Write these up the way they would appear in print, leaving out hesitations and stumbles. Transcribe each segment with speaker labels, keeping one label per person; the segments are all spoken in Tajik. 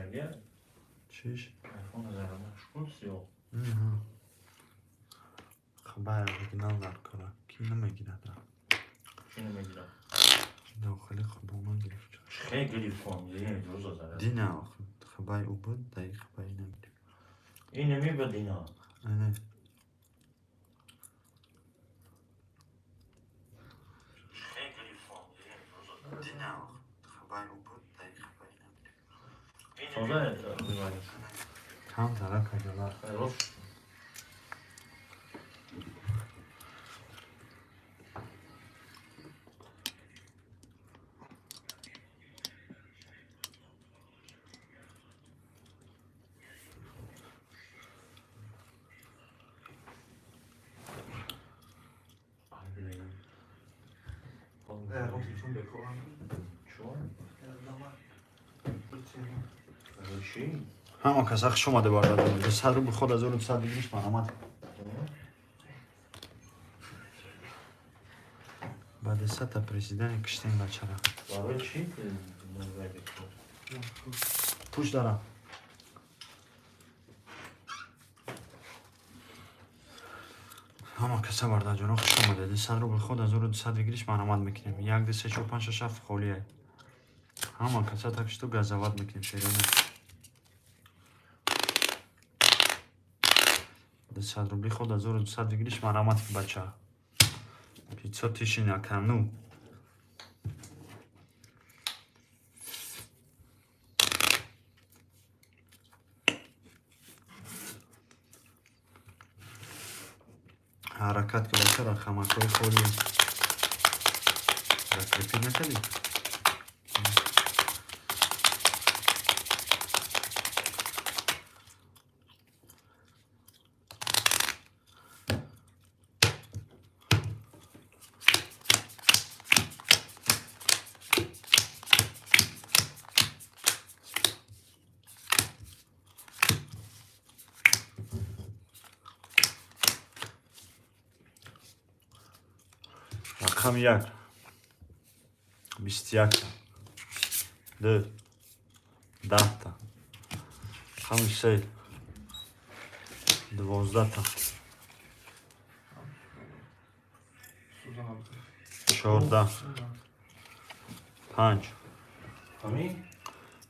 Speaker 1: Кардагия?
Speaker 2: Чиш?
Speaker 1: Айфона заряднаш кун сиёҳ.
Speaker 2: Хабар оригинал дар кора. Ки намегирад?
Speaker 1: Чӣ намегирад?
Speaker 2: Дохили хубона гирифт.
Speaker 1: Хе гирифт кун, дина заряд.
Speaker 2: Дина хабаи ӯ буд, даи хабаи нагирифт.
Speaker 1: Ин намеба дина.
Speaker 2: Не.
Speaker 1: Хе гирифт кун,
Speaker 2: Дина хабаи ӯ буд, даи хабаи нагирифт.
Speaker 1: Тоза.
Speaker 2: Кам тара каҷалар.
Speaker 1: Рост.
Speaker 2: Ҳама каса хуш омаде, бародарон. 100 рубл ход 1200 бигириш, марҳамат. Баъди сата президент киштем бачара.
Speaker 1: Барои чӣ?
Speaker 2: Пуш дара. Ҳама каса, бародарҷоно, хуш омадед. 100 рубл ход 1200 выигрыш, марҳамат мекунем. Як, ду, се, чор, панҷ, шаш, ҳафт холия. Ҳама каса, так что газават мекунем, шерона. 200 рубли ход 1200 выигрыш, марҳамат, бача. 500 тысячи на кону. Ҳаракат ки, бача, рақамакҳои холи закрепить накардӣ. Рақами як 21-та, ду 10-та, рақами се 12-та, 14, панҷ,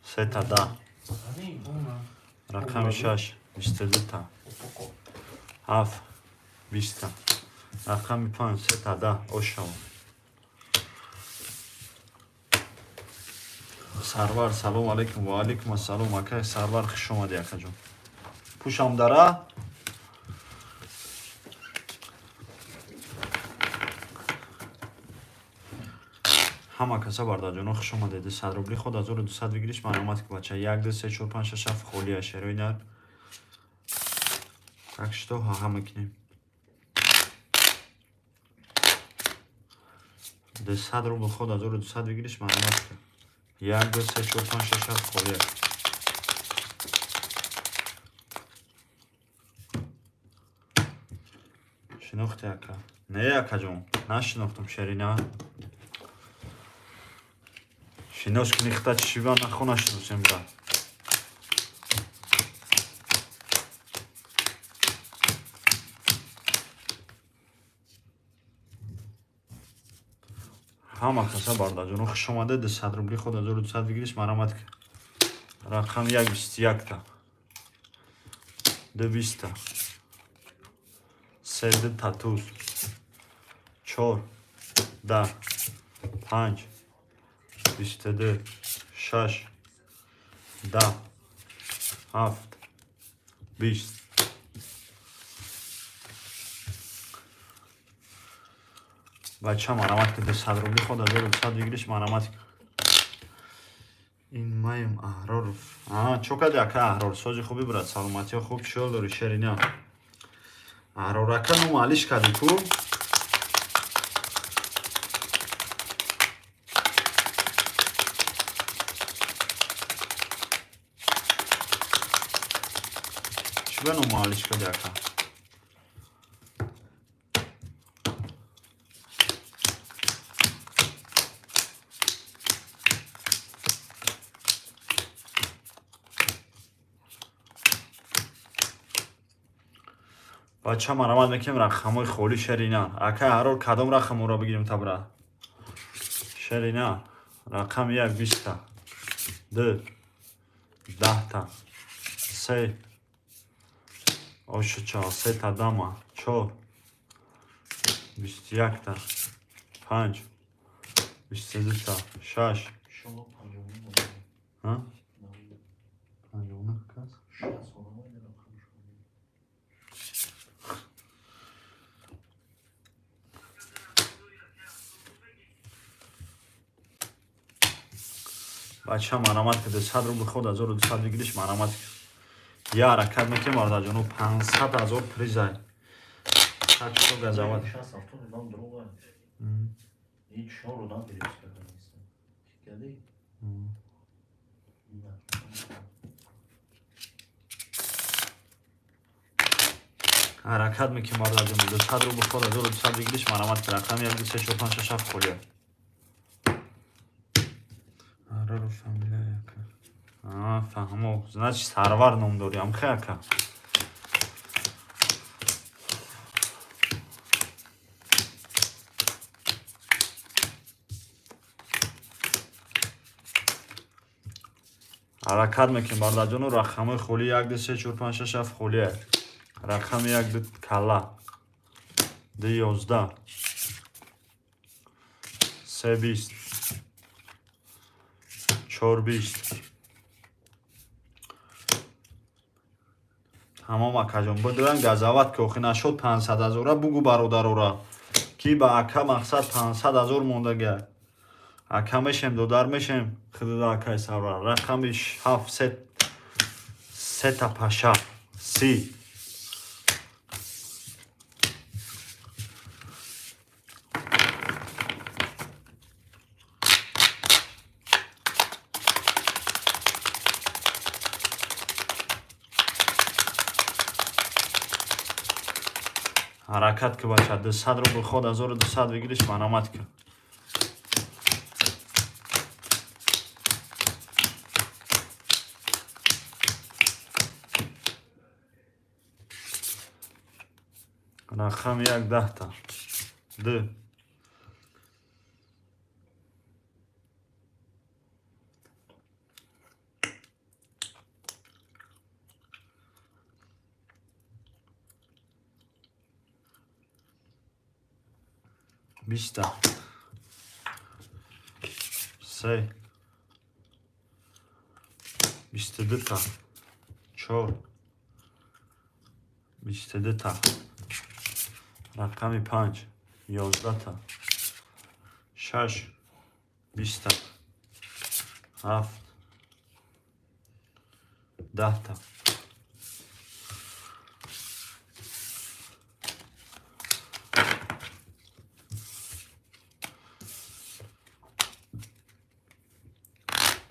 Speaker 2: сета 10, рақами шаш 22-та, ҳафт 20-та, рақами панҷ сета 10. Ошава. Сарвар, салом алейкум. Ва алейкум ассалом, акай Сарвар, хуш омадӣ, акаҷон. Пӯшам дара. Ҳама каса, бародарҷоно, хуш омадед. 100 рубли ход 1200 выигрыш, марҳамат ки, бача. Як, ду, се, чор, панҷ, шаш, ҳафт холия, шерои нар. Так что ҳаҳа мекунем. 200 рубл ход 1200 выигрыш, марҳамат ки. Як, ду, се, чор, панҷ, шаш, ҳафт холия. Шинохте, ака? Не, акаҷон, нашинохтам, шерина. Шинос кини хита чишива нахо, нашиносем, брат. Ҳама каса, бародарҷоно, хуш омадед. 100 рубли ход 1200 выигрыш, марҳамат. Рақами як 21-та, ду 20-та, се дута туз, чор 10, панҷ 22, шаш 10, ҳафт 20. Бача, марҳамат ки. 200 рубли ход 1200 выигрыш, марҳамат. Ин маем, Аҳрор. Чо кади, ака Аҳрор? Сози хуби, брат, саломатиё хуб, чиёл дори, шерина? Аҳрор ака, ном алиш кади ку? Чӣ ба ном алиш кади, ака? Бача, марамат мекунем, рақамҳои холӣ шерина. Ака, ҳарор кадом рақамҳоро бигирем табра? Шерина. Рақами як 20-та. Ду 10-та. Се ошуча сета дама. Чор 21-та. Панҷ 22-та. Шаш.
Speaker 1: Шумо 59.
Speaker 2: Ҳа? 59 кас?
Speaker 1: 60 одамои рақам шумо.
Speaker 2: Бача, марамат кида, 100 рубл ход 1200 выигрыш, марамат. Я ҳаракат мекунем, бародарҷоно, 500 ҳазор призай. Так что газават.
Speaker 1: 60 70 одам дурӯға. Ин чор одам переписка карданиста. Кади? На.
Speaker 2: Ҳаракат мекунем, бародарҷоно, 200 рубл ход 1200 выигрыш, марамат ки рақами 1 2 3 4 5 6 7 холия. Араро фамилия яка. А, фаҳмо. Значит, Сарвар ном дори, амхе ака. Ҳаракат мекунем, бародарҷоно, рақамҳои холӣ 1 2 3 4 5 6 7 холия. Рақами 1 ду кала. Ду 11. Се 20. Чор 20. Тамом, акаҷон, бидуран газават ки охи нашуд 500 ҳазора бугу бародарора. Ки ба ака мақсад 500 ҳазор мондага. Ака мешем, додар мешем, худуда акай Сарвар. Рақами 7 сет сета паша. 30. Ҳаракат ки, бача, 200 рубл ход 1200 выигрыш, марамат ки. Рақами як 10-та. Ду. 20-та. Се. 22-та. Чор. 22-та. Рақами панҷ. 11-та. Шаш. 20-та. Ҳафт. 10-та.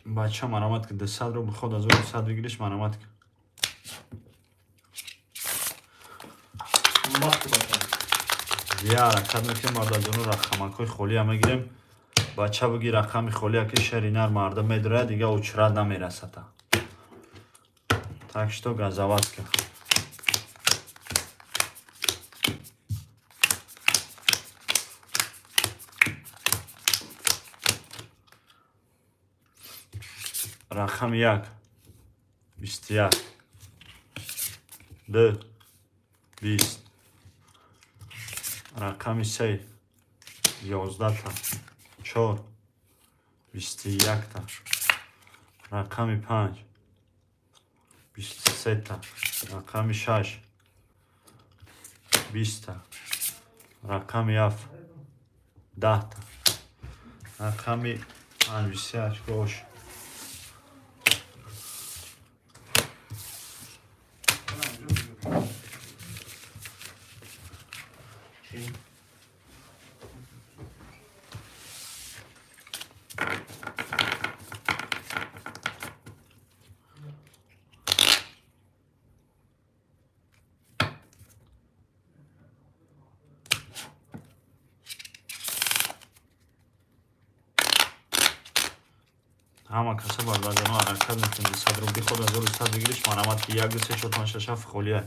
Speaker 2: Бача, марамат ки, 200 рубл ход 1200 выигрыш, марамат ки.
Speaker 1: Вақти бача.
Speaker 2: Я ҳаракат мекунем, бародарҷоно, рақамакҳои холия мегирем. Бача, буги рақами холия ки шеринар мардум медурад, дига очрат намерасада. Так что газават ки. Рақами як 21. Ду 20. Рақами се 11-та. Чор 21-та. Рақами панҷ 23-та. Рақами шаш 20-та. Рақами ҳафт 10-та. Рақами панҷ 28 гош.
Speaker 1: Чӣ?
Speaker 2: Ҳама каса, бародарҷоно, ҳаракат мекунем. 200 рубли ход 1100 выигрыш, марамат ки 1 2 3 4 5 6 7 холия.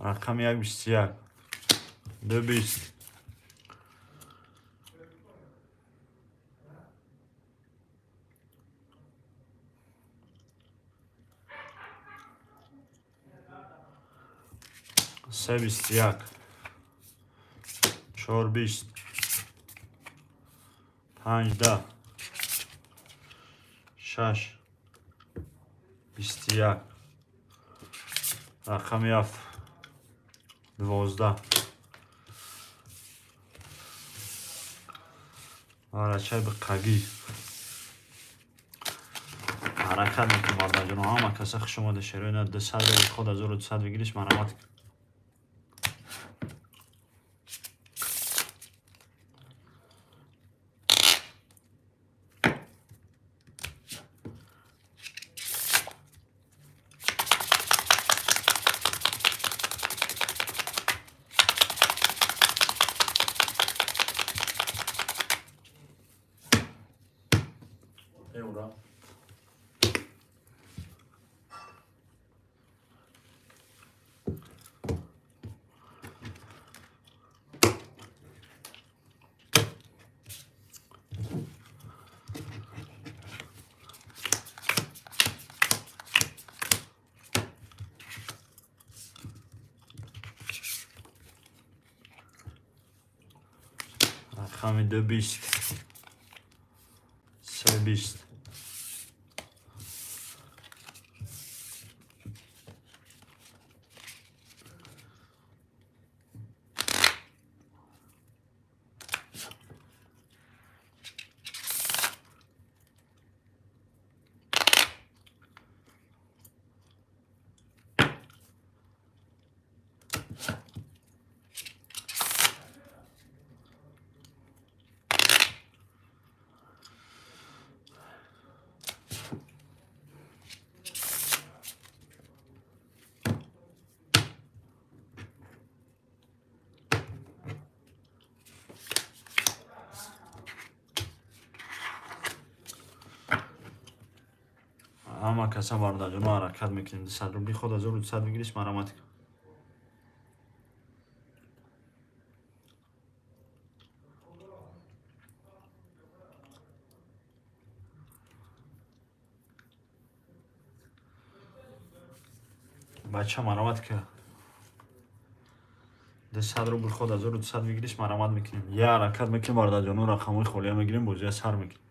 Speaker 2: Рақами 1 21. 2 20. 3 21. 4 20. 5 10. 6 21. Рақами 7 12. Арачай биққагӣ. Ҳаракат мекунем, бародарҷоно, ҳама каса хуш омада. Шероина 200 рубл ход 1200 выигрыш, марҳамат.
Speaker 1: Ура.
Speaker 2: Рақами 2 20. 3 20. Ҳама каса, бародарҷоно, ҳаракат мекунем. 200 рубли ход 1200 выигрыш, марҳамат. Бача, марҳамат ка. 200 рубл ход 1200 выигрыш, марҳамат мекунем. Я ҳаракат мекунем, бародарҷоно, рақамҳои холия мегирем, бозия сар мекунем.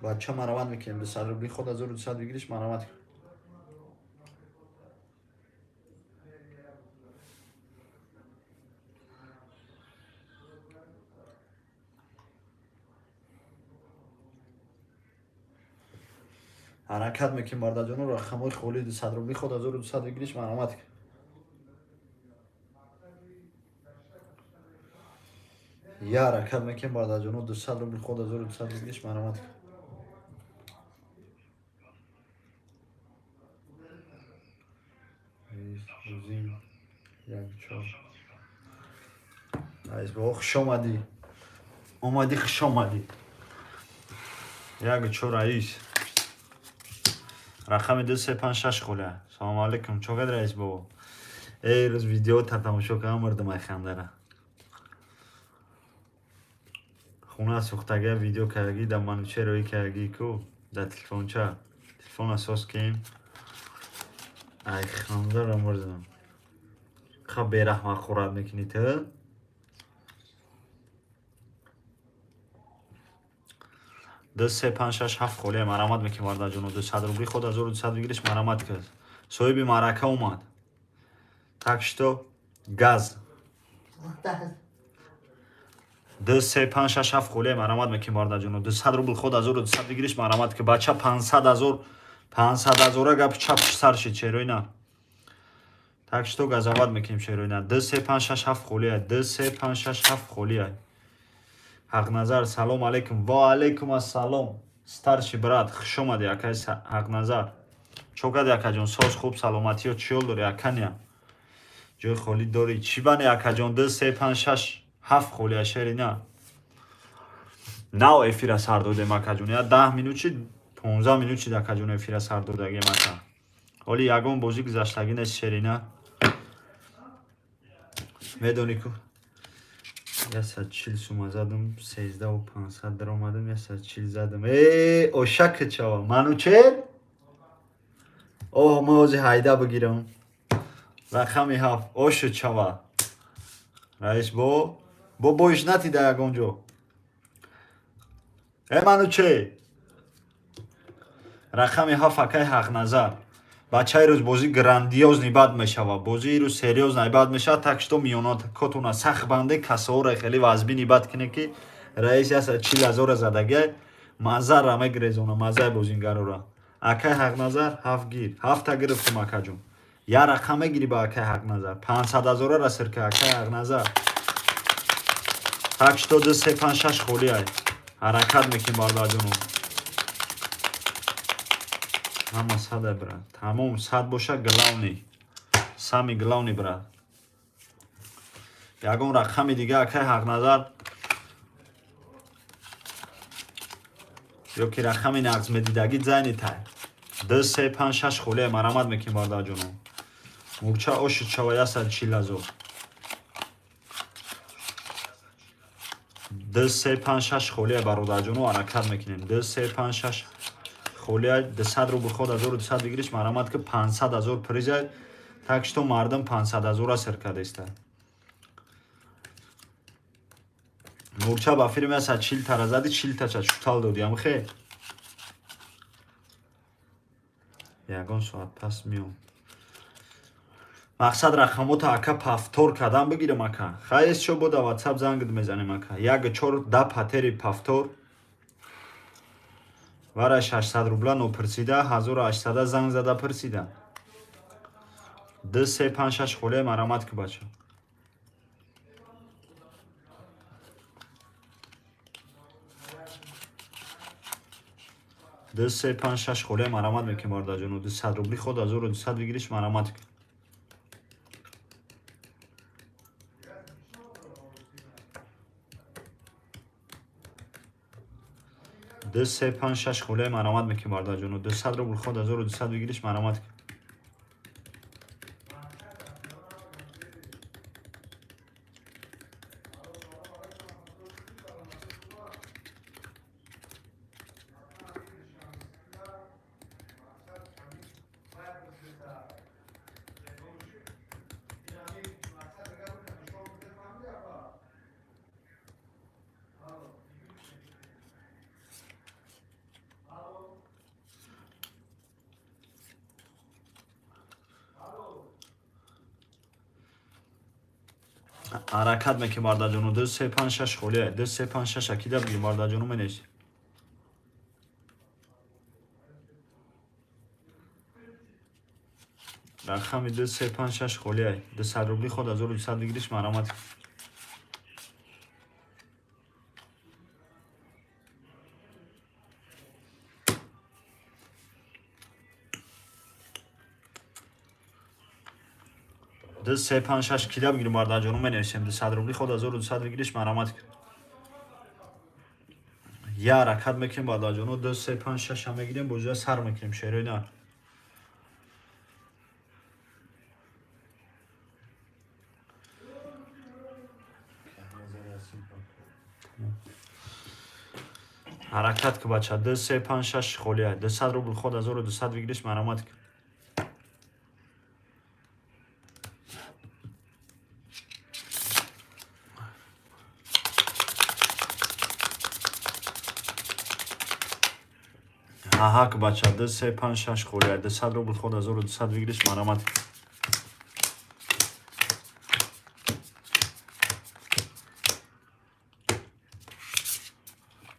Speaker 2: Бача, марҳамат мекунем. 200 рубли ход 1200 выигрыш, марҳамат. Ҳаракат мекунем, бародарҷоно, рақамҳои холии 200 рубли ход 1200 выигрыш, марҳамат. Я ҳаракат мекунем, бародарҷоно, 200 рубли ход 1200 выигрыш, марҳамат. Рӯзим як чор. Раис бобо, хуш омадӣ. Омадӣ, хуш омадӣ. Як чор, раис. Рақами 2 3 5 6 холя. Салому алейкум. Чо кад, раис бобо? Эй, рӯз видео та тамошо кардам, мурдам ай хандара. Хона сӯхтага видео кардагӣ, да мануче роӣ кардагӣ ку да телефонча. Телефон асос кем. Ай хандара мурдам. Ха, бераҳмат хӯрат мекунӣ ту? 2 3 5 6 7 холия, марҳамат мекунем, бародарҷоно. 200 рубли ход 1200 выигрыш, марҳамат каз. Соҳиби маърака омад. Так что газ. 2, 3, 5, 6, 7 холия марамат мекунем, бародарҷоно. 200 рубл ход 1200 бигириш, марамат ки, бача. 500 ҳазор, 500 ҳазора гап чап сар шид, шерои на. Так что газават мекунем, шерои на. 2, 3, 5, 6, 7 холия. 2, 3, 5, 6, 7 холия. Ҳақназар, салом алейкум. Ва алейкум ассалом. Старший брат, хуш омадӣ, акай Ҳақназар. Чо кардӣ, акаҷон? Соз, хуб, саломатиё, чӣ ҳол дорӣ, аканя? Ҷои холӣ дорӣ? Чӣ бане, акаҷон? 2, 3, 5, 6, 7 холия, шери на. Нав эфира сар додем, акаҷон. Я 10 минут шид, 15 минут шид, акаҷон, эфира сар додагем, ака. Ҳоли ягон бозӣ гузаштагӣ нест, шерина. Медонӣ ку, 140 сума задам, 13 500 даромадам, 140 задам. Э, ошак чава, Манучер. Оҳ, ма ҳози ҳайда бигирам. Рақами ҳафт, ошу чава. Раис бо боиш натида ягон ҷо. Э, Манучер. Рақами ҳафт, акай Ҳақназар. Бачаи рӯз бозӣ грандиозный бад мешавад. Бозии рӯз серьёзный бад мешавад, так что миёнакотона сахт банде, касаора хеле вазбини бад кине, ки раис 140 ҳазора задагиай, маззара мегирезона, маззаи бозингарора. Акай Ҳақназар, ҳафт гир. Ҳафта гирифтум, акаҷон. Я рақам мегирӣ ба акай Ҳақназар. 500 ҳазора расир ка, акай Ҳақназар. Так что 2, 3, 5, 6 холиай. Ҳаракат мекунем, бародарҷоно. Ҳама сада, брат. Тамом, сад боша, главный. Самый главный, брат. Ягон рақами дига, акай Ҳақназар, ё ки рақами нағз медидагӣ зайни тай. 2, 3, 5, 6 холия, марамат мекунем, бародарҷоно. Мурча оши чава, 140 ҳазор. 2, 3, 5, 6 холия, бародарҷоно, ҳаракат мекунем. 2, 3, 5, 6 холия, 200 рубл ход 1200 бигириш, марамат ки, 500 ҳазор приза. Так что мардум 500 ҳазора сир кардеста. Мурча, ба фирми 140 тара зади, 40 тача чутал доди, амхе. Ягон соат пас миём. Мақсад рақамота, ака, повтор кардам бигирам, ака. Хайс шо бода WhatsApp зангд мезанем, ака. Як чор да патери повтор. Вара 600 рубла нопурсида, 1800 занг зада пурсида. 2, 3, 5, 6 холия, марамат ки, бача. 2, 3, 5, 6 холия, марамат мекунем, бародарҷоно. 200 рубли ход 1200 бигириш, марамат ки. 2, 3, 5, 6 холия, марамат мекунем, бародарҷоно. 200 рубл ход 1200 бигириш, марамат ки. Ҳаракат мекунем, бародарҷоно. 2, 3, 5, 6 холия. 2, 3, 5, 6 акида бигирем, бародарҷоно, менависем. Рақами 2, 3, 5, 6 холия. 200 рубли ход 1200 бигириш, марамат. 2, 3, 5, 6 кида бигирем, бародарҷоно, менависем. 200 рубли ход 1200 бигириш, марамат. Я ҳаракат мекунем, бародарҷоно. 2, 3, 5, 6 ҳам мегирем, бозиа сар мекунем, шерои нар. Ҳаракат ки, бача. 2, 3, 5, 6 холия. 200 рубл ход 1200 бигириш, марамат ки. Аҳак бача, 2, 3, 5, 6 холия. 200 рубл ход 1200 выигрыш, марамат.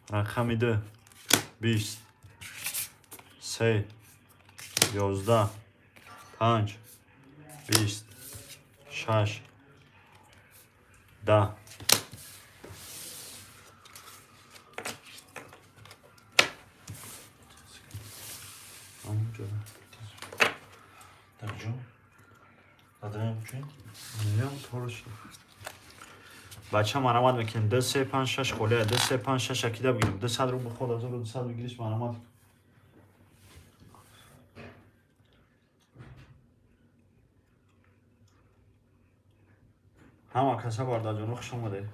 Speaker 2: Рақами 2, 20, 3, 11, 5, 20, 6, 10.
Speaker 1: Так, ҷо? Задаем чӣ?
Speaker 2: Меям торш. Бача марамат мекунем. 2, 3, 5, 6 холия. 2, 3, 5, 6 акида бигирем. 200 рубл ход 1200 выигрыш, марамат. Ҳама каса бардаҷоно хуш омадед.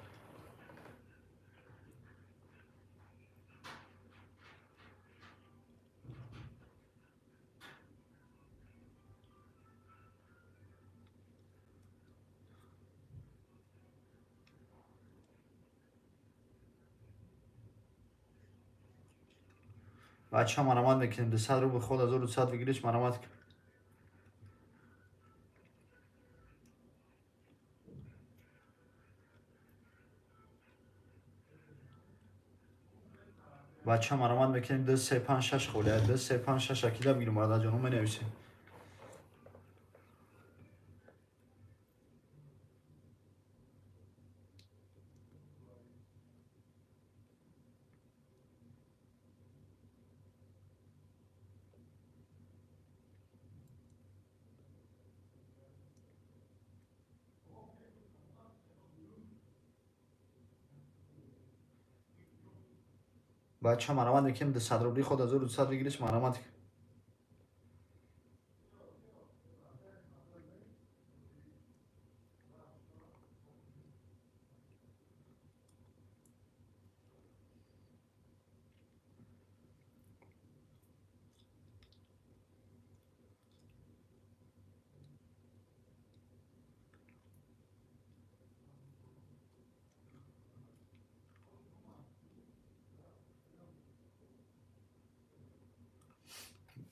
Speaker 2: Бача марамат мекунем. 200 рубл ход 1200 выигрыш, марамат. Бача марамат мекунем. 2, 3, 5, 6 холия. 2, 3, 5, 6 акида бигирем, бардаҷоно менависем. Бача марамат мекунем. 200 рубли ход 1200 выигрыш, марамат.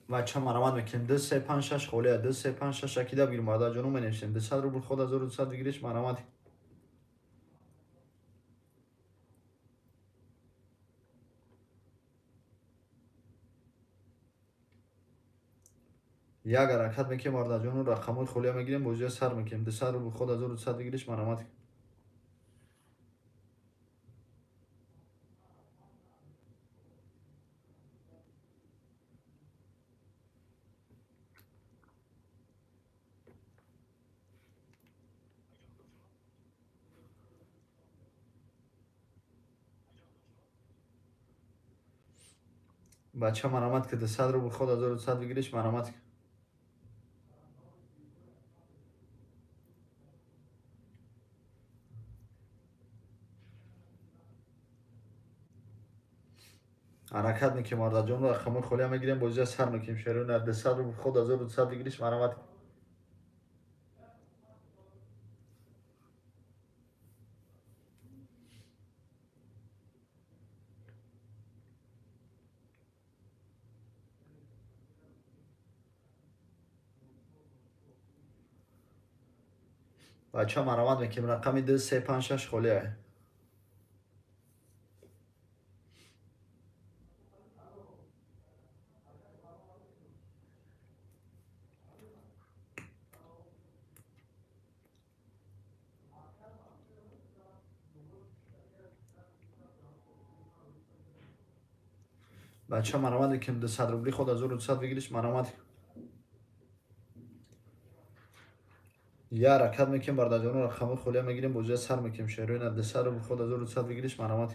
Speaker 2: Бача марамат мекунем. 2, 3, 5, 6 холия. 2, 3, 5, 6 акида бигирем, бардаҷоно менависем. 200 рубл ход 1200 выигрыш, марамат. Як ҳаракат мекунем, бардаҷоно рақамҳои холия мегирем, бозиё сар мекунем. 200 рубл ход 1200 выигрыш, марамат. Бача марамат ки 200 рубл ход 1200 выигрыш, марамат. Ҳаракат мекунем, бардаҷонро рақамҳои холия мегирем, бозиё сар мекунем. Шерона 200 рубл ход 1200 выигрыш, марамат. Бача марамат мекунем. Рақами 2, 3, 5, 6 холия. Бача марамат мекунем. 200 рубли ход 1200 выигрыш, марамат. Я ҳаракат мекунем, бардаҷоно рақамҳои холия мегирем, бозиё сар мекунем. Шероина 200 рубл ход 1200 выигрыш, марамат.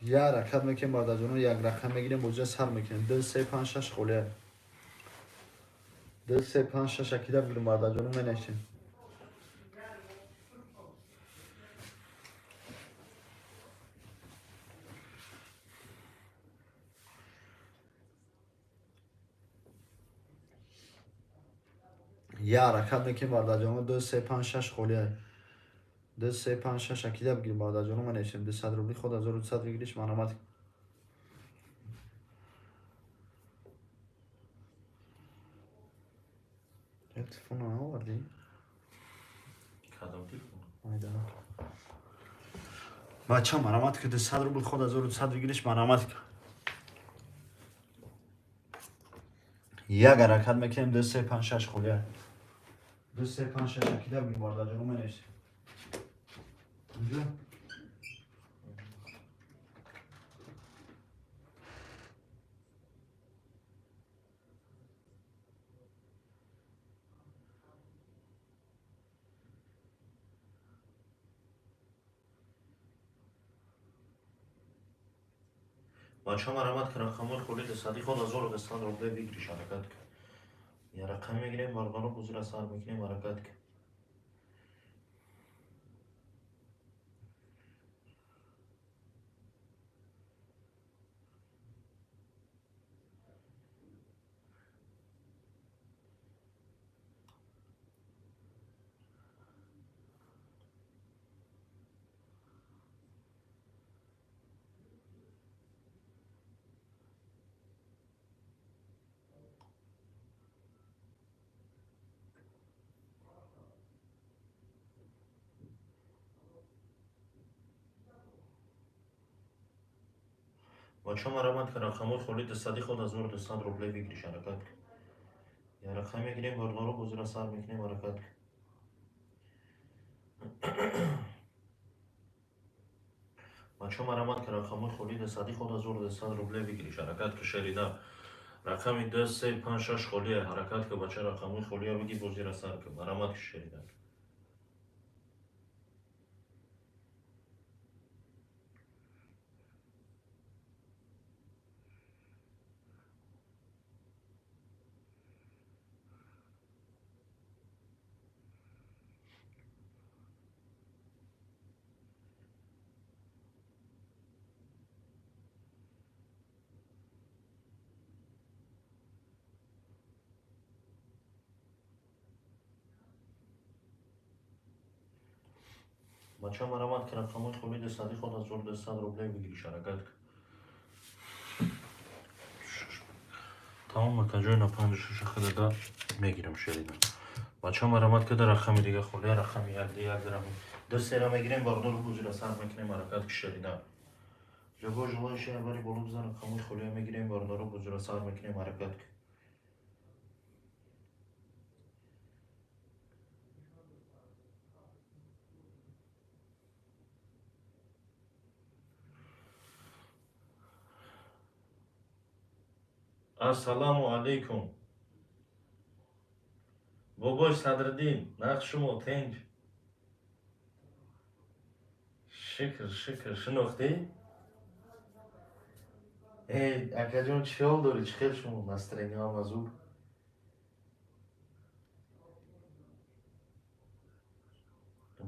Speaker 2: Я ҳаракат мекунем, бардаҷоно як рақам мегирем, бозиё сар мекунем. 2, 3, 5, 6 холия. 2, 3, 5, 6 акида бигирем, бардаҷоно менависем. Я ҳаракат мекунем, бардаҷоно 2, 3, 5, 6 холия. 2 3 5 6 акида бигир бародарҷоно, менависем 200 рубли ход 1200 выигрыш маромад. Телефон наовардӣ?
Speaker 1: Кадом телефон?
Speaker 2: Майда. Бача маромад ки 200 рубл ход 1200 выигрыш маромад. Як ҳаракат мекунем 2 3 5 6 холия. 2 3 5 6 акида бигир бародарҷоно, менависем. Инҷо
Speaker 1: Бача маромад ки рақамҳои холи дусади ход 1200 рубле выигрыш ҳаракат кун. Я рақам мегирем, бародаро, бозира сар мекунем, ҳаракат кун. Бача маромад ки рақамҳои холи дусади ход 1200 рубле выигрыш ҳаракат кун. Я рақам мегирем, бародаро, бозира сар мекунем, ҳаракат кун. Бача маромад ки рақамҳои холи дусади ход 1200 рубле выигрыш ҳаракат ки шерина. Рақами 2 3 5 6 холия ҳаракат ки бача рақамҳои холия бигир, бозира сар кун. Маромад ки шерина. Бача маромад ки рақамҳои холи дусади ход 1200 рубле выигрыш ҳаракат кун. Тамом акаҷои на 56 хадада мегирам шерина. Бача маромад ки дар рақами дига холия рақами 1 1 дирам. 2 сера мегирем, бародаро, бозира сар мекунем, ҳаракат ки шерина. Любой желающий бари боло бизан, рақамҳои холия мегирем, бародаро, бозира сар мекунем, ҳаракат кун. Ассаламу алайкум. Бобои Садриддин, нақш шумо тинҷ. Шукр, шукр, шинохтӣ? Э, акаҷон, чӣ ҳол дорӣ? Чӣ хел шумо? Настроение ҳам аз ӯ?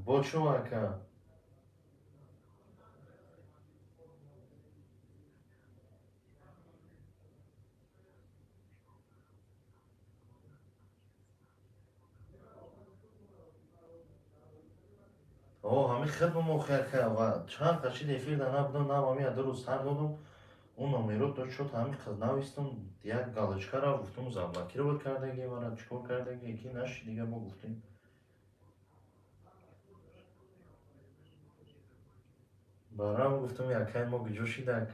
Speaker 1: Бо чӯ ака? О, ҳамин хел бимохи ака ва чанд қашид эфир да набудам, нам ҳамин ду рӯз сар додум. Он номеро то шуд ҳамин қиз навистум, як галочка ра гуфтум, заблокировать кардаги мара, чӣ кор кардаги, ки наши дига мо гуфтем. Барам гуфтум, якай мо куҷо шидак?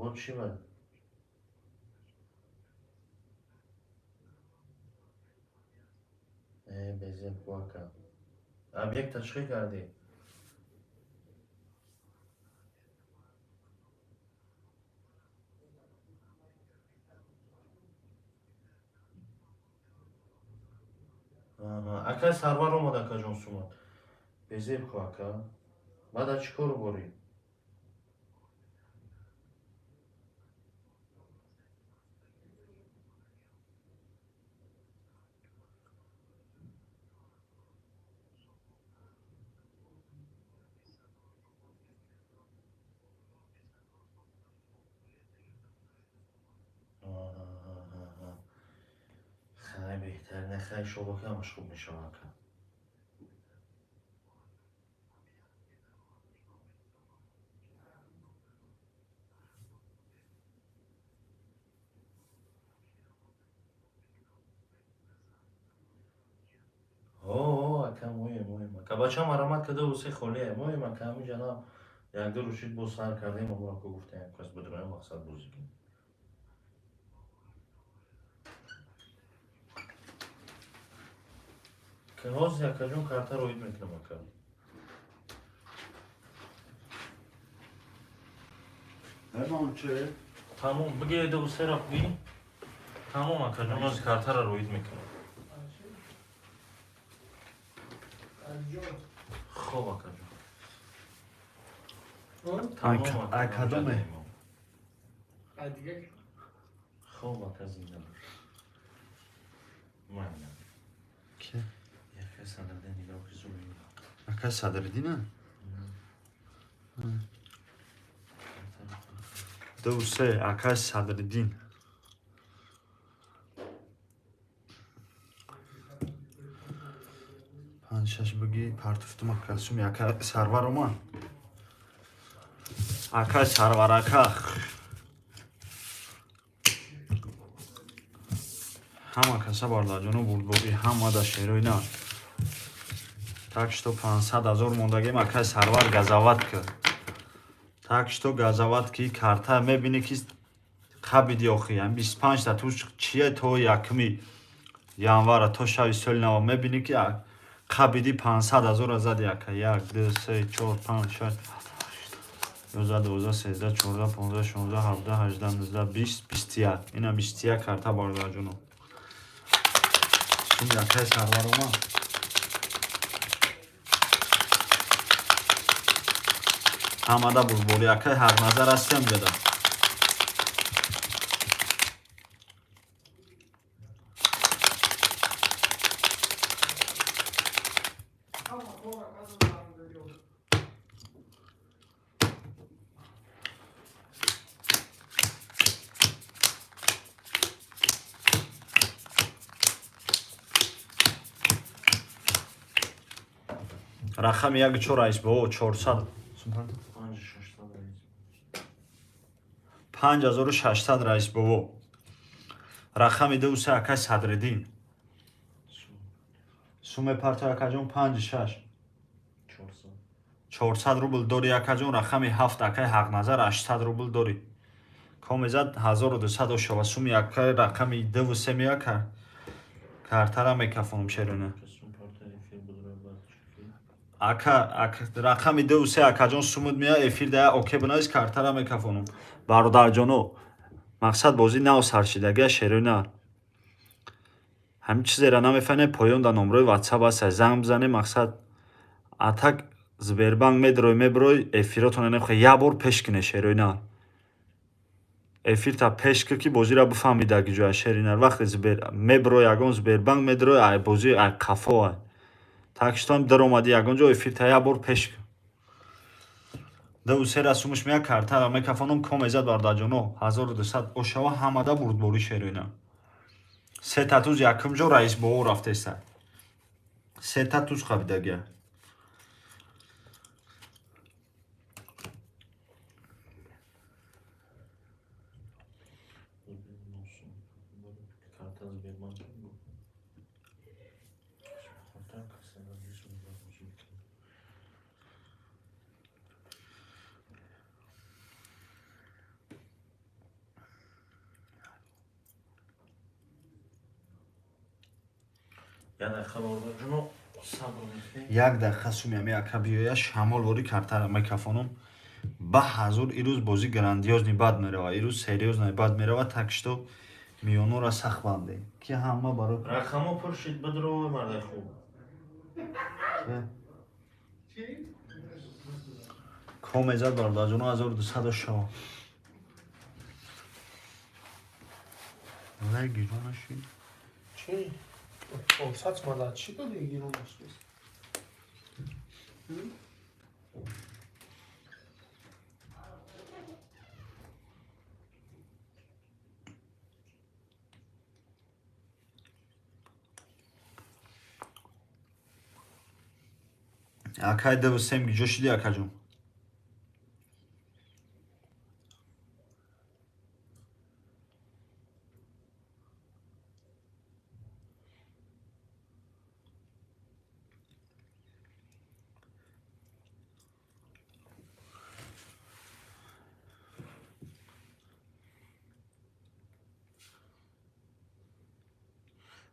Speaker 1: Бо чӣ ба? Э, безеб ку ака. Объекта чӣ кардӣ? Акай Сарвар омад, акаҷон Сумат. Безеб ку ака. Баъд аз чӣ кору борӣ? Беҳтар нахай шобака ҳамаш хуб мешава ака. Ака моем, моем. Ака бача марамат када усе холия. Моем ака ҳамин ҷанаб якду рӯшид боз сар кардем, аммо ака гуфтем кас бидроем мақсад бозӣ кунем. Ҳозир акаҷон карта роид мекунам ака. Тамом, бигир ду се рафт би. Тамом акаҷон, ҳозир картаро роид мекунам. Хоб акаҷон.
Speaker 2: Акадоме.
Speaker 1: Хоб ака зинда бош. Ман.
Speaker 2: Ки?
Speaker 1: Яка Садриддин нигоҳ ки зур.
Speaker 2: Ака Садриддина? Ду се ака Садриддин. Панҷ шаш биги партуфтум ака суми ака Сарвар омад. Ака Сарвар ака. Ҳама каса бародарҷоно бурдборӣ ҳама да шерои на. Так что 500 ҳазор мондагем акай Сарвар газават ки. Так что газават ки карта мебинӣ ки қабиди охи. Ям 25 та туш чие то якми январа то шави соли нава мебинӣ ки қабиди 500 ҳазора зади ака. 1 2 3 4 5 6 11 12 13 14 15 16 17 18 19 20 21. Ина 21 карта бародарҷоно. Суми акай Сарвар омад. Ҳамада бурдборӣ акай Ҳақназар ҳастем ҷада. Рақами як чор раис бо 400. 5600 раис бобо. Рақами ду се акай Садриддин. Суме парто акаҷон 5 6. 400 рубл дори акаҷон. Рақами 7 акай Ҳақназар 800 рубл дори. Комезад 1200 ошава. Суми акай рақами ду се меака. Картара мекафонам шерона. Ака, рақами ду се акаҷон сумуд мея эфир дая оке бинавис картара мекафонам. Бародарҷоно, мақсад бозӣ нав саршидагия шерона. Ҳамин чизеро намефаҳмем, поён да номрои WhatsApp аст, занг бизане, мақсад атак Сбербанк медрой меброй эфиротон нехоҳ як бор пеш кине шерона. Эфирта пеш ки бозиро бифаҳмидаги ҷоя шерина. Вақте меброй ягон Сбербанк медрой, ай бозӣ ай қафо ай. Так что ам даромади ягон ҷо эфирта як бор пеш кун. Ду се сумуш мея картара мекафонам комезад бародарҷоно 1200 ошава ҳамада бурдборӣ шерина. Се татуз якум ҷо раис боо рафтеса. Се татуз қабидагия. Як дақиқа суми ами ака биёя шамол вори картара мекафонам. Ба ҳазур ирӯз бозӣ грандиозни бад мерава. Ирӯз серьёзно бад мерава, так что миёнора сахт банде. Ки ҳама баро
Speaker 1: рақамо пур шид бидро мардай хуб.
Speaker 2: Комезад бародарҷоно 1200 шава. Лай гиронаши.
Speaker 3: Чӣ? 400 мада чӣ доди гиронаш нест?
Speaker 2: Акай 2 3 гиҷо шиди, акаҷон?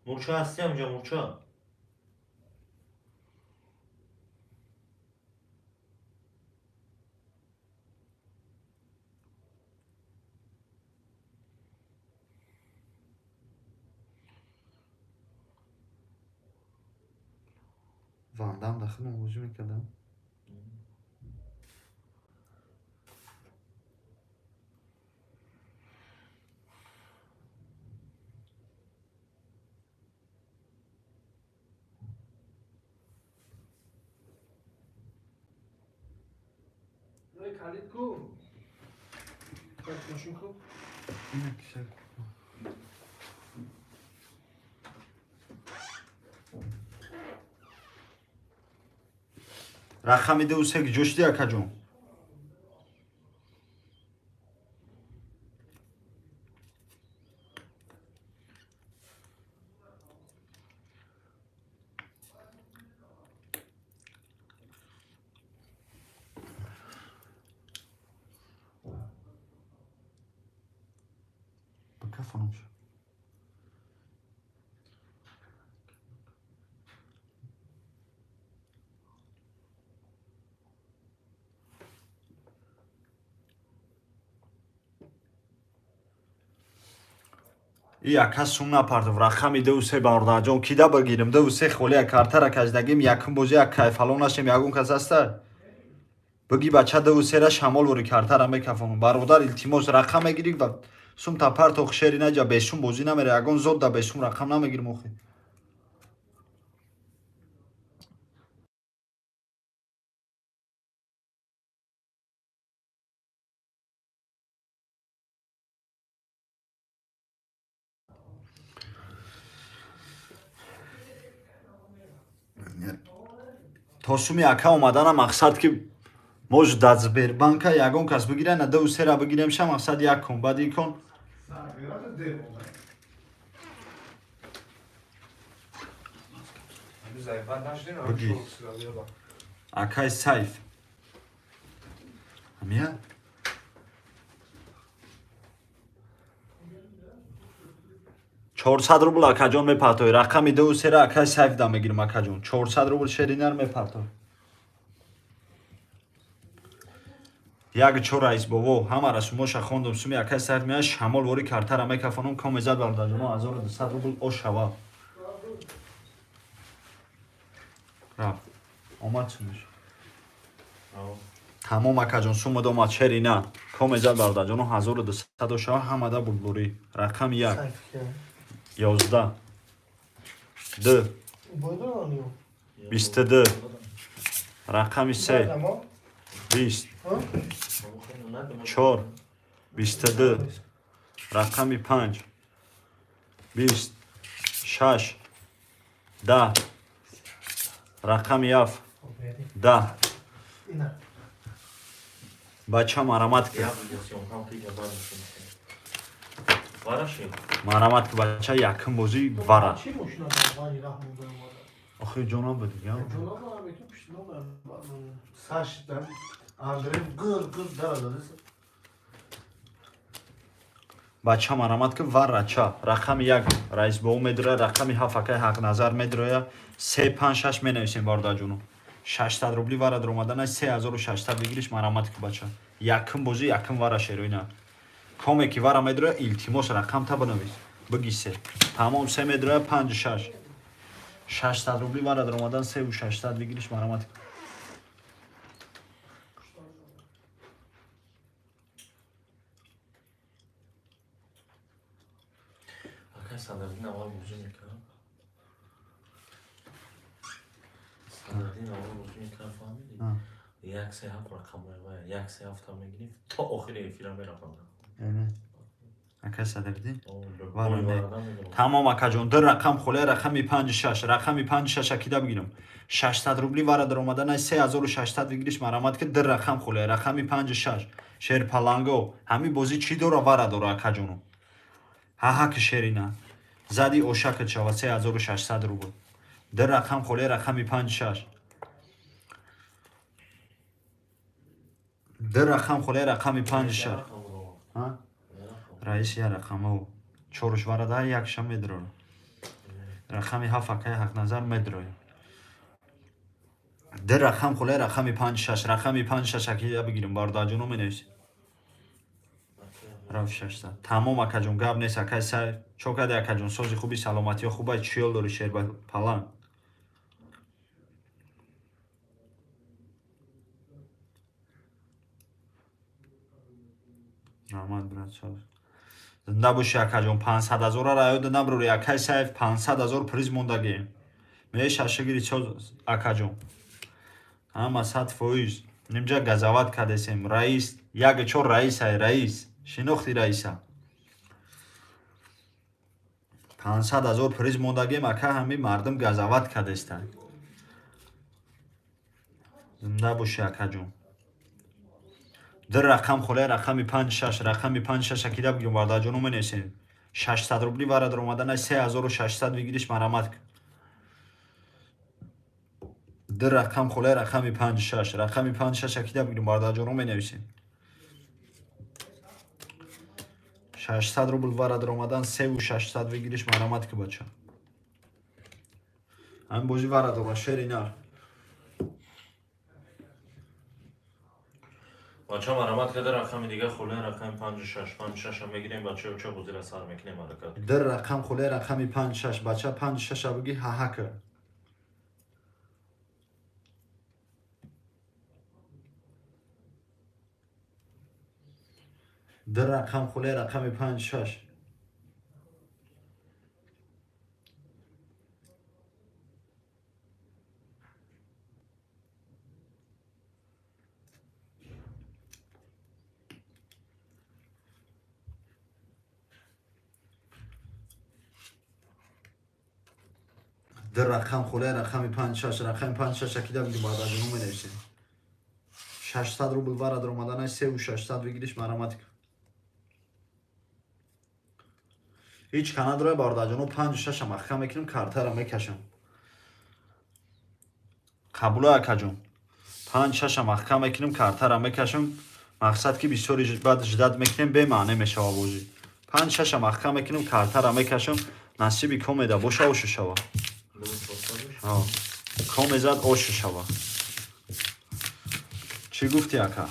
Speaker 1: Мурча ҳастӣ ҳамҷа, мурча?
Speaker 2: Вандам дахил бозӣ мекардам.
Speaker 3: Калид ку? Мошин ку?
Speaker 2: Рақами 2 3 гиҷо шиди, акаҷон? Ба кафонамш. И ака сум напартов. Рақами 2 3, бародарҷон, кида бигирем? 2 3 холия картара каждагим, якум бозӣ як кайфалон нашем. Ягон кас аста? Биги, бача, 2 3-ра шамол вори картара мекафонам. Бародар, илтимос, рақам мегирӣ ва сум та партох, шери наҷа бесум бозӣ намера. Ягон зод да бесум рақам намегирим охи. То суми ака омадана, мақсад ки мож да Сбербанка ягон кас бигира, на 2 3-ра бигирем ша, мақсад як кун, баъд икон. Бигир. Акай Сайф амия. 400 рубл, акаҷон, мепартои. Рақами 2 3-ра акай Сайф да мегирим, акаҷон. 400 рубл шеринар мепартой. 1 4, раис бобо, ҳамара сумоша хондум. Суми акай Сайф меяд, шамол вори картара мекафонам. Комезад, бародарҷоно, 1200 рубл ошава. Рафт, омад сумиш. Тамом, акаҷон, сумад омад, шерина. Комезад, бародарҷоно, 1200 ошава. Ҳамада бурдборӣ. Рақами 1.
Speaker 3: Сайф ки?
Speaker 2: 11, 2.
Speaker 3: Бойдониё.
Speaker 2: 22. Рақами 3. 20, 4, 22. Рақами 5, 20, 6, 10. Рақами 7, 10.
Speaker 3: Ина.
Speaker 2: Бача, марамат ки.
Speaker 1: Вараши.
Speaker 2: Марамат ки, бача, якум бозӣ вара.
Speaker 3: Чӣ мошина дар вари раҳ монда омада?
Speaker 2: Охи, ҷонам буд.
Speaker 3: Ҷонам ҳам пишно.
Speaker 4: Сашдан Андрей гыр гыр даразады.
Speaker 2: Бача, марамат ки, варача. Рақами 1, раис бо медроя. Рақами 7, акай Ҳақназар медроя. 3, 5, 6 менависем, бародарҷоно. 600 рубли вара даромадана, 3600 бигириш. Марамат ки, бача, якум бозӣ, якум вара, шероина. Коме ки вара медроя, илтимос, рақам та бинавис, биги се. Тамом, се медроя, панҷ, шаш. 600 рубли вара даромадан, 3600 бигириш. Марамат ки.
Speaker 1: Акай Садриддин аввал бозӣ мекард. Садриддин аввал бозӣ мекард, фаҳмидӣ? 1 3 7 рақамҳои вай, 1 3 7-та мегирифт, то охири эфира мерафтанд.
Speaker 2: Яъне? Ака Садриддин? Вара не. Тамом, акаҷон, ду рақам холия, рақами панҷ шаш, рақами панҷ шаш акида бигирам. 600 рубли вара даромаданай, 3600 выигрыш, марамат ки. Ду рақам холия, рақами панҷ шаш, шерпаланго. Ҳами бозӣ чӣ дора, вара дора, акаҷону. Ҳаҳа ки шерина. Зади ошакат шава, 3600 рубл. Ду рақам холия, рақами панҷ шаш. Ду рақам холия, рақами панҷ шаш. Раис я рақамав. Чоруш варада якша медрора. Рақами ҳафт акаи Ҳақназар медроя. Ду рақам холия, рақами панҷ шаш, рақами панҷ шаш акида бигирем, бародарҷоно, менависем. Рафт 600. Тамом, акаҷон, гап нест, акай Сайф. Чо кади, акаҷон, сози хуби, саломатиё хубай, чиёл дори, шерба паланг. Раҳмат, брат, соз. Зинда бошӣ, акаҷон, 500 ҳазора раёда наброри, акай Сайф, 500 ҳазор приз мондагием. Мешашигири чо, акаҷон. Ҳама 100%. Нимҷа газават кардесем. Раис, як чор раис ай, раис. Шинохти раиса. 500 ҳазор приз мондагием, ака, ҳами мардум газават кардеста. Зинда бошӣ, акаҷон. Ду рақам холия, рақами панҷ шаш, рақами панҷ шаш акида бигирем, бародарҷоно, менависем. 600 рубли вара даромаданай, 3600 выигрыш, марамат. Ду рақам холия, рақами панҷ шаш, рақами панҷ шаш акида бигирем, бародарҷоно, менависем. 600 рубл вара даромадан, 3600 выигрыш, марамат ки, бача. Ҳамин бозӣ вара дора, шери нар.
Speaker 1: Бача, марамат када, рақами дига холия, рақами панҷу шаш, панҷу шаша мегирем, бачаё, ча бозира сар мекунем ҳаракат.
Speaker 2: Ду рақам холия, рақами панҷ шаш, бача, панҷ шаша биги, ҳаҳа кар. Ду рақам холия, рақами панҷ шаш. Ду рақам холия, рақами панҷ шаш, рақами панҷ шаш акида биги, бародарҷоно, менависем. 600 рубл вара даромаданай, 3600 выигрыш, марамат. Ҳеҷ ка надорай, бародарҷоно, панҷу шаша маҳкам мекунем, картара мекашам. Қабуло, акаҷон. Панҷ шаша маҳкам мекунем, картара мекашам. Мақсад ки бисёри баъд ждать мекунем, бемаъне мешава бозӣ. Панҷ шаша маҳкам мекунем, картара мекашам, насиби комеда боша, ошу шава. Комезад, ошу шава. Чӣ гуфтӣ, ака?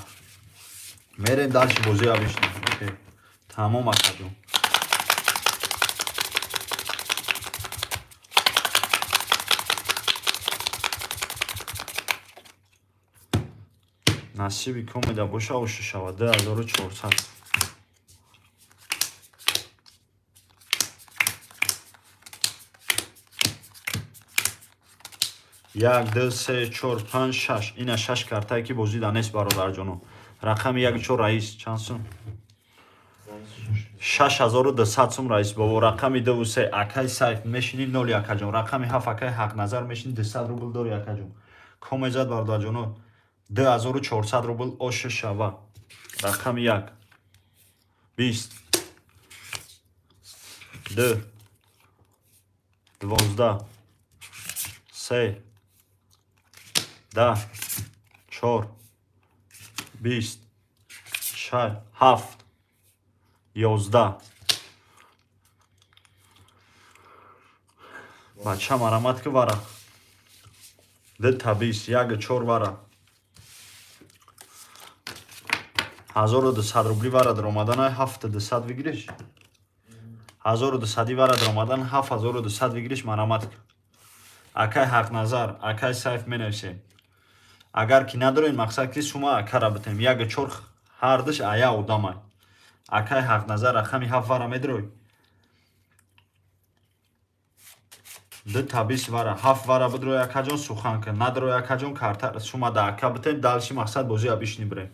Speaker 2: Мерем дальше, бозӣ абишнем. Окей. Тамом, акаҷон. Насиби комеда боша, ошу шава. 2400. Як, ду, се, чор, панҷ, шаш. Ина шаш картае ки бозида нест, бародарҷоно. Рақами як чор, раис, чанд сум? 6200 сум, раис бобо. Рақами дуву се, акай Сайф, мешини ноли, акаҷон. Рақами ҳафт, акай Ҳақназар, мешини 200 рубл дори, акаҷон. Комезад, бародарҷоно, 2400 рубл оша шава. Рақами як. 20. Ду. 12. Се. 10. Чор. 20. Шаш. Ҳафт. 11. Бача, марамат ки, вара. Ду та 20, як чор вара. 1200 рубли вара даромаданай, 7200 выигрыш. 1200 вара даромадан, 7200 выигрыш, марамат. Акай Ҳақназар, акай Сайф, менависем. Агар ки надорем, мақсад ки сума акара битем. Як чор ҳардуш ая одамай. Акай Ҳақназар, рақами ҳафт вара медрой. Ду та 20 вара, ҳафт вара бидрой, акаҷон, сухан кун. Надрой, акаҷон, карта сума да ака битем, дальше мақсад бозӣ абишни бирем.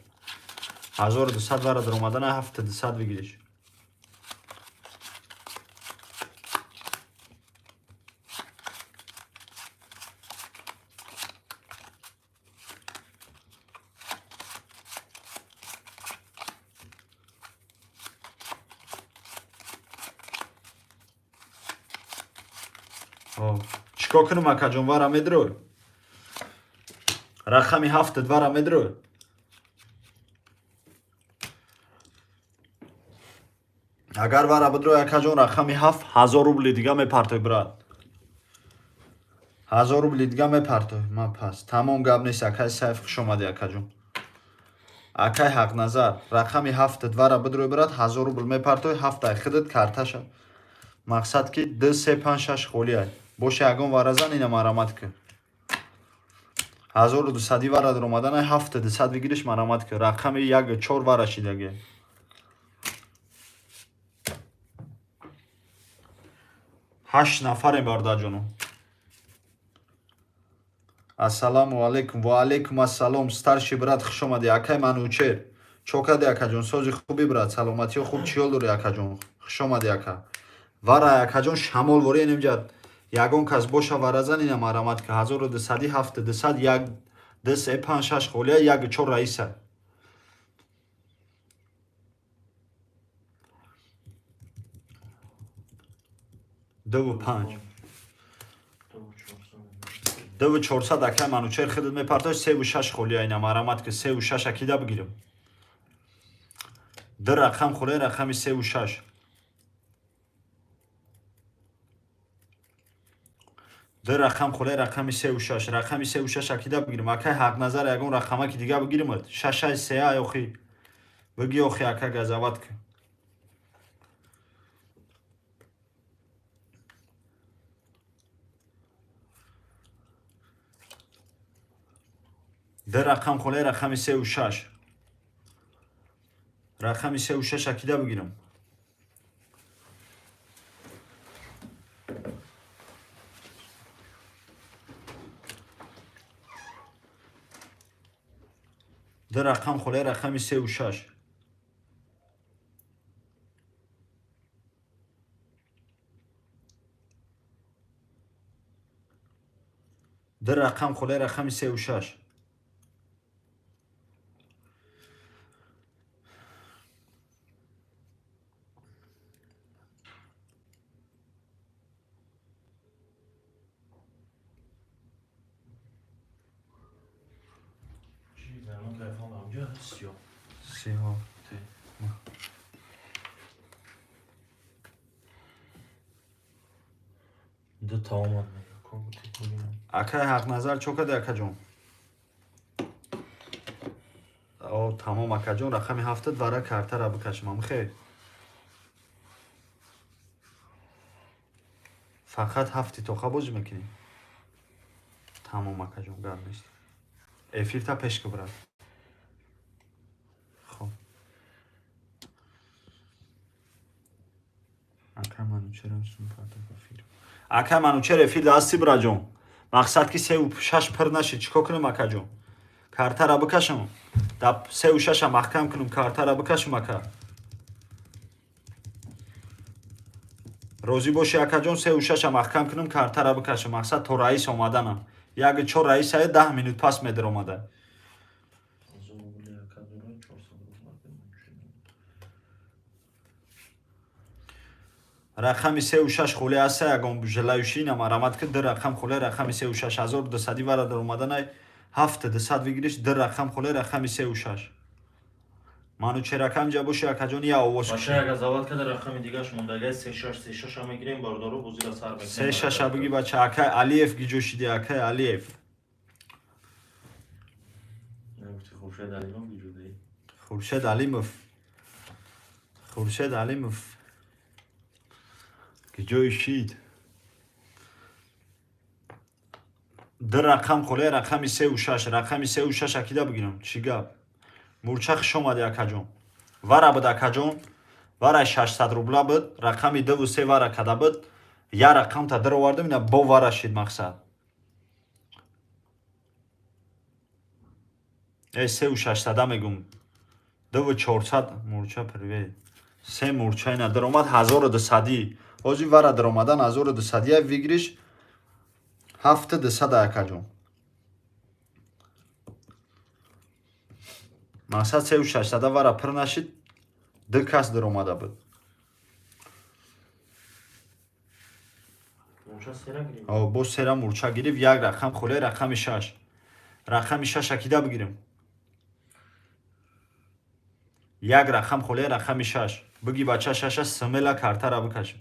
Speaker 2: 1200 вара даромадана, 7200 выигрыш. Чикор кунам, акаҷон, вара медрой? Рақами ҳафтат вара медрой? Агар вара бидрой, акаҷон, рақами ҳафт, 1000 рубли дига мепартой, брат. 1000 рубли дига мепартой. Ман пас. Тамом, гап нест, акай Сайф, хуш омадӣ, акаҷон. Акай Ҳақназар, рақами ҳафтат вара бидрой, брат, 1000 рубл мепартой, ҳафтай худат карташа. Мақсад ки ду, се, панҷ, шаш холиай. Боша, ягон варазан, ина марамат кун. 1200-и вара даромаданай, 7200 бигириш, марамат кун. Рақами як чор вара шидаги. Ҳашт нафарем, бародарҷоно. Ассалому алайкум. Ва алайкум ассалом. Старший брат, хуш омадӣ. Акай Манучер. Чо кардӣ, акаҷон? Сози хуби, брат? Саломатиё хуб, чӣ ҳол дорӣ, акаҷон? Хуш омадӣ, ака. Вара, акаҷон, шамол ворӣ инҷа, ягон кас боша, варазан, ина марамат ка. 1200-и, 7200, як, ду, се, панҷ, шаш холия, як, чор раиса. Дуву панҷ. 2400, акай Манучер, худат мепартош, севу шаш холия, ина марамат ки, севу шаш акида бигирам. Ду рақам холия, рақами севу шаш. Ду рақам холия, рақами севу шаш. Рақами севу шаш акида бигирам. Акай Ҳақназар, ягон рақамаки дига бигиримад. Шашай сеа охи. Биги охи, ака, газават ки. Ду рақам холия, рақами севу шаш. Рақами севу шаш акида бигирам. Ду рақам холия, рақами севу шаш. Ду рақам холия, рақами севу шаш.
Speaker 1: Чӣ замон телефон ҳамҷа сиё.
Speaker 2: Сиҳо.
Speaker 1: Те. Ду та омад мега. Ко бигирам.
Speaker 2: Акай Ҳақназар, чо кади, акаҷон? О, тамом, акаҷон, рақами ҳафтат вара картара бикашмам, хел. Фақат ҳафти тоқа бозӣ мекунӣ? Тамом, акаҷон, гап нест. Эфирта пеш ки, брат. Хоб. Акай Манучерам сум партоф эфир. Акай Манучер, эфир дасти, браҷон. Мақсад ки севу шаш пир нашид, чӣ кор кунам, акаҷон? Картара бикашам. Да севу шаша маҳкам кунам, картара бикашам, ака. Розӣ бошӣ, акаҷон, севу шаша маҳкам кунам, картара бикашам. Мақсад то раис омаданам. Як чор раисае 10 минут пас медаромада.
Speaker 1: 1000 рубли ака дора, 400 рубл ака Манучер.
Speaker 2: Рақами севу шаш холӣ аста, ягон желающий намарамад ки, ду рақам холӣ, рақами севу шаш, 1200-и вара даромаданай, 7200 выигрыш, ду рақам холӣ, рақами севу шаш. Манучеракам ҷа боши, акаҷон, я овоз.
Speaker 1: Баша, як газават када, рақами дигаш мондагай 36, 36 ам мегирем, бародаро, бозира сар мекунем.
Speaker 2: Се шаша биги, бача. Акай Алиев, гиҷо шиди, акай Алиев?
Speaker 1: Нагуфти, Хуршед Алимов гиҷо даи.
Speaker 2: Хуршед Алимов, Хуршед Алимов гиҷои шид? Ду рақам холе, рақами севу шаш. Рақами севу шаш акида бигирам? Чӣ гап, мурча, хуш омадӣ, акаҷон. Вара буд, акаҷон, варай 600 рубла буд, рақами дуву се вара када буд, я рақамта даровардам, ина бо вара шид. Мақсад севу шашсада мегум, дуву чорсад. Мурча, привет. Се мурча ина даромад, 1200-ӣ. Ҳозир вара даромадан 1200-ия, выигрыш 7200, акаҷон. Мақсад севу шашсада вара пир нашид, ду кас даромада буд.
Speaker 1: Мурча сера гирифт.
Speaker 2: О, боз сера мурча гирифт, як рақам холия, рақами шаш. Рақами шаша кида бигирем? Як рақам холия, рақами шаш. Биги бача шаша смело картара бикашем.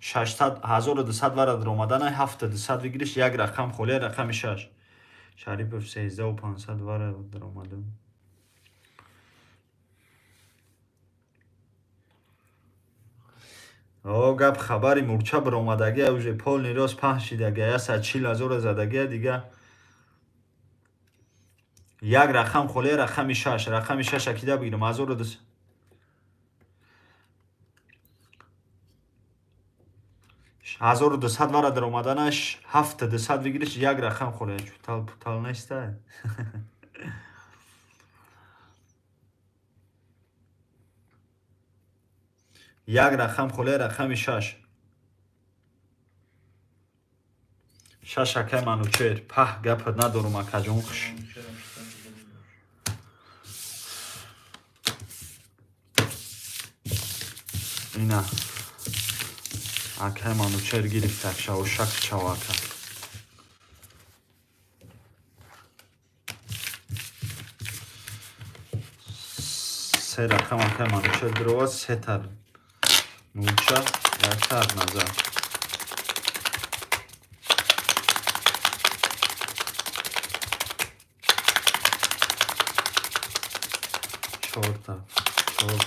Speaker 2: 600 1200 вара даромаданай, 7200 выигрыш, як рақам холия, рақами шаш. Шарипов 13500 вара даромадам. О, гап хабари мурча баромадагия, уже полный рост паҳн шидагия, 140 000 задагия дига. Як рақам холия, рақами шаш. Рақами шаша кида бигирам? 1200. 1200 вара даромаданаш, 7200 выигрыш, як рақам холия. Чутал путал неста. Як рақам холия, рақами шаш. Шаш акай Манучер. Паҳ, гапат надорум, акаҷон, хуш. Ина. Акай Манучер гирифт акша, ошак чава ака. Се рақам акай Манучер дировад, сета мурча, якта Ҳақназар. Чорта, чор,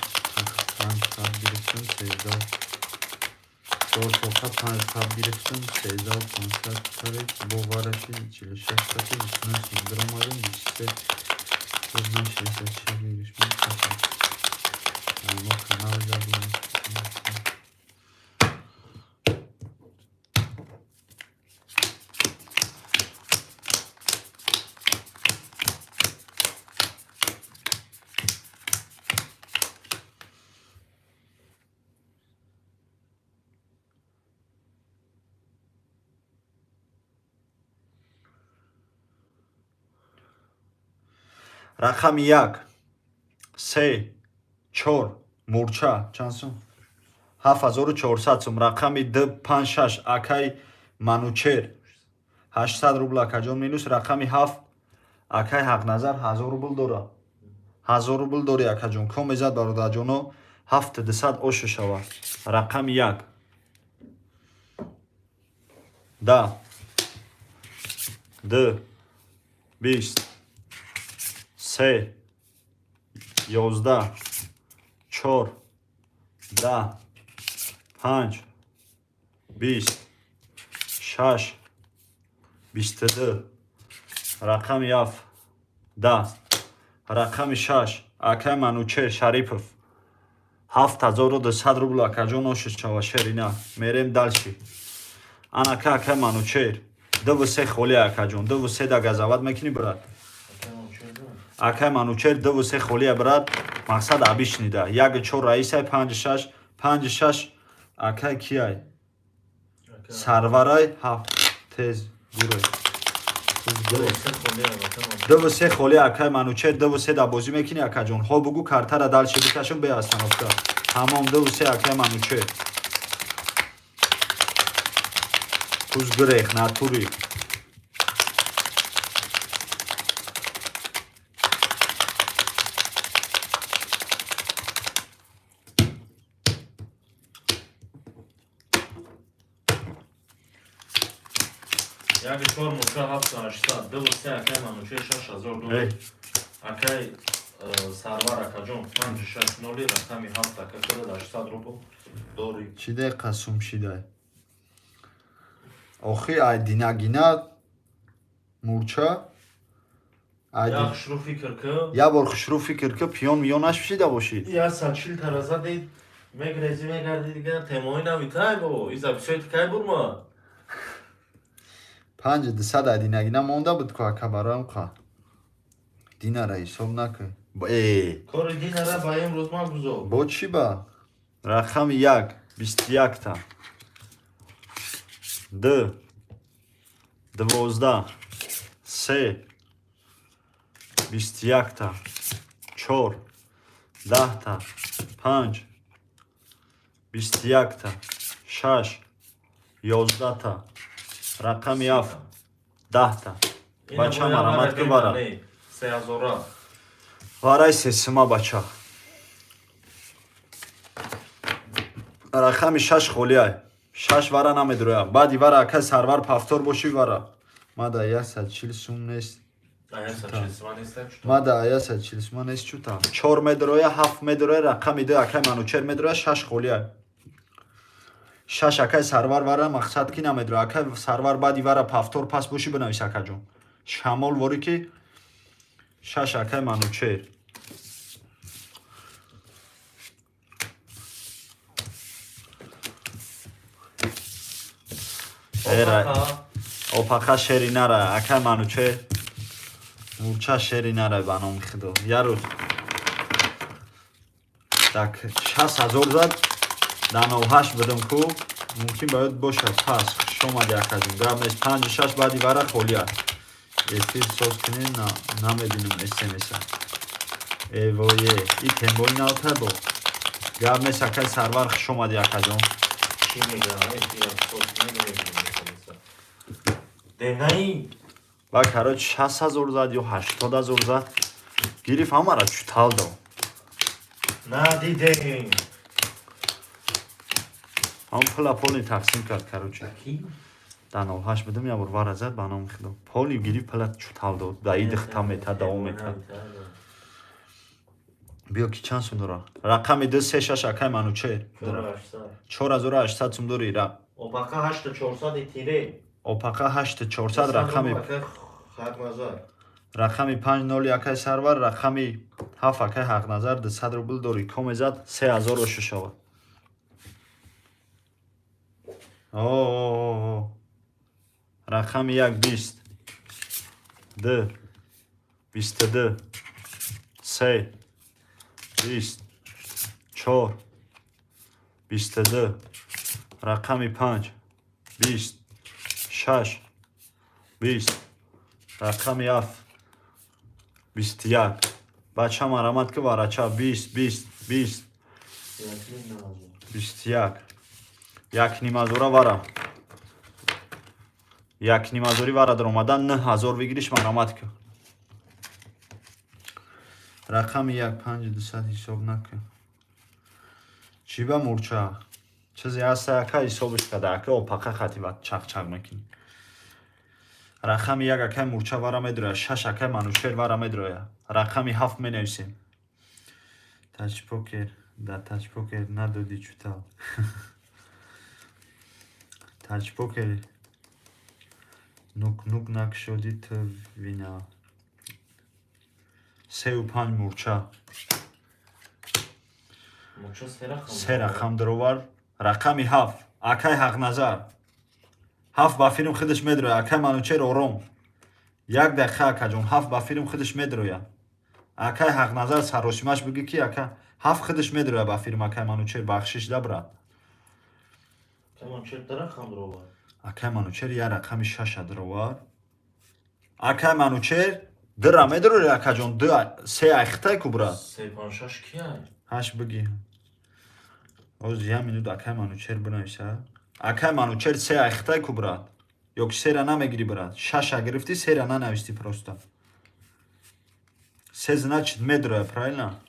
Speaker 2: панҷта гирифтем, 13. Чор тоқа панҷта гирифтем, 13 500 тарик, бо вараши 46 тати, 29 сум даромадем, 23, 66 выигрыш, мо канал забудем. Рақами як, се, чор, мурча, чанд сум? 7400 сум. Рақами д, панҷ, шаш, акай Манучер, 800 рубл, акаҷон, минус. Рақами ҳафт, акай Ҳақназар, 1000 рубл дора. 1000 рубл дори, акаҷон. Ком мезад, бародарҷоно, 7200 ошу шава. Рақами як. Да. Д. 20. Се. 11. Чор. 10. Панҷ. 20. Шаш. 22. Рақами ҳафт. 10. Рақами шаш. Акай Манучер Шарипов. 7200 рубл, акаҷон, оши шава шерина. Мерем дальше. Анака акай Манучер. Дуву се холи, акаҷон. Дуву се да газават мекунӣ, брат? Акай Манучер дуву се холия, брат. Мақсад обычный да. Як чор раисай, панҷ шаш, панҷ шаш акай кияй? Сарварай ҳафт тез гурой. Дуву се холи, акай Манучер, дуву се да бозӣ мекунӣ, акаҷон? Ҳо, бугу, картара дальше бикашам бе остановка. Тамом, дуву се, акай Манучер. Куз грех натури.
Speaker 1: Як чор мурча 7800, дуву се акай Манучер 6000 доллар. Акай Сарвар акаҷон панҷ шаш ноли рақами ҳафт ака када 800 рубл дори.
Speaker 2: Чӣ дақиқа сум шидай? Охи ай динагина мурча ай
Speaker 1: Як хушрӯ фикр ки.
Speaker 2: Як бор хушрӯ фикр ки, пиён миёнаш пишида бошӣ.
Speaker 1: 140 тара задед, мегрези, мегарди дигар темои нави тай бо и записои кай бурма.
Speaker 2: 5200 ай динагина монда буд ку, ака, бароям қа. Динара ҳисоб накун. Э.
Speaker 1: Кори динара ба имрӯз ман гузор.
Speaker 2: Бо чӣ ба? Рақами як, 21-та. Д. 12. Се. 21-та. Чор. 10-та. Панҷ. 21-та. Шаш. 11та, рақами 7 10та. Бача, марамат ки вара.
Speaker 1: 3000-а.
Speaker 2: Варай сесима, бача. Рақами 6 холиай. 6 вара намедроя. Баъди вара, ака Сарвар, повтор боши вара. Мада 140 сум нест. Мада 140 сума нест чута. 4 медроя, 7 медроя, рақами 2 акай Манучер медроя, 6 холиай. 6 акай Сарвар вара мақсад ки намедроя. Акай Сарвар, баъди вара повтор пас боши, бинавис, акаҷон. Шамол ворӣ ки 6 акай Манучер. Эра. Опақа шери нара, акай Манучер. Мурча шери нара, ба номи Худо. Ярӯз. Так 60 000 зад. Да 98 будам ку. Мумкин ба ёд бошад. Пас хуш омади, акаҷон. Гап нест. 5 6 баъди вара холия. Эфир соз кунем, намебинам СМС-а. Эвое, и тембои навтабо. Гап нест, акай Сарвар, хуш омади, акаҷон.
Speaker 1: Чӣ мегӯям? Эфирам соз намебинам СМС-а. Денаи.
Speaker 2: Ва, короче, 60 000 зад ё 80 000 зад. Гириф ҳамара чутал дод.
Speaker 1: Надидем.
Speaker 2: Ҳам пула поли тақсим кард, короче.
Speaker 1: Ки?
Speaker 2: Да 98 будам, я бор вара зад, ба номи Худо. Поли гириф, пула чутал дод. Да идихта мета, давом мета. Биё ки чанд сум дора? Рақами 2 3 6 акай Манучер. 4800 сум дори ра.
Speaker 1: Опақа 8400 тире.
Speaker 2: Опақа 8400, рақами
Speaker 4: Ҳақназар.
Speaker 2: Рақами 5 0 акай Сарвар, рақами 7 акай Ҳақназар 200 рубл дори. Коме зад 3000 ошу шавад. О, рақами 1 20 2 22 3 20 4 22, рақами 5 20 6 20, рақами 7 21. Бача, марамат ки варача 20 20 20 21, 1,5 ҳазора вара, 1,5 ҳазори вара даромада 9000 выигрыш, марамат ки. Рақами 1 5 200 ҳисоб накун. Чӣ ба мурча чизе ҳаста, ака, ҳисобиш када, ака, опақа хати ба чақчақ мекунӣ. Рақами 1 акай Мурча вара медроя, 6 акай Манучер вара медроя, рақами 7 менависем. Тачпокер да тачпокер надодӣ чутал. Тачпокер нук нук накшодӣ ту вина. Сеу панҷ мурча.
Speaker 1: Мурча се рақам.
Speaker 2: Се рақам даровар. Рақами 7 акай Ҳақназар, 7 ба филм худаш медроя. Акай Манучер, ором, як дақиқа, акаҷон. 7 ба филм худаш медроя. Акай Ҳақназар, саросимаш бигӣ ки ака 7 худаш медроя ба филм. Акай Манучер, бахшиш да, брат.
Speaker 1: Манучер да рақам даровар.
Speaker 2: Акай Манучер як рақами шаша даровар. Акай Манучер дра медрори, акаҷон, д се айхтай ку, брат.
Speaker 1: Се панҷ шаш кияй?
Speaker 2: Ҳашт бигӣ. Оз як минут, акай Манучер бинависа. Акай Манучер, се айхтай ку, брат, ё ки сера намегирӣ, брат? Шаша гирифтӣ, сера нанавистӣ просто. Се значит медроя, правильно?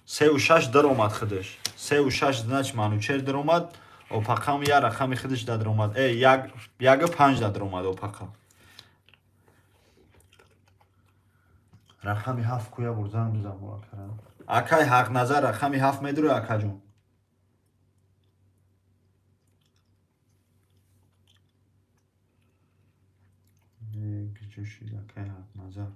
Speaker 2: Сеу шаш даромад худаш. Сеу шаш, значит, Манучер даромад. Опақам як рақами худаш да даромад. Э, як ягу панҷ да даромад опақа. Рақами 7 куя бур, занг бизан бо акара. Акай Ҳақназар, рақами 7 медроя, акаҷон. Киҷо шид акай Ҳақназар?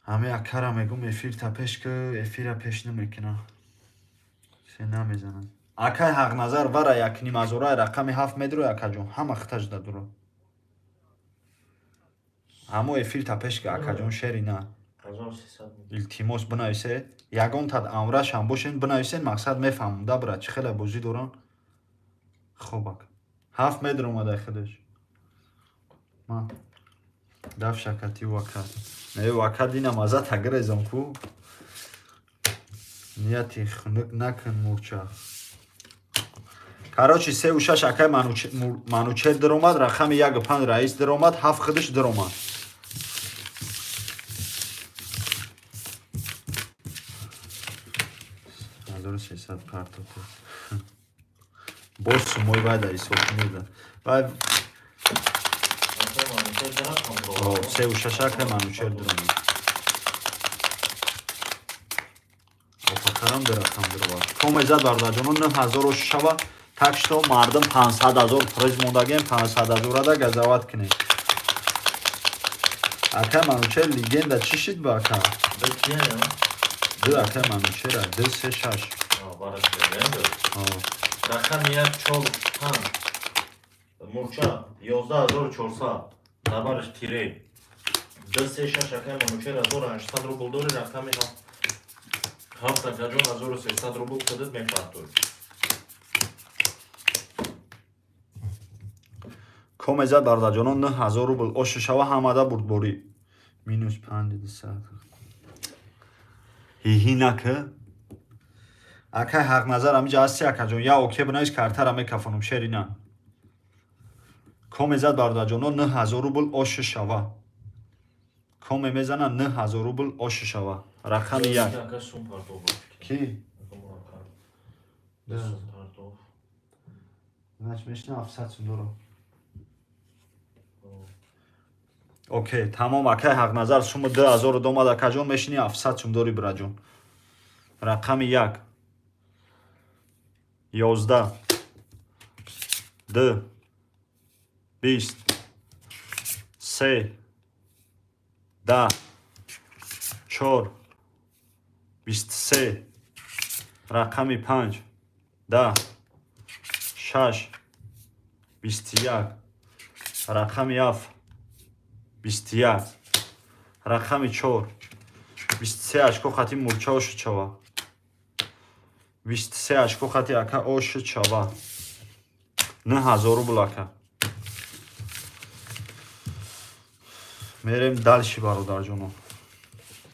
Speaker 2: Ҳами акара мегум, эфирта пеш ки, эфира пеш намекуна, се намезанад. Акай Ҳақназар, вара 1,5 ҳазора, рақами 7 медроя, акаҷон, ҳама хиташ дадуро. Ҳамо эфирта пеш ки, акаҷон, шери на.
Speaker 1: 1300.
Speaker 2: Илтимос, бинависе. Ягонтад амрашам бошен, бинависен, мақсад мефаҳмам да, брат, чӣ хеле бозӣ дорам. Хоб, ака, 7 метр омадай худаш. Ма дафшакати вака не вака динам азата гирезам ку. Нияти хунук накун, мурча. Короче, сеу шаш акай Манучер диромад, рақами яку панҷ Раис диромад, ҳафт худаш диромад. 1300 партоте. Боз сумои вай дар ҳисоб кунед. Вай
Speaker 1: Акай Манучер дирахам.
Speaker 2: Сеу шаш акай Манучер диромад. Опахарам дирахам диромад. Коме зад, бародарҷоно, 9000 шава. Так что мардум, 500 ҳазор приз мондагем, 500 ҳазорада газават кунед. Акай Манучер легенда чӣ шид ба ака?
Speaker 1: Ду кия?
Speaker 2: Ду акай Манучера, ду, се, шаш.
Speaker 1: Бараш легенда. Рақами як, чор, панҷ. Мурча, 11 400. Набараш тире. Ду, се, шаш, акай Манучер, 1800 рубл дори, рақами ҳафт. Ҳафт, акаҷон, 1300 рубл худат мепартоӣ.
Speaker 2: Коме зад, бародарҷоно, 9000 рубл ошу шава, ҳамада бурдборӣ. Минус 500. Ҳиҳи нака. Акай Ҳақназар ҳамиҷа ҳасти, акаҷон. Я оке бинавис, картара мекафонам, шерина. Коме зад, бародарҷоно, 9000 рубл ошу шава. Коме мезана, 9000 рубл ошу шава. Рақами як.
Speaker 1: Ака сум партов.
Speaker 2: Ки?
Speaker 1: Ака.
Speaker 2: Да.
Speaker 1: Сум партов.
Speaker 2: Значит, мешина 700 сум дорам. Окей, тамом, акай Ҳақназар, суму 2000 домад, акаҷон, мешини 700 сум дори, бираҷон. Рақами як. 11, ду, 20, се, 10, чор, 23, рақами панҷ, 10, шаш, 21, рақами ҳафт, 21, рақами чор, 23 очко хати мурча ошу чава. 23 очко хати ака ошу чава. 9000 рубл, ака. Мерем дальше, бародарҷоно.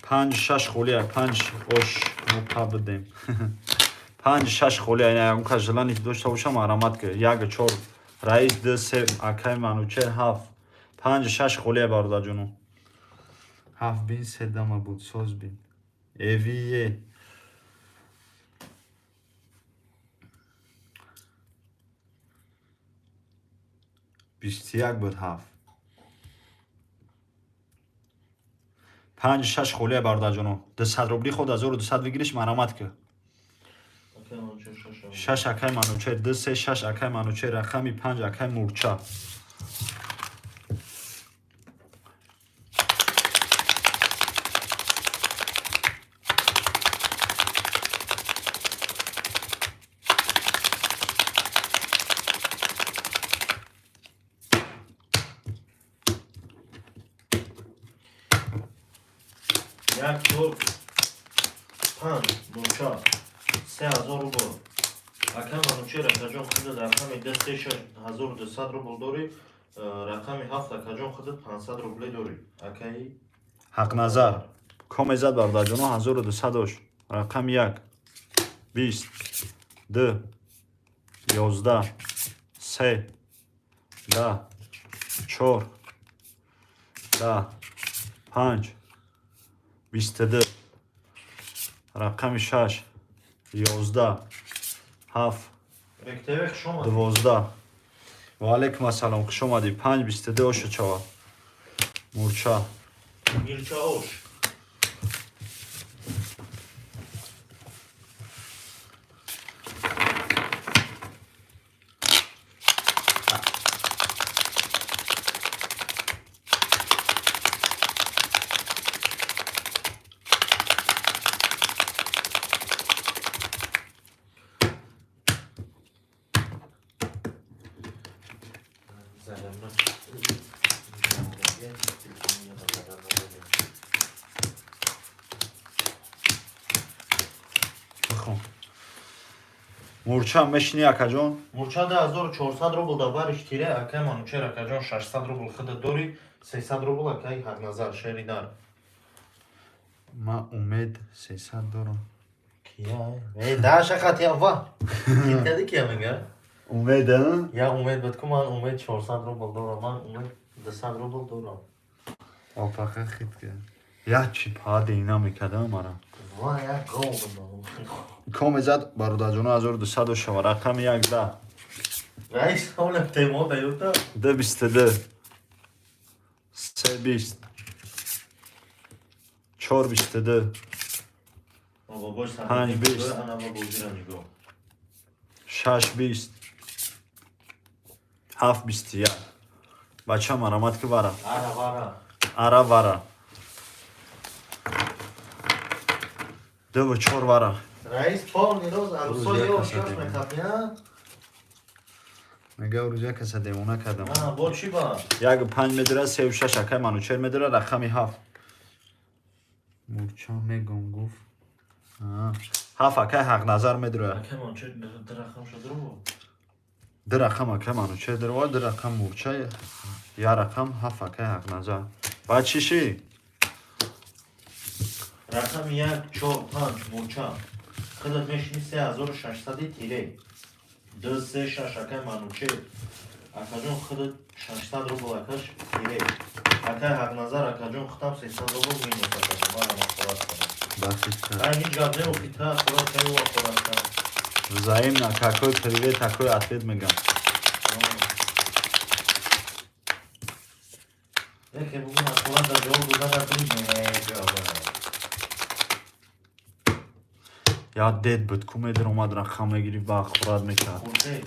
Speaker 2: Панҷ шаш холия, панҷ ош мо бидем. Панҷ шаш холия, ина ягон кас желание дошта бошам, марамат ки. Як, чор, Раис, ду, се, акай Манучер, ҳафт. Панҷ шаш холия, бародарҷоно. Ҳафт бин, се дама буд, соз бин. Эвие. 21 буд ҳафт. Панҷ шаш холия, бародарҷоно. 200 рубли худ 1200 выигрыш, марамат ки.
Speaker 1: Акай Манучер шаш.
Speaker 2: Шаш акай Манучер, ду, се, шаш, акай Манучер, рақами панҷ, акай Мурча.
Speaker 1: Як, чор, панҷ, мурча, 3000 рубл. Акай Манучер, акаҷон, худат рақами ду, се, шаш, 1200 рубл дорӣ. Рақами ҳафт, акаҷон, худат 500 рубле дорӣ. Акаи
Speaker 2: Ҳақназар. Коме зад, бародарҷоно, 1200 ош. Рақами як. 20, ду, 11, се, 10, чор, 10, панҷ, 22, рақами шаш, 11, ҳафт,
Speaker 1: Ректеве, хуш омадӣ.
Speaker 2: 12. Ва алайкум ассалом, хуш омадӣ. Панҷ, 22 ошу чава. Мурча.
Speaker 1: Мирча ош. Зарядно.
Speaker 2: Бихон. Мурча мешини, акаҷон?
Speaker 1: Мурча 2400 рубл дар бариш тире, акай Манучер, акаҷон, 600 рубл худат дорӣ, 300 рубл акай Ҳақназар, шери нар.
Speaker 2: Ман умед 300 дорам.
Speaker 1: Кия? Э, даша хатия ва. Китади кия мега?
Speaker 2: Умед, а?
Speaker 1: Як умед буд, ку ман умед 400 рубл дорам, ман умед 200 рубл дорам.
Speaker 2: Опаха хит ка. Як чи паде ина мекардам мара.
Speaker 1: Ва, як гов буд.
Speaker 2: Коме зад, бародарҷоно, 1200 шава. Рақами як да.
Speaker 1: Раис, ҳола темо даюта.
Speaker 2: Д 22. Се 20. Чор 22.
Speaker 1: Бобош.
Speaker 2: Панҷ, 20.
Speaker 1: Ана бобоҷира нигоҳ.
Speaker 2: Шаш 20. Ҳафт 21. Бача, марамат ки вара.
Speaker 1: Ара вара.
Speaker 2: Ара вара. Дуву чор вара.
Speaker 1: Раис, полный роз арусо
Speaker 2: Рӯз як
Speaker 1: ёш
Speaker 2: каса
Speaker 1: ёш
Speaker 2: девона.
Speaker 1: мехапия.
Speaker 2: Мега, рӯз як каса девона кардам.
Speaker 1: А, бо чӣ ба?
Speaker 2: Як панҷ медора, севу шаш акай Манучер медора, рақами ҳафт. Мурча мегом гуфт. Аа. Ҳафт акай Ҳақназар медурояд.
Speaker 1: Акай Манучер ду рақам шуд ру.
Speaker 2: Ду рақам акай Манучер даровад, ду рақам мурча, як рақам ҳафт акай Ҳақназар. Баъд чӣ ши?
Speaker 1: Рақами як, чор, панҷ, мурча. Худат мешини 3600 тире. Ду, се, шаш акай Манучер. Акаҷон, худат 600 рубл акаш тире. Акай Ҳақназар, акаҷон, худам 300 рубл минус, акаҷон. Ман махорат кардам.
Speaker 2: Бахит кард.
Speaker 1: Ай, ҳеҷ гап не, охи та хӯрак кай, ӯ хӯрак кай.
Speaker 2: Взаимно, какой привет, такой ответ мегам.
Speaker 1: Яке бугун ахорат дар ҷавоб дода натуни меҷавоб.
Speaker 2: Я дед буд, ку медир омад, рақам мегирифт, ба ахборат мекард.
Speaker 1: Хуршед.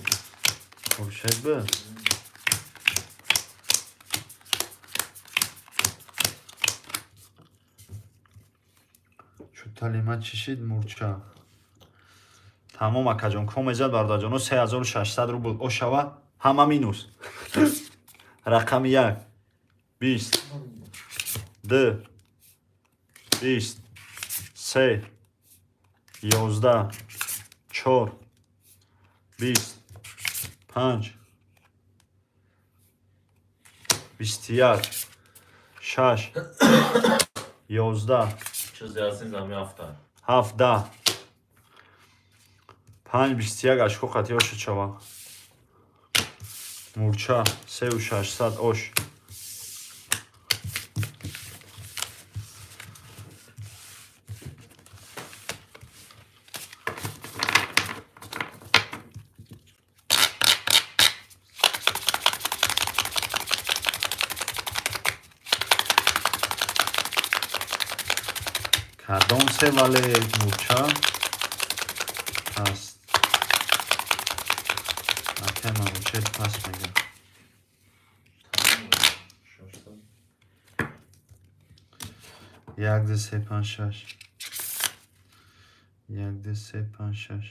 Speaker 2: Хуршед буд. Чуталима чишид мурча. Тамом, акаҷон, коме зад, бародарҷоно, 3600 рубл ошава, ҳама минус. Рақами як, 20, ду, 20, се, 11, чор, 20, панҷ, 21, шаш, 11,
Speaker 1: Чизе ҳастин зами ҳафта.
Speaker 2: Ҳафт, 10, панҷ, 21 ашко қати оша чава. Мурча, 3600 ош. Кадом се вале мурча ҳаст? Акай Манучер пас мега.
Speaker 1: 600.
Speaker 2: Як, ду, се, панҷ, шаш. Як, ду, се, панҷ, шаш.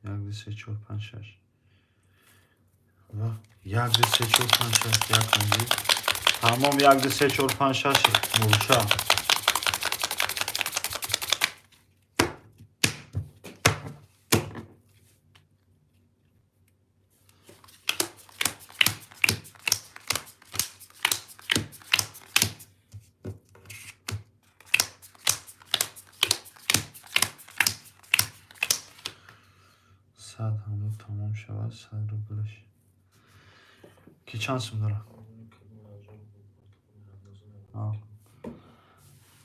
Speaker 2: Як, ду, се, чор, панҷ, шаш. Ва, як, ду, се, чор, панҷ, шаш, як, панҷ. Тамом, як, ду, се, чор, панҷ, шаш, мурча. 100 ҳамун тамом шавад, 100 рублш. Ки чанд сум дора? А.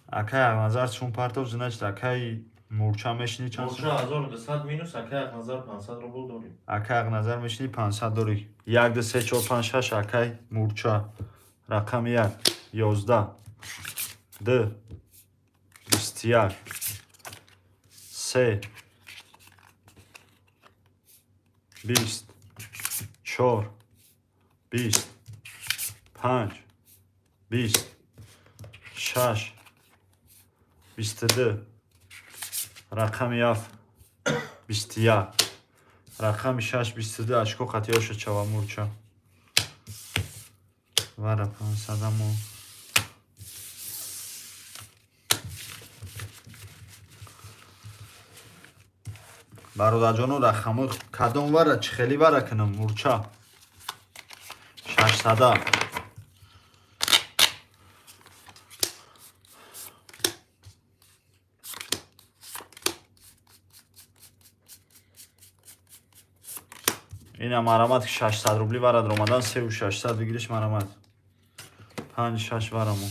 Speaker 2: Акай Ҳақназар чун партов, значит, акай мурча мешини чанд сум?
Speaker 1: Мурча 1200 минус, акай Ҳақназар 500 рубл дорӣ.
Speaker 2: Акай Ҳақназар мешини 500 дорӣ. Як, ду, се, чор, панҷ, шаш, акай мурча. Рақами як, 11, ду, 21, се, 20, чор, 20, панҷ, 20, шаш, 22, рақами ҳафт, 21, рақами шаш, 22 ашко қати оша чава мурча. Вара 500-амо. Бародарҷоно, рақамҳои кадом вара, чӣ хели вара кунам мурча? 600-а. Ина марамат 600 рубли варад ромадан 3600 выигрыш марамат. 5-6 варамо.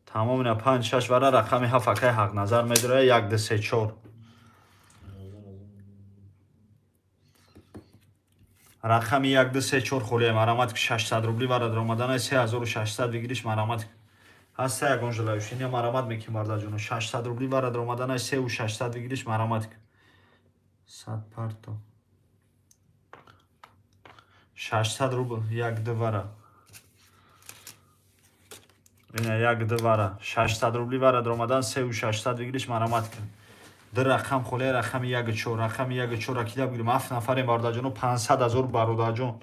Speaker 2: Тамом ина 5-6 вара рақами 7 акай Ҳақназар медора 1 2 3 4. Рақами 1 2 3 4 холия марамат 600 рубли варад ромадан 3600 выигрыш марамат. Ҳаста ягон желающий ина марамат меким бардаҷоно 600 рубли варад ромадан 3600 выигрыш марамат. 100 парто. 600 рубл 1 2 вара. Ина 1 2 вара 600 рубли варад ромадан 3600 выигрыш марамат кун. Ду рақам холия рақами 1 4 рақами 1 4 кида бигирем 7 нафарем бародарҷоно 500 ҳазор бародарҷон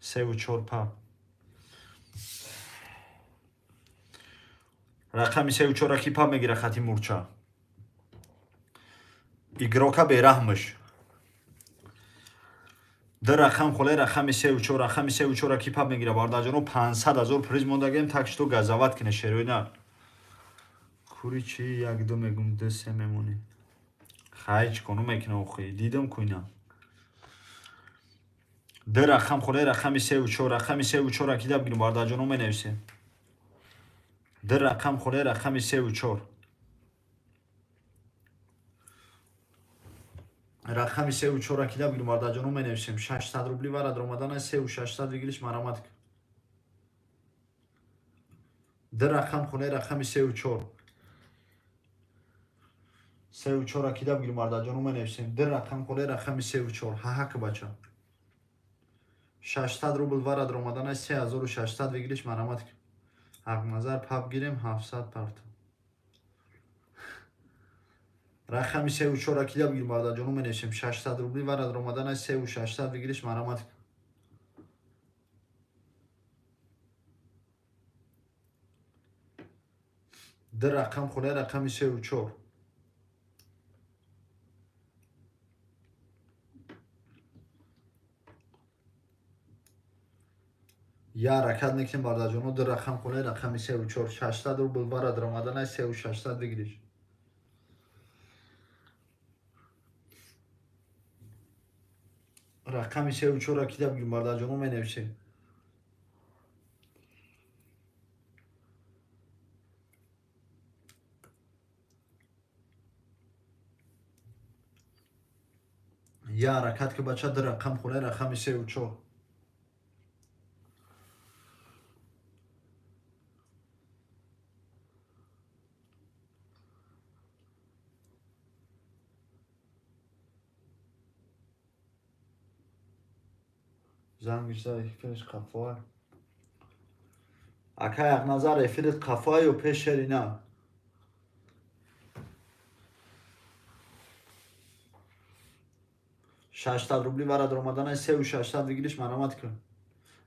Speaker 2: 3 4 па. Рақами 3 4 ки па мегира хати мурча. Игрока бераҳмш. Ду рақам холе рақами 3 4 рақами 3 4 ки па мегира бародарҷоно 500 ҳазор приз мондагем так что газават кине шероина. Кури чи 1 2 мегум 2 3 мемонӣ. Хай чӣ кону мекина охи дидам куйна. Ду рақам холе рақами 3 4 рақами 3 4 ки да бигирем бародарҷоно менависем. Ду рақам холе рақами 3 4. Рақами 3 4 ки да бигирем бародарҷоно менависем 600 рубли варад ромадан 3600 выигрыш марамат. Ду рақам холе рақами 3 4. 3 4 ки да бигирем бародарҷоно менависем. Ду рақам холе рақами 3 4. Ҳа ки бача. 600 рубл варад ромадан 3600 выигрыш марамат. Ҳақназар пап гирем 700 парто. Рақами 3 4 ки да бигирем бародарҷоно менависем 600 рубли варад ромадан 3600 выигрыш марамат. Ду рақам холе рақами 3 4. Я ҳаракат мекунем бародарҷоно ду рақам холе рақами 3 4 600 рубл варад ромадан 3600 выигрыш. Рақами 3 4 ки да бигирем бародарҷоно менависем. Я ҳаракат ки бача ду рақам холе рақами 3 4. Зангиш зад эфириш қафоа. Акай Ҳақназар эфирит қафоа ё пеш шерина? 600 рубли варад ромадан 3600 выигрыш марамат кун.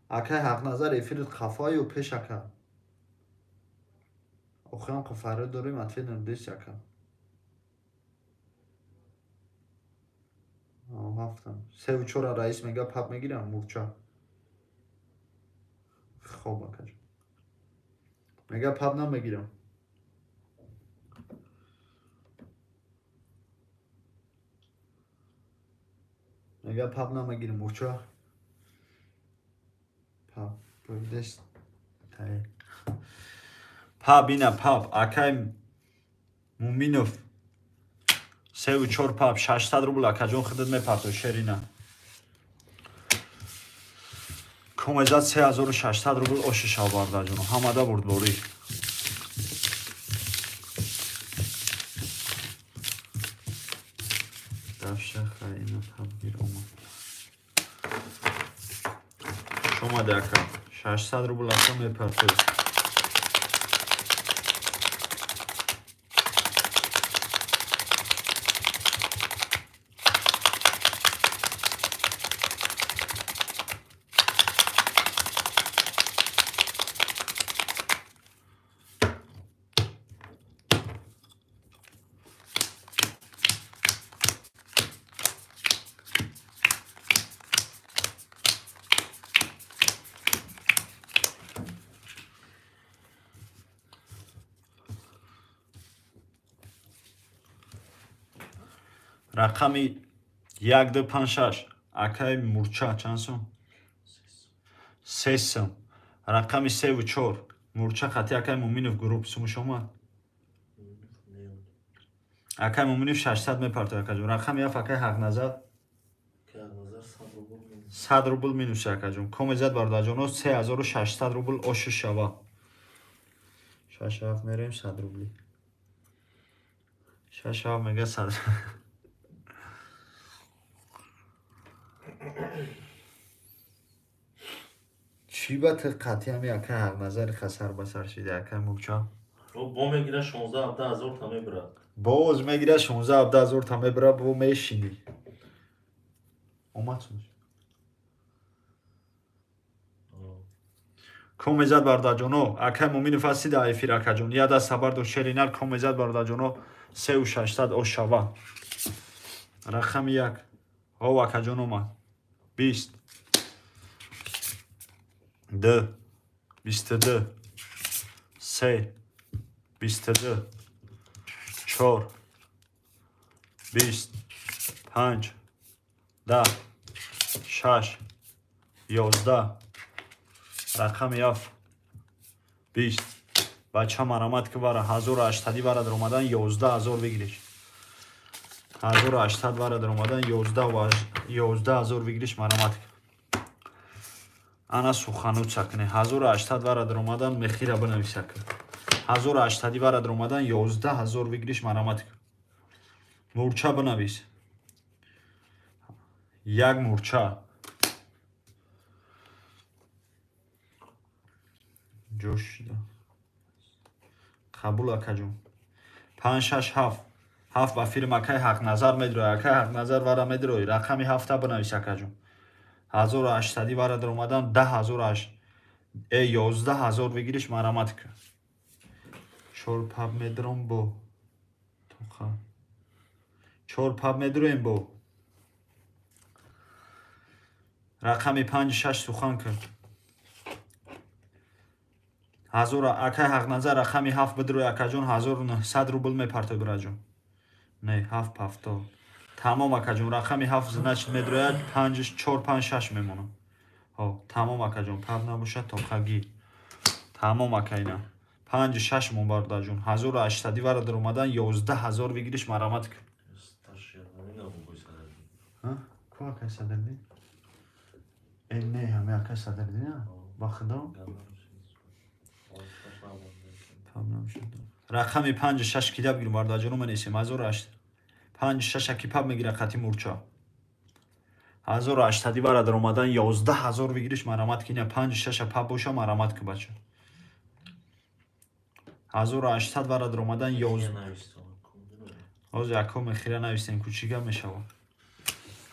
Speaker 2: Акай Ҳақназар эфирит қафоа ё пеш ака? Охирам қафаро дорем ответ надест ака. Ҳафтам. 3 4 раис мега пап мегирам мурча. Хоб акаҷон. Мега пап намегирам. Мега пап намегирам мурча. Пап бдест. Тай. Пап ина пап акай Муминов 3 4 пап 600 рубл акаҷон худат мепартои шерина. Комезат 3600 рубл оши шав бардаҷоно. Ҳамада бурдборӣ. Дафша хайна пап гир омад. Шомаде ака. 600 рубл ака мепартои. Рақами 1 2 5 6. Акай Мурча чанд сум? 3 сум. Рақами севу чор. Мурча хати акай Муминов групп сумуш омад. Акай Муминов 600 мепартояд, акаҷон. Рақами ҳафт, акай Ҳақназар. 100 рубл минус, акаҷон. Комезад, бародарҷоно, 3600 рубл ошу шава. Шаш ҳафт мерем, 100 рубли. Шаш ҳафт мега сад. Чӣ ба ту қатъи ҳами акай Ҳақназари хасар ба сар шида, акай Мурча?
Speaker 1: Бо мегира 16-17 ҳазор та мебирад.
Speaker 2: Боз мегира 16-17 ҳазор та мебира, бо мешинӣ. Омад сумуш. Комезад, бародарҷоно, акай Муминов ҳасти дар эфир, акаҷон. Я даст хабар дошт, шеринар комезад, бародарҷоно, 3600 ошава. Рақами як. Ҳов, акаҷон, омад. 20. Д. 22. Се. 22. Чор. 20. Панҷ. 10. Шаш. 11. Рақами ҳафт. 20. Бача, марамат ки вара 1800-и вара даромадан 11 000 выигрыш. 1800 вара даромадан 11 000 выигрыш, марамат ки. Ана сухануца кне. 1800 вара даромадан мехира бинависа ки. 1800-и вара даромадан 11 000 выигрыш, марамат ки. Мурча бинавис. Як мурча. Ҷош шуда. Қабул, акаҷон. Панҷ, шаш, ҳафт. Ҳафт ба филм акай Ҳақназар медрои. Акай Ҳақназар вара медрои. Рақами ҳафта бинавис, акаҷон. 1800-и вара даромадан 10 000 э 11 000 выигрыш, марамат ки. Чор паб медром бо. Тоқа. Чор паб медроем бо. Рақами панҷ, шаш, сухан кун. Ҳазор, акай Ҳақназар, рақами ҳафт бидрои, акаҷон, 1900 рубл мепартой, бираҷон. Не, ҳафт пафто. Тамом, акаҷон, рақами ҳафт, значит, медрояд, панҷ, чор, панҷ, шаш мемонам. Ҳо, тамом, акаҷон, паб набошад, тоқагӣ. Тамом, акайна. Панҷ, шаш мон, бародарҷон. 1800-и вара даромадан 11 000 выигрыш, марамат ки. Ку акай Садриддин? Э, не, ҳами акай Садриддин, а? Ба худо? Паб набошад. Рақами панҷ, шаш кида бигирем, бародарҷоно, менесем. 1008. Панҷ, шаш аки паб мегира қати мурча. 1800-и вара даромадан 11 000 выигрыш, марамат ки. Ина панҷ, шаша паб боша, марамат ки, бача. 1800 вара даромадан 11. Ҳозир яком мехира нависем, ку чӣ гап мешавад.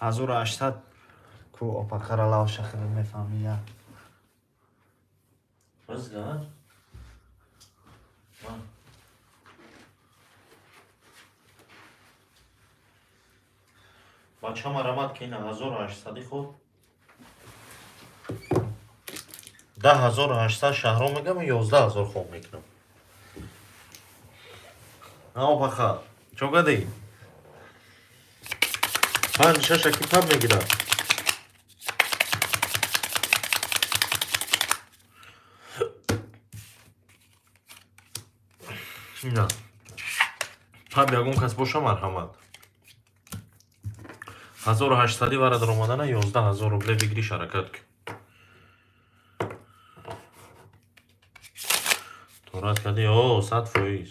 Speaker 2: 1800 ку опақара лавша худат мефаҳмӣ я.
Speaker 1: Разгар? Ман. Бача, марамат ки, ина 1800-и худ. 10 800 шаҳром мегам, 11 000 хоб мекунам. Ао паха, чо кардӣ? Панҷ, шаш аки паб мегирад. Ина. Паб ягон кас боша, марҳамат. 1800-и вара даромадана 11 000 рубле выигрыш, ҳаракат кун. Торат кардӣ? О, 100%.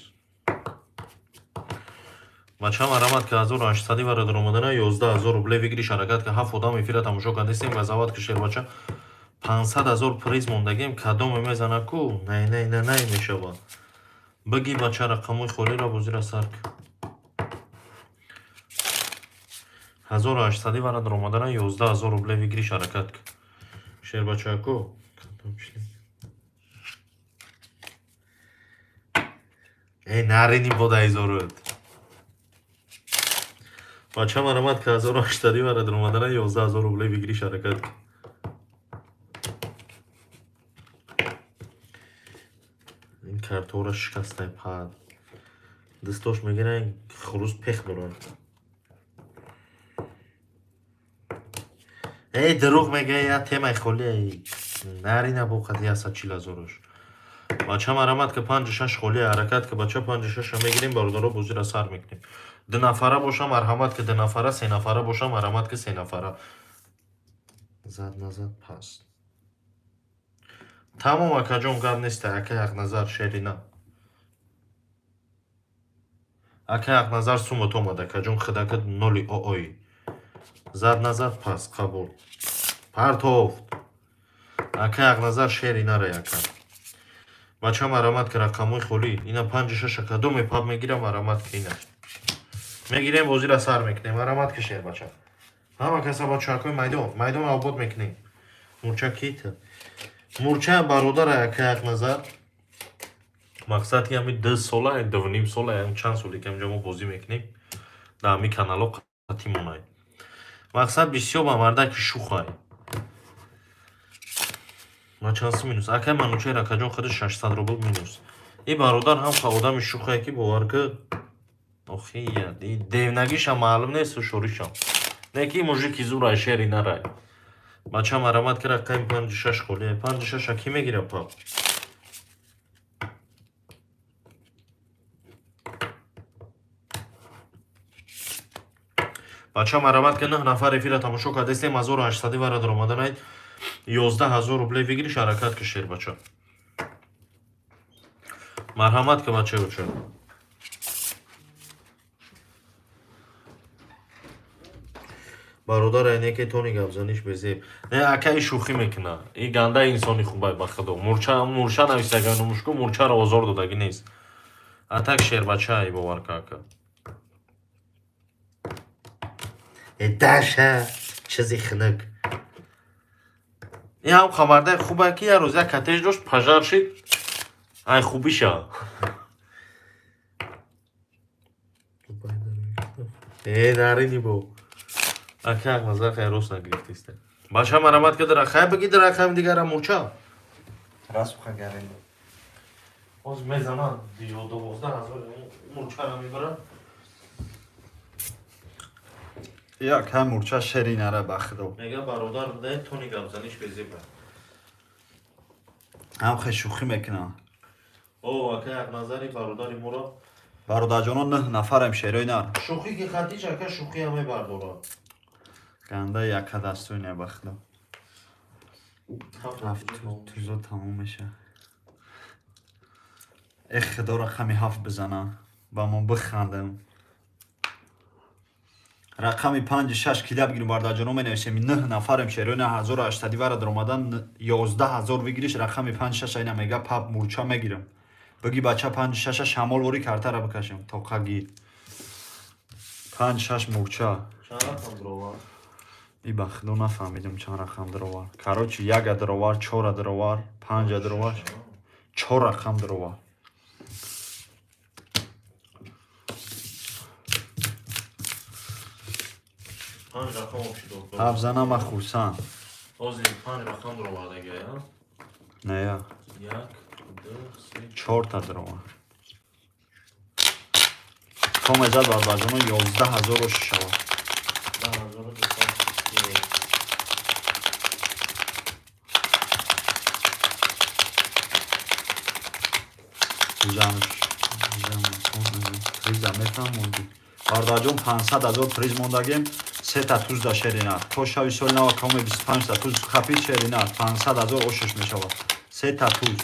Speaker 1: Бача, марамат ки, 1800-и вара даромадана 11 000 рубле выигрыш, ҳаракат ки. Ҳафт одам эфира тамошо кардистем, газават ки, шербача. 500 000 приз мондагем, кадоме мезана ку? Най, най, най, най мешава. Биги, бача, рақамои холиро бозира сар кун. 1800-и вара даромадана 11 000 рубле выигрыш, ҳаракат кун. Шербачаку. Кадом чиз? Э, нарини бода изорут. Бача, марамат ки, 1800-и вара даромадана 11 000 рубле выигрыш, ҳаракат кун. Ин картора шикастай пад. Дастош мегиран, хурус пех дорад. Эй, дурӯғ мега, я темаи холия. Нарина бо қад 140 000-аш. Бача, марамат ки, панҷу шаш холия, ҳаракат ки, бача, панҷу шаша мегирем, бародаро, бозира сар мекунем. Ду нафара боша, марҳамат ки, ду нафара, се нафара боша, марҳамат ки, се нафара. Зад, назад, пас. Тамом, акаҷон, гап неста, акай Ҳақназар, шерина. Акай Ҳақназар, сумат омад, акаҷон, хидака ноли оой. Зад, назад, пас, қабул. Партофт. Акай Ҳақназар, шери нарай, ака. Бача, марамат ки, рақамҳои холӣ. Ина панҷу шаша кадоме паб мегирам, марамат ки, ина. Мегирем, бозира сар мекунем. Марамат ки, шер бача. Ҳама каса бачаҳакои майдон, майдон обод мекунем. Мурча кита? Мурча бародара, акай Ҳақназар. Мақсад ки ҳами 2 сола, 2,5 сола, ҳам чанд соли ки ҳамҷо мо бозӣ мекунем. Дар ҳами канало қатӣ монай. Мақсад бисёр ба мардаки шухай. Ма чанд минус? Акай Манучер, акаҷон, худи 600 рубл минус. И бародар ҳам ха одами шухае ки, бовар ки, охия, девнагишам маълум нест, шоришам. Не ки мужики зурай, шери нарай. Бача, марамат ки, рақами панҷу шаш холия. Панҷу шаша кӣ мегира пап? Бача, марамат ки, нӯҳ нафар эфира тамошо кардастем, 1800 вара даромаданай, 11 000 рублей выигрыш, ҳаракат ки, шер бача. Марҳамат ки, бача уча. Бародар, айнеке тони гапзаниш безеб. Не, ака, и шӯхӣ мекуна. И ганда инсони хубай, ба худо. Мурча, мурча нависагану мушку мурчаро озор додагӣ нест. А так шербача, бовар ка, ака. Э, даша, чизи хинак. Ин ҳам хабардаи хубе ки як рӯз як коттедж дошт, пожар шид. Ай хубиша. Э, нарини бо. Ака Ҳақназар, хай рост нагирифтиста. Бача, марамат кадара, хай бигида рақами дигара, мурча.
Speaker 4: Расуха гарен.
Speaker 1: Ҳозир мезанад, 12 000 мурчара мебарад.
Speaker 2: Як ҳам мурча шери нара, ба худо.
Speaker 1: Мега бародар буда, тони гапзаниш безеба.
Speaker 2: Ҳам хе шӯхӣ мекунам.
Speaker 1: О, ака Ҳақназари бародари моро.
Speaker 2: Бародарҷоно, нӯҳ нафарем, шерои нар.
Speaker 1: Шӯхӣ ки хатиш, ака, шӯхӣ ҳам мебардорад.
Speaker 2: Ганда яка дастуне, ба худо. Ҳафт тузо тамом меша. Эх, худо, рақами ҳафт бизана. Ба мо бихандем. Рақами панҷи шаш кида бигирем, бародарҷоно, менависем. Нӯҳ нафарем, шерои на, 1800 вара даромадан, 11 000 выигрыш, рақами панҷ шаша ина мега пап мурча мегирам. Биги бача, панҷ шаша шамол вори картара бикашем. Тоқа гир. Панҷ шаш мурча.
Speaker 1: Чанд рақам дуровар?
Speaker 2: И ба худо нафаҳмидам чанд рақам даровар. Короче, яга даровар, чора даровар, панҷа даровар, чор рақам даровар.
Speaker 1: Панҷ рақам обши дод.
Speaker 2: Ҳафт зана, ма хурсанд.
Speaker 1: Ҳозир панҷ рақам дуровардага, я?
Speaker 2: Не, я.
Speaker 1: Як, ду, се,
Speaker 2: Чорта даровар. То мезад, бародарҷоно, 11 000 шавад.
Speaker 1: 10 231.
Speaker 2: Зам, приза мефаҳмонди. Бародарҷон, 500 000 приз мондагем, сета тузда, шерина. То шави соли нава каме 25 та туз хапид, шерина, 500 000 ошош мешавад. Сета туз.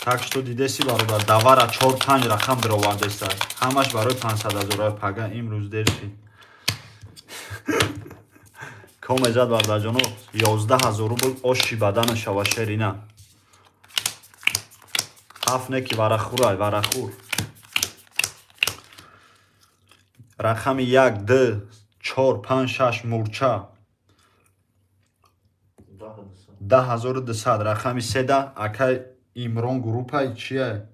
Speaker 2: Так что дидеси, бародар, давара чор панҷ рақам даровардеста. Ҳамаш барои 500 000, пага имрӯз дер шид. Коме зад, бародарҷоно, 11 000 рубл оши бадана шава, шерина. Ҳафт неки варахурай, варахур. Рақами як, ду, чор, панҷ, шаш, мурча.
Speaker 1: 10 200.
Speaker 2: 10 200. Рақами седа акай Имрон группай чия?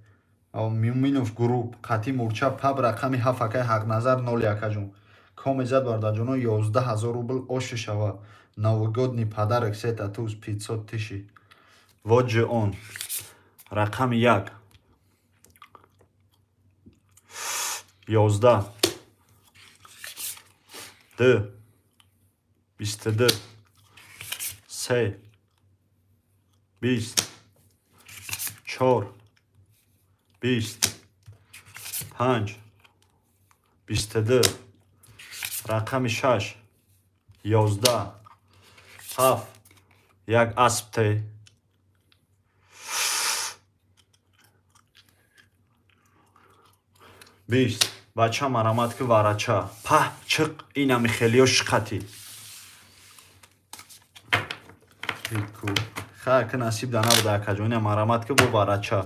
Speaker 2: Мюминов групп қати мурча паб, рақами ҳафт, акай Ҳақназар ноли, акаҷон. Коме зад, бародарҷоно, 11 000 рубл оши шава. Новогодний подарок, сета туз, 500 тысячи. Вот же он. Рақами як. 11. Ду. 22, се, 20, чор, 20, панҷ, 22, рақами шаш, 11, ҳафт, як асп те. 20. Бача, марамат ки, варача. Паҳ, чиқ, инами хелиё шиқати. Ха, ки насиб да набуда, акаҷон, ина марамат ки, бо варача.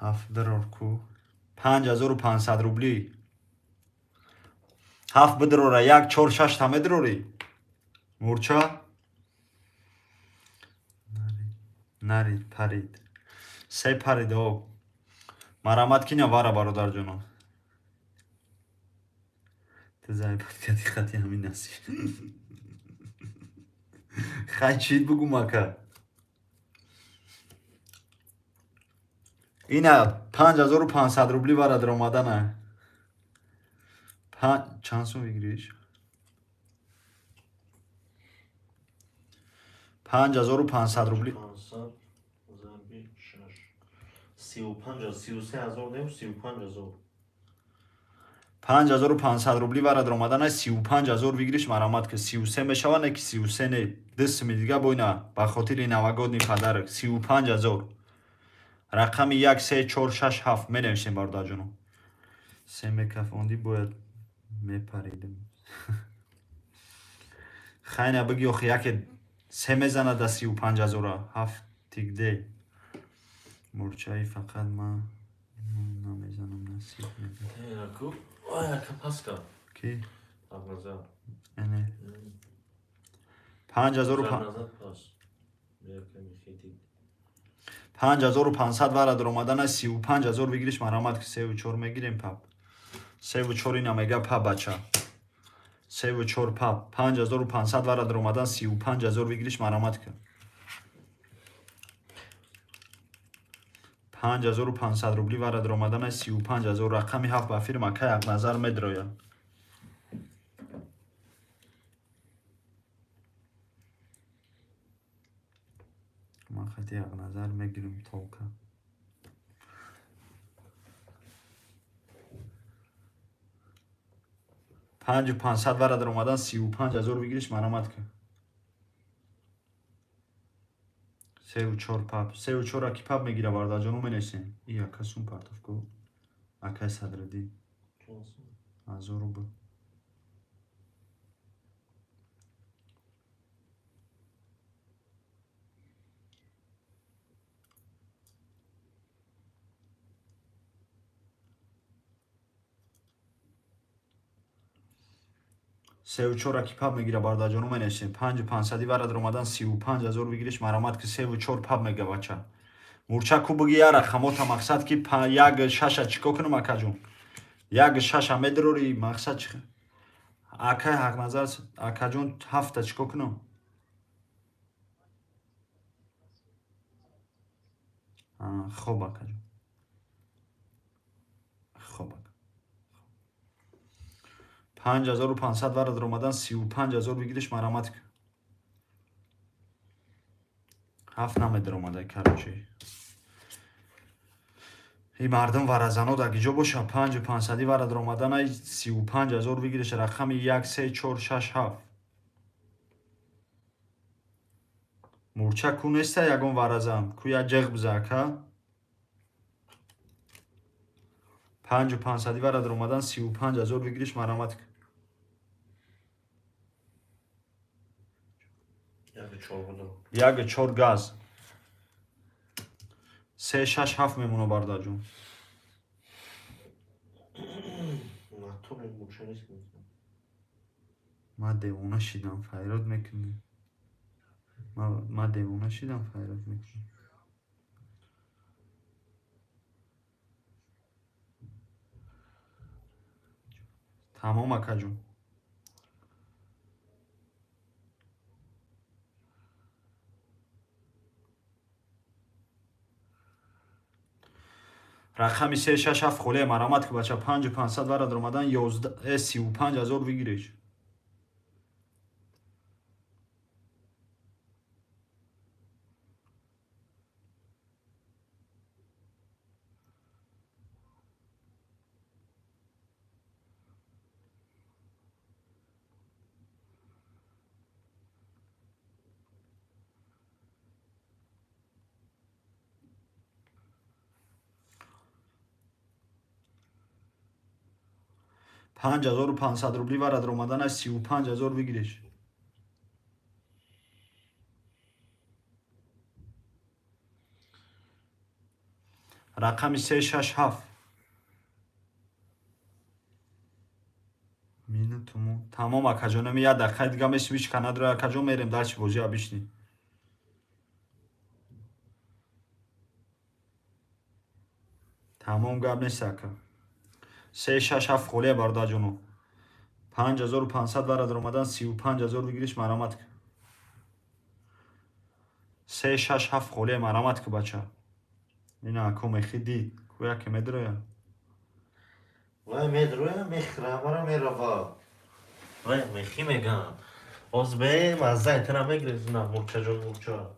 Speaker 2: Ҳафт дирор ку. 5500 рубли. Ҳафт бидирора, як, чор, шаш та медирорӣ? Мурча? Нарид, парид. Се парид, о. Марамат ки, вара, бародарҷоно. Ту зайбат кади, хати ҳамин насиб. Хай, чӣ бугум, ака? Ина 5500 рубли вара даромадана. Чанд сум выигрыш? 5500 рубли.
Speaker 1: 500 зарби шаш. 35, 33 ҳазор нев, 35 ҳазор.
Speaker 2: 5500 рубли вара даромадана, 35 000 выигрыш, марамат ки, 33 мешава, не ки 33 не. 2 суми дига бойна ба хотири новогодний подарок 35 000. Рақами як, се, чор, шаш, ҳафт менависем, бародарҷоно. Се мекафондӣ, бояд мепаридем. Хайна биги, охи яке се мезана да 35 000-а. Ҳафт тигде. Мурчаи фақат ман намезанам, насиб мега.
Speaker 1: Ку? Ой, ака, паска.
Speaker 2: Ки?
Speaker 1: Назар.
Speaker 2: Эне. Панҷ ҳазору
Speaker 1: Назар пас. Яками хитик.
Speaker 2: 5500 вара даромадана, 35 000 выигрыш, марамат ки, севу чор мегирем, пап. Севу чор ина мега, па, бача. Севу чор, пап. 5500 вара даромадан, 35 000 выигрыш, марамат ки. 5500 рубли вара даромадана, 35 000, рақами ҳафт ба фирма кай Ақназар медрояд. Ман хати Ақназар мегирем толка. 5500 вара даромадан, 35 000 выигрыш, марамат ки. Севу чор, пап. Севу чор аки пап мегира, бародарҷоно, менесем. И ака сум партов ку. Акай Садраддин. 1000 рубл. Севу чор аки пап мегира, бародарҷоно, менесем. Панҷу пансади вара даромадан, 35 000 выигрыш, марамат ки, севу чор пап мега, бача. Мурча ку, буги яра хамота, мақсад ки як шаша чико кунам, акаҷон? Як шаша медирори, мақсад чи? Акай Ҳақназар, акаҷон, ҳафта чико кунам? Хоб, акаҷон. Хоб, ака. 5500 вара даромадан, 35 000 выигрыш, марамат ки. Ҳафт намедаромада, короче. И мардум варазано дар гиҷо боша, панҷу пансади вара даромаданай, 35 000 выигрыш, рақами як, се, чор, шаш, ҳафт. Мурча ку, неста ягон варазан? Ку як ҷеғ биза, ака? Панҷу пансади вара даромадан, 35 000 выигрыш, марамат ки.
Speaker 1: Як чор будам.
Speaker 2: Як чор газ. Се, шаш, ҳафт мемона, бародарҷон.
Speaker 1: Натуре мурча нест мекунам.
Speaker 2: Ман девона шидам, файрод мекунӣ. Ман девона шидам, файрод мекунӣ. Тамом, акаҷон. Рақами се, шаш, ҳафт холия, марамат ки, бача, 5500 вара даромадан, 11, 35 000 выигрыш. 5500 рубли варад ромаданаш, 35 000 выигрыш. Рақами 3, 6, 7. Минутуму тамом, акаҷонами, як дақиқаи дига месвич канадро, акаҷон, мерем дальше, бозӣ обычный. Тамом, гап нест, ака. 3, 6, 7 холия, бародарҷоно. 5500 варад омадан, 35 000 выигрыш, марамат. 3, 6, 7 холия, марамат ку, бача. Ина ако мехи дид ку, яке медроя.
Speaker 1: Вай медроя, мехӯра, мара мерава. Вай мехӣ меган. Оз бе мазза тара мегирезна, мурчаҷон, мурча.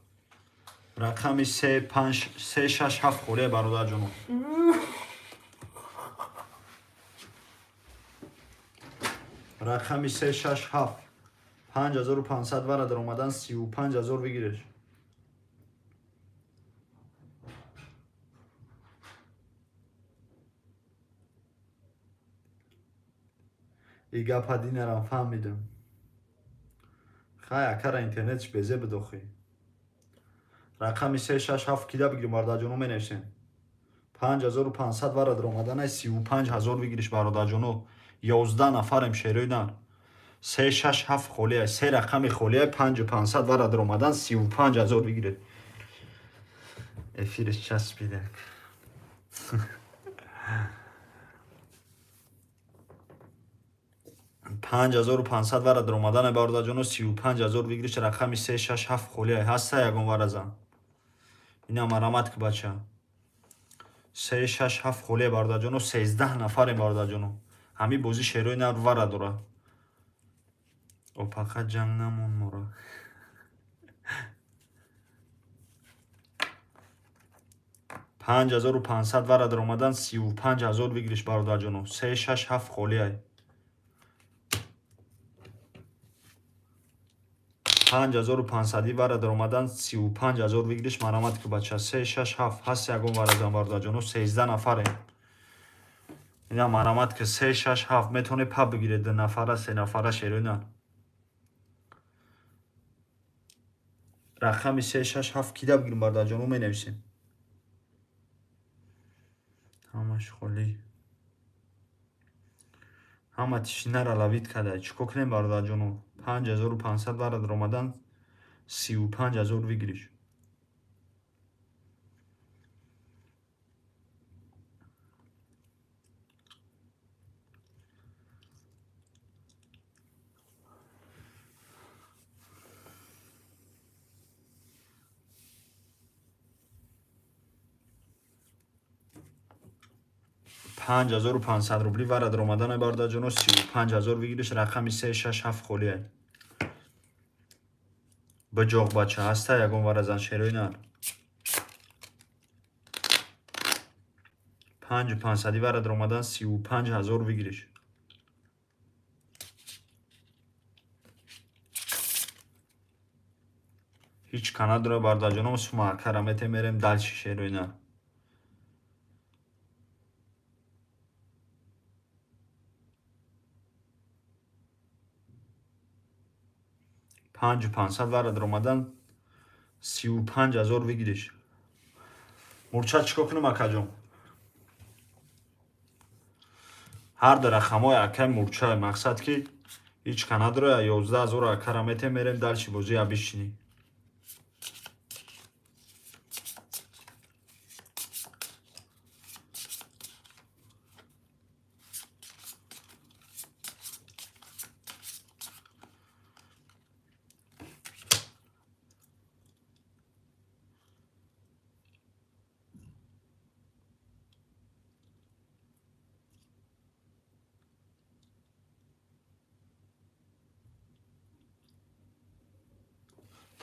Speaker 2: Рақами 3, 5, 3, 6, 7 холия, бародарҷоно. Рақами 3, 6, 7, 5500 вара даромадан, 35 000 выигрыш. И гапа динарам фаҳмидам. Хай, акара интернетш безе бидохӣ. Рақами 3, 6, 7 кида бигирем, бародарҷоно, менависем. 5500 вара даромаданай, 35 000 выигрыш, бародарҷоно. 11 нафарем, шерои нар. 3, 6, 7 холия, се рақами холия, 5500 вара даромадан, 35 000 выигрыш. Эфириш часпидак. 5500 вара даромадане, бародарҷоно, 35 000 выигрыш. Рақами 3, 6, 7 холия ҳаста, ягон варазан. Ина марамат ки, бача. 3, 6, 7 холия, бародарҷоно, 13 нафарем, бародарҷоно. Ҳамин бозӣ шерои нар вара дора. Опақа ҷанг намон мора. 5500 вара даромадан, 35 000 выигрыш, бародарҷоно. 3, 6, 7 холияй. 5500 вара даромадан, 35 000 выигрыш, марамат ки, бача. 3, 6, 7 ҳаст, ягон варазан, бародарҷоно, 13 нафарем. Ина марамат ки, 3, 6, 7 метавонед па бигиред, ду нафара, се нафара, шерои нар. Рақами 3, 6, 7 кида бигирем, бародарҷоно, менависем. Ҳамаш холӣ. Ҳама тишинара ловить када. Чӣ кор кунем, бародарҷоно? 5500 вара даромадан, 35 000 выигрыш. 5500 рубли вара даромадане, бародарҷоно, 35 000 выигрыш. Рақами 3, 6, 7 холия. Биҷоқ, бача, ҳаста ягон варазан, шерои нар. 5500 вара даромадан, 35 000 выигрыш. Ҳеҷ ка надора, бародарҷоно, сума акара мете, мерем дальше, шерои нар. 5500 вара даромадан, 35 000 выигрыш. Мурча, чӣ кор кунем, акаҷон? Ҳар ду рақамҳои акай мурча, мақсад ки ҳеҷ ка надора, 11 000 акара мете, мерем дальше, бозии обычный.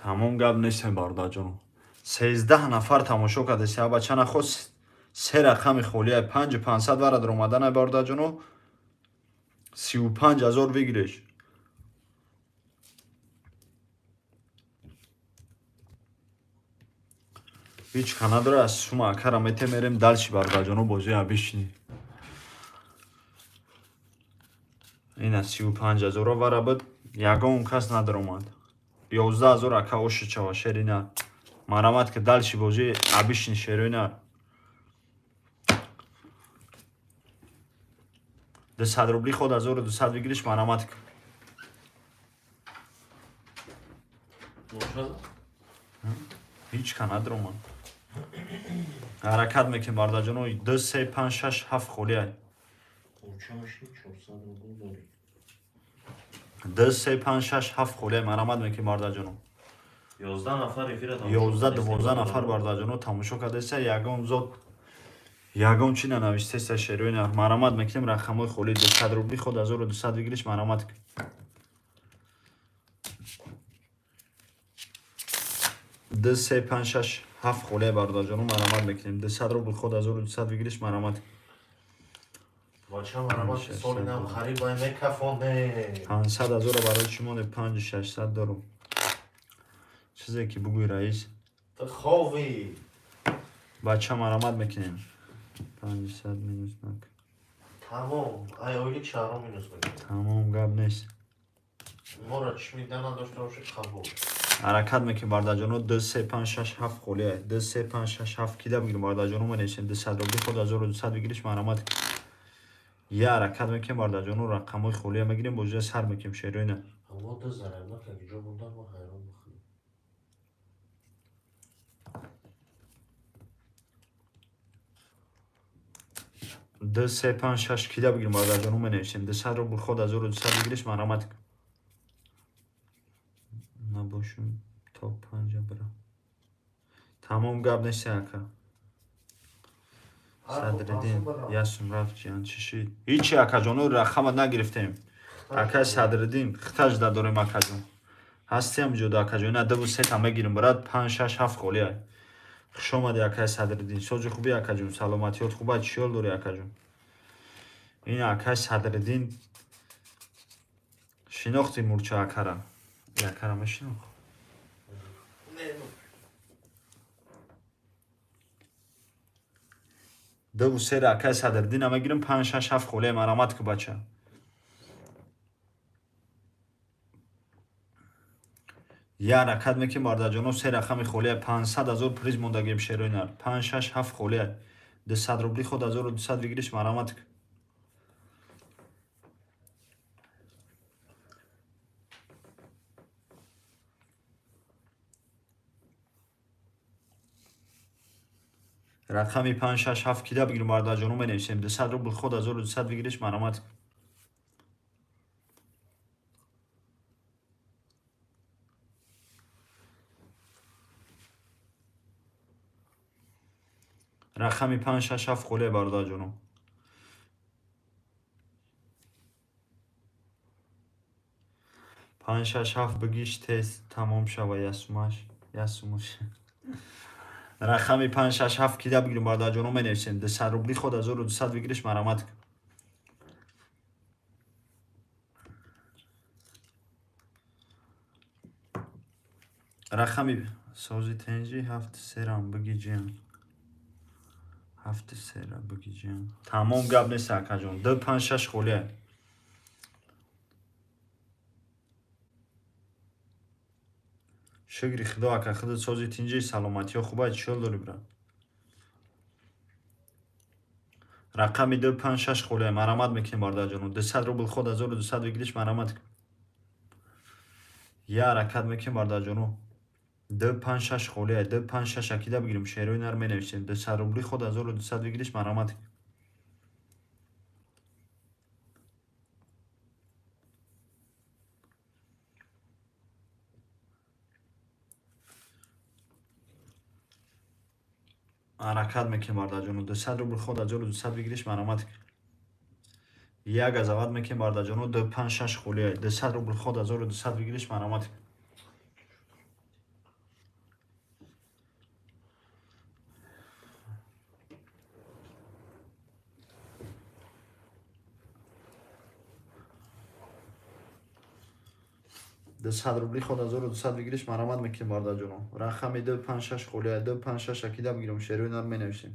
Speaker 2: Тамом, гап нестем, бародарҷоно. 13 нафар тамошо кардаси. Бача нахост, се рақами холия, 5500 вара даромаданай, бародарҷоно, 35 000 выигрыш. Ҳеҷ ка надора, аз сума акара мете, мерем дальше, бародарҷоно, бозии обычный. Ина 35 ҳазора вара буд, ягон кас надаромад. 11 ҳазор ака оши чава шерина. Марамат ки дальше бозӣ обычный шерина. 200 рубли ход 1200 выигрыш марамат ки. Ҳеҷ ка надаромад. Ҳаракат мекунем бародарҷоно 2 3 5 6 7 холӣ ай. 2 3 5 6 7 холӣ ай марамат мекунем бародарҷоно.
Speaker 1: 11 нафар эфира
Speaker 2: 11 12 нафар бародарҷоно тамошо кардаеса, ягон зот ягон чи нанавиштеса шероина. Марамат мекунем рақамҳои холӣ 200 рубли ход 1200 выигрыш марамат. 2 3 5 6 7 холӣ бародарҷоно марамат мекунем. 200 рубл ход 1200 выигрыш марамат.
Speaker 1: Бача марамат соли нав харибай мекафоне.
Speaker 2: 500 ҳазора барои чӣ монде? 5600 дорум. Чизе ки бугӯй раис.
Speaker 1: Ту хови.
Speaker 2: Бача марамат мекунем. 500 минус нак.
Speaker 1: Тамом, ай ойлик шаҳро минус мекунем.
Speaker 2: Тамом гап нест.
Speaker 1: Моро чӣ мида надошта бошед қабул.
Speaker 2: Ҳаракат мекунем бародарҷоно 2 3 5 6 7 холӣ ай. 2 3 5 6 7 кида бигирем бародарҷоно менависем 200 рубли ход 1200 выигрыш марамат. Я ҳаракат мекунем бародарҷоно рақамҳои холия мегирем бозиа сар мекунем шероина.
Speaker 1: Ҳаво ду зарар нака ҷо мондан мо ҳайрон мехӯрем.
Speaker 2: 2 3 5 6 кида бигирем бародарҷоно менависем 200 рубл ход 1200 выигрыш марамат. Набошум то 5 бира. Тамом гап нест ака. Садриддин ясум рафт ҷиан чӣ шид? Ҳичи акаҷоно рақама нагирифтем. Акай Садриддин хитаж дадорем акаҷон. Ҳастиам ҷода акаҷон. Ина 2 3 та мегирем брат 5 6 7 холӣ ай. Хуш омадӣ акай Садриддин. Соҷи хубӣ акаҷон. Саломатиёт хуба чӣ ҳол дорӣ акаҷон? Ин акай Садриддин шинохти мурча акара. Акара мешинох. Ду се акай Садриддин мегирем 5 6 7 холӣ марамат ку бача. Я ҳаракат мекунем бародарҷоно се рақами холия 500 ҳазор приз мондагием шероинар. 5 6 7 холия 200 рубли ход 1200 выигрыш марамат. Рақами 5 6 7 кида бигирем бародарҷоно менависем 200 рубл ход 1200 выигрыш марамат. Рақами 5 6 7 холия бародарҷоно. 5 6 7 бигиш тез тамом шава ясумаш ясумаш. Рақами 5 6 7 кида бигирем бародарҷоно менависем 200 рубли ход 1200 выигрыш марамат. Рақами сози тенҷи 7 серам биги ҷиан. 7 сера биги ҷиан. Тамом гап нест акаҷон. 2 5 6 холия. Шукри худо ака худат сози тинҷи саломатиҳо хуба чӣ ҳол дорӣ брат? Рақами 2 5 6 холия марамат мекунем бародарҷоно. 200 рубл ход 1200 выигрыш марамат. Я ҳаракат мекунем бародарҷоно. 2 5 6 холия 2 5 6 акида бигирем шерои нар менависем 200 рубли ход 1200 выигрыш марамат. Ҳаракат мекунем бародарҷоно 200 рубл ход 1200 выигрыш марамат. Як газават мекунем бародарҷоно 2 5 6 холия 200 рубл ход 1200 выигрыш марамат. 200 рубли ход 1200 выигрыш марамат мекунем бародарҷоно. Рақами 2 5 6 холия 2 5 6 акида бигирем шерои нар менависем.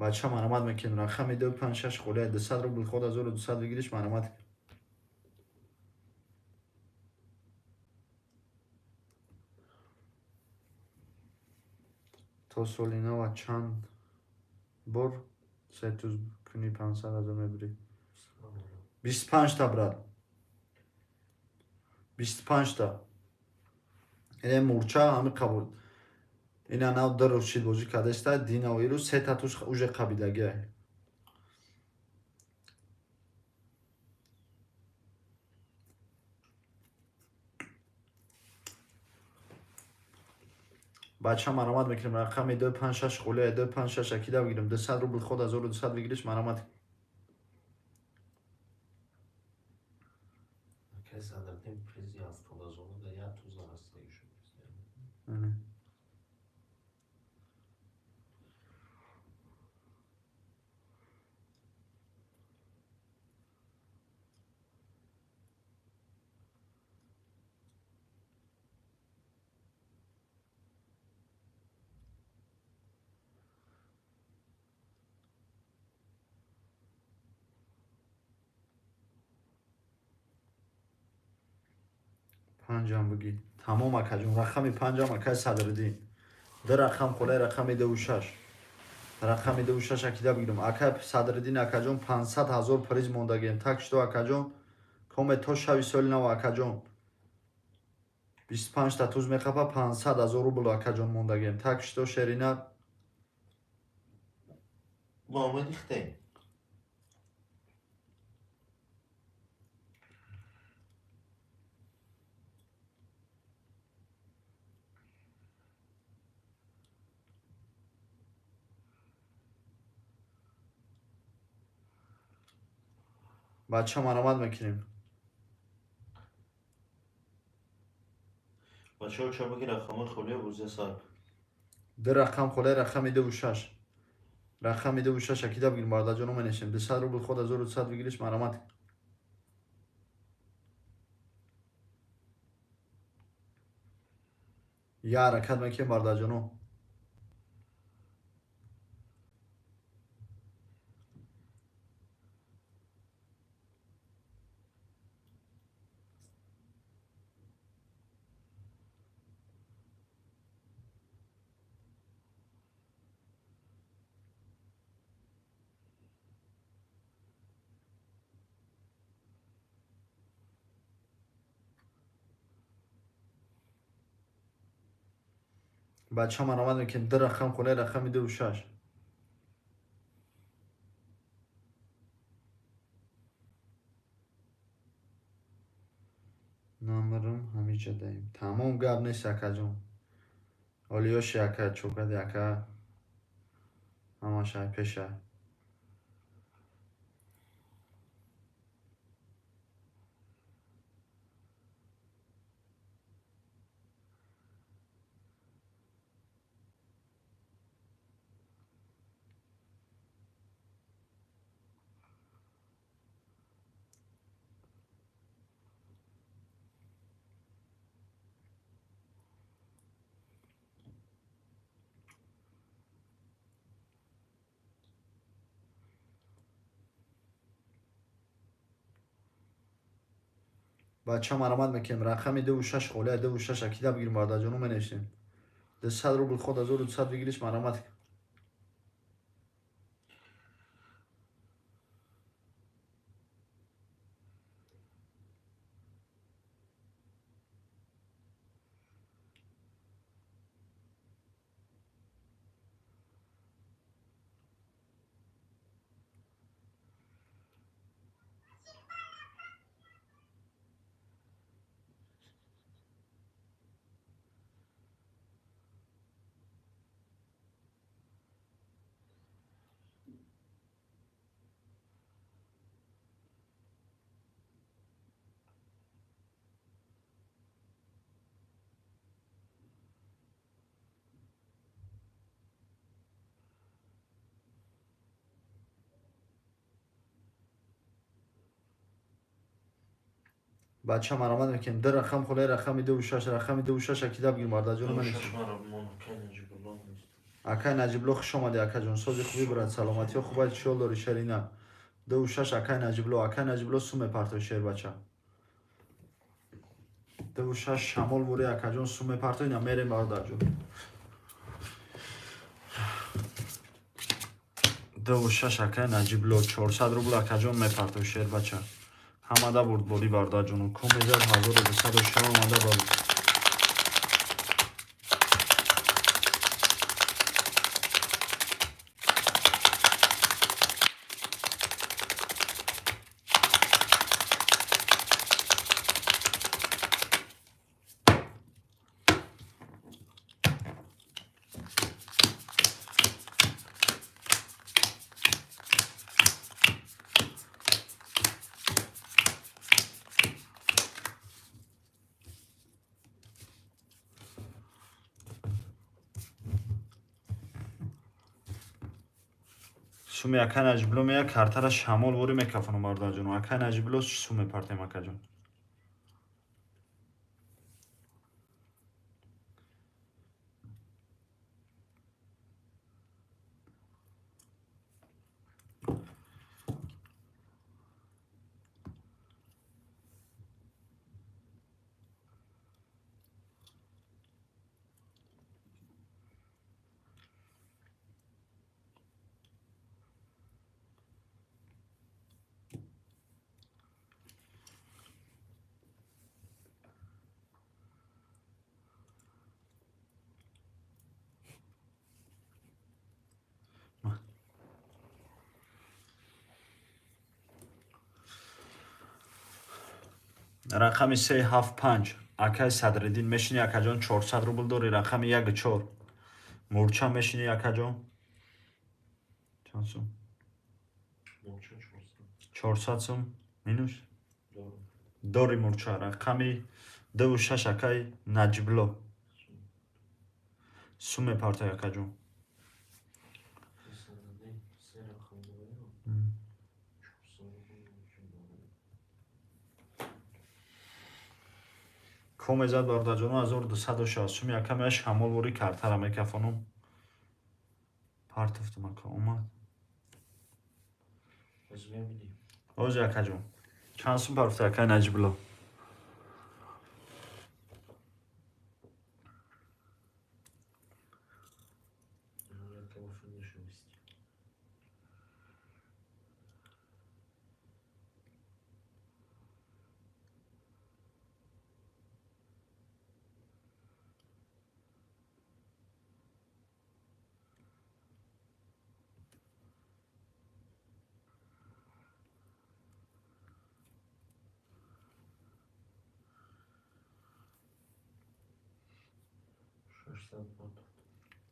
Speaker 2: Бача, марамат мекунем, рақами 2 5 6 холия, 200 рубл ход, 1200 выигрыш, марамат. То соли нава чанд бор се туз кунӣ, 500 000 мебирӣ? 25-та, брат, 25-та. Ине мурча ҳами қабул. Ина нав ду рӯз шид бозӣ кардеста, динав ирӯз сета туз уже қабидагиа. Бача, марамат мекунем, рақами 2 5 6 холия, 2 5 6 акида бигирем, 200 рубл ход, 1200 выигрыш, марамат.
Speaker 1: Акай Садриддин, призи 70 000 да як туза ҳастаги шуд.
Speaker 2: Ане. Панҷам бигӣ, тамом, акаҷон. Рақами панҷам, акай Садриддин, ду рақам холаи, рақами дуву шаш, рақами дуву шаш акида бигирам. Акай Садриддин, акаҷон, 500 000 приз мондагием. Так что, акаҷон, коме то шави соли нав, акаҷон, 25-та туз мехапа, 500 000 рубл, акаҷон, мондагием. Так что, шерина.
Speaker 1: Ба умеди хитем.
Speaker 2: Бача, марамат мекунем.
Speaker 1: Бачаҳо, ча бигир, рақамҳои холия, бозия сар.
Speaker 2: Ду рақам холаи, рақами дуву шаш, рақами дуву шаш акида бигирем, бардаҷоно, менешем, 200 рубл ход, 1200 выигрыш, марамат. Я ҳаракат мекунем, бардаҷоно. Бача, марамат мекунем, ду рақам холаи, рақами дуву шаш. Намрам, ҳамиҷа даем, тамом, гап нест, акаҷон. Олиёши, ака, чокади, ака, ҳамашай пеша. Бача, марамат мекунем, рақами дуву шаш холия, дуву шаш акида бигирем, бардаҷоно, менешем, 200 рубл ход, 1200 выигрыш, марамат. Бача, марамат мекунем, ду рақам холаи, рақами дуву шаш, рақами дуву шаш акида бигирем, бардаҷоно, менешем.
Speaker 1: Шаш мара мон, акай Наҷибулло нест.
Speaker 2: Акай Наҷибло хуш омадӣ, акаҷон. Сози хуби брат, саломатиё хубай, чиёл дорӣ шерина? 2 6 акай Наҷибло, акай Наҷибло сум мепартой шербача. 2 6 шамол вори акаҷон сум мепартой, на мерем бародарҷон. 2 6 акай Наҷибло 400 рубл акаҷон мепартой шербача. Ҳамада бурдборӣ бародарҷону. Комезад 1206 омада ба суми акай Наҷибло мея картара шамол вори мекафонам бародарҷону. Акай Наҷибло сум мепартем акаҷон. Рақами 3 7 5 акай Садриддин мешини акаҷон, 400 рубл дорӣ. Рақами 1 4 мурча мешини акаҷон. Чанд сум?
Speaker 1: Мурча 400.
Speaker 2: 400 сум минус?
Speaker 1: Дорам.
Speaker 2: Дори мурча. Рақами 2 6 акай Наҷибло. Сум мепартай акаҷон.
Speaker 1: Садриддин се рақам дорем. 400 рубл мурча дорем.
Speaker 2: Комезад бародарҷоно 1260 суми ака мея шамол вори картара мекафонум. Партофтум ака омад.
Speaker 1: Озмия бидӣ.
Speaker 2: Ози акаҷон. Чанд сум партофта акай Наҷибло?
Speaker 1: Якама финиши. 600 партофт.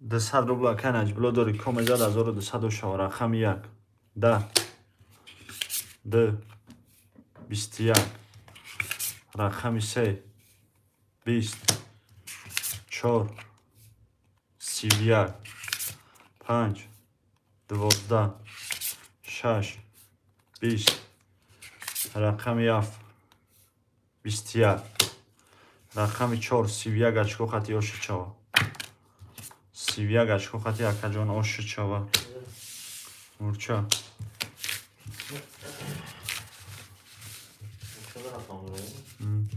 Speaker 2: 200 рубл акай Наҷибло дорӣ. Комезад 1206 рақами 1 10 2 21 рақами 3 20 4 31 5 12 6 20 рақами 7 21 рақами 4 31 очко хати оши чава. 31 очко хати акаҷон оши чава. Мурча.
Speaker 1: Мурча рақам дорем.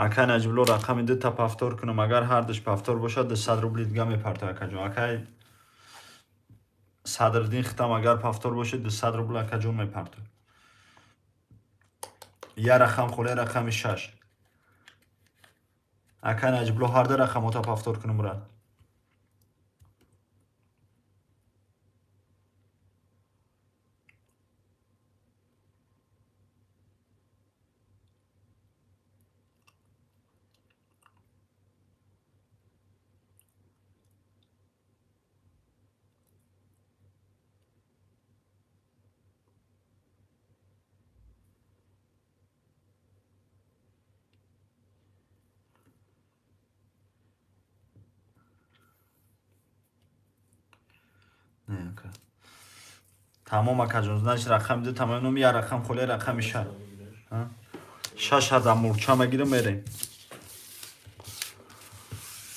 Speaker 2: Акай Наҷибло рақами дута повтор кунам, агар ҳардуш повтор бошад, 200 рубли дига мепарта акаҷон. Акай Садриддин хитам агар повтор бошад, 200 рубл акаҷон мепарта. Я рақам холе рақами 6. Акай Наҷибло ҳарду рақамота повтор кунам брат. Ака. Тамом, акаҷон, значит, рақами ду тамом, номи як рақам холия, рақами 6. Шаш ҳазар мурча мегирам, мерем.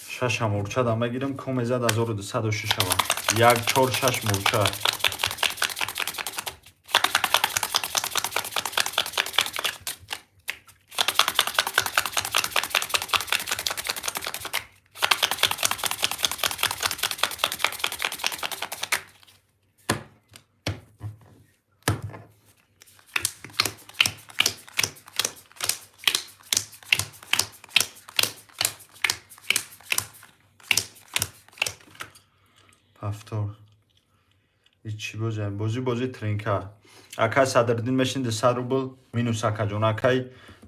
Speaker 2: Шаша мурча да мегирам, комезад 1206 шава. Як, чор, шаш мурча. Повтор. И чӣ бозӣ? Бозӣ, бозӣ тринка. Акай Садриддин мешини, 200 рубл минус, акаҷон. Акай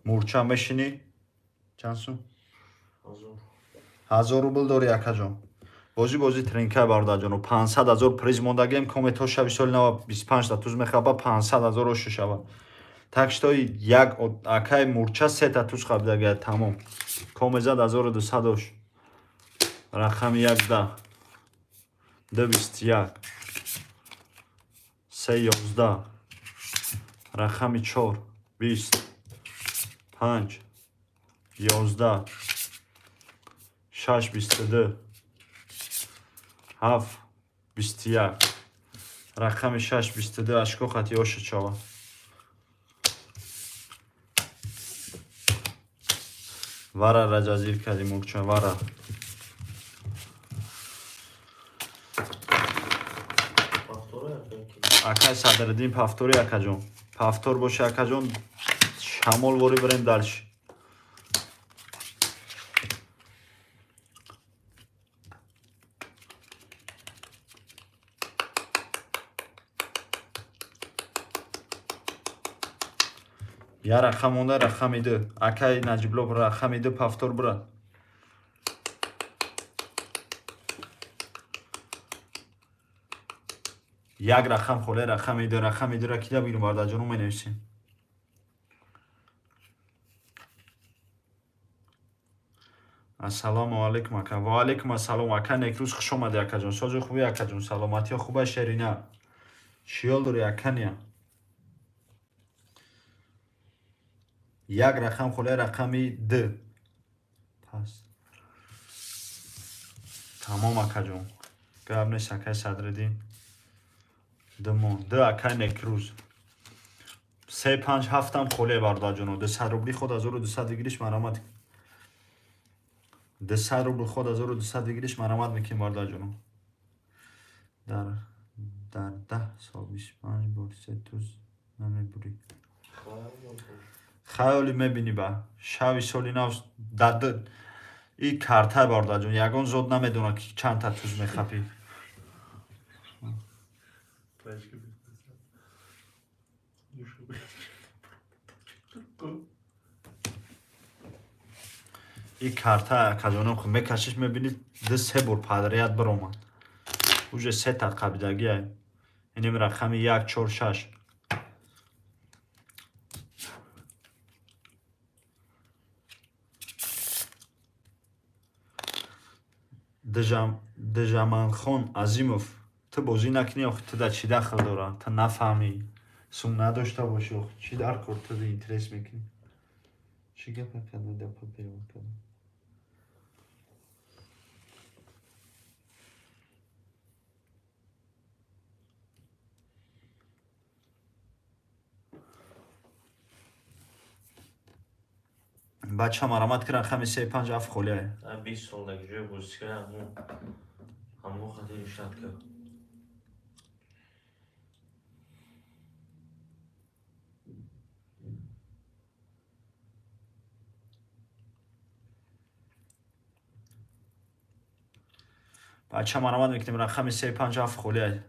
Speaker 2: мурча мешини. Чанд сум? 1000 рубл дори, акаҷон. Бозӣ, бозӣ тринка, бародарҷоно. 500 ҳазор приз мондагем, комето шави соли нава 25 та туз мехаба, 500 ҳазор ошу шава. Так что як акай мурча сета туз хабидага, тамом. Комезад 1200 ош. Рақами як да. Ду 21. Се 11. Рақами чор 20. Панҷ 11. Шаш 22. Ҳафт 21. Рақами шаш 22 ашко хати оша чава. Вара раҷазир кардӣ, мурча, вара. Акай Садриддин, повтори, акаҷон. Повтор боша, акаҷон, шамол ворӣ бирем дальше. Я рақам монда, рақами ду. Акай Наҷибло, рақами ду повтор бира. Як рақам холе, рақами ду, рақами дура кида бигирем, бародарҷоно, менависем. Ассалому алайкум, ака. Ва алайкум ассалом, ака Некрӯз, хуш омадӣ, акаҷон. Сози хубӣ, акаҷон, саломатиё хуба, шерина. Чӣ ҳол дорӣ, акания? Як рақам холе, рақами д. Пас. Тамом, акаҷон. Гап нест, акай Садриддин. Ду мон. Ду, акай Некрӯз. Се, панҷ, ҳафтам холе, бародарҷоно. 200 рубли худ 1200 выигрыш марамат. 200 рубл худ 1200 выигрыш марамат мекунем, бародарҷоно. Дар 10 сол 25 бор се туз намебурӣ. Хаёли мебинӣ ба. Шави соли нав дар и карта, бародарҷон, ягон зод намедонад, ки чандта туз мехапӣ.
Speaker 1: Тачка без
Speaker 2: И карта, акаҷоно, мекашиш, мебинӣ, ду се бор подряд биромад. Уже сета қабидагиай. Инем рақами як, чор, шаш. Дижаманхон Азимов, ту бозӣ накунӣ, охи ту да чӣ дахл дора? Ту нафаҳмӣ, сум надошта бошӣ, охи чӣ дар кор ту интерес мекунӣ? Чӣ гапа кардам, гапа берун кардам. Бача, марамат ки рақами се, панҷ, ҳафт холиае.
Speaker 1: 20 сол дар ҷои бозӣ кард, ҳамун хатири шат кард.
Speaker 2: Бача, марамат мекунем, рақами се, панҷ, ҳафт холиае.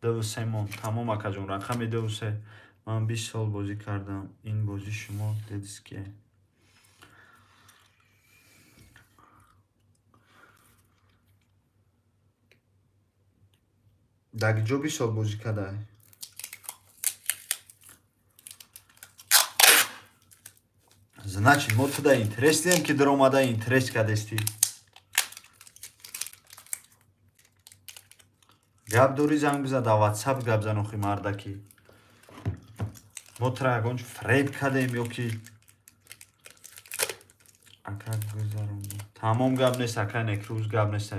Speaker 2: Дуву се мон. Тамом, акаҷон, рақами дуву се. Ман 20 сол бозӣ кардам. Ин бозӣ шумо детские. Дар ҷо 20 сол бозӣ кардай? Значит, мо туда интерес дидем, ки даромада интерес кардести. Гап дорӣ, занг биза, дар Ватсап гап зан. Охи, мардакӣ, мо тра ягон фреб кардем ё ки? Ака, гузаронда, тамом, гап нест, ака Некрӯз, гап нест.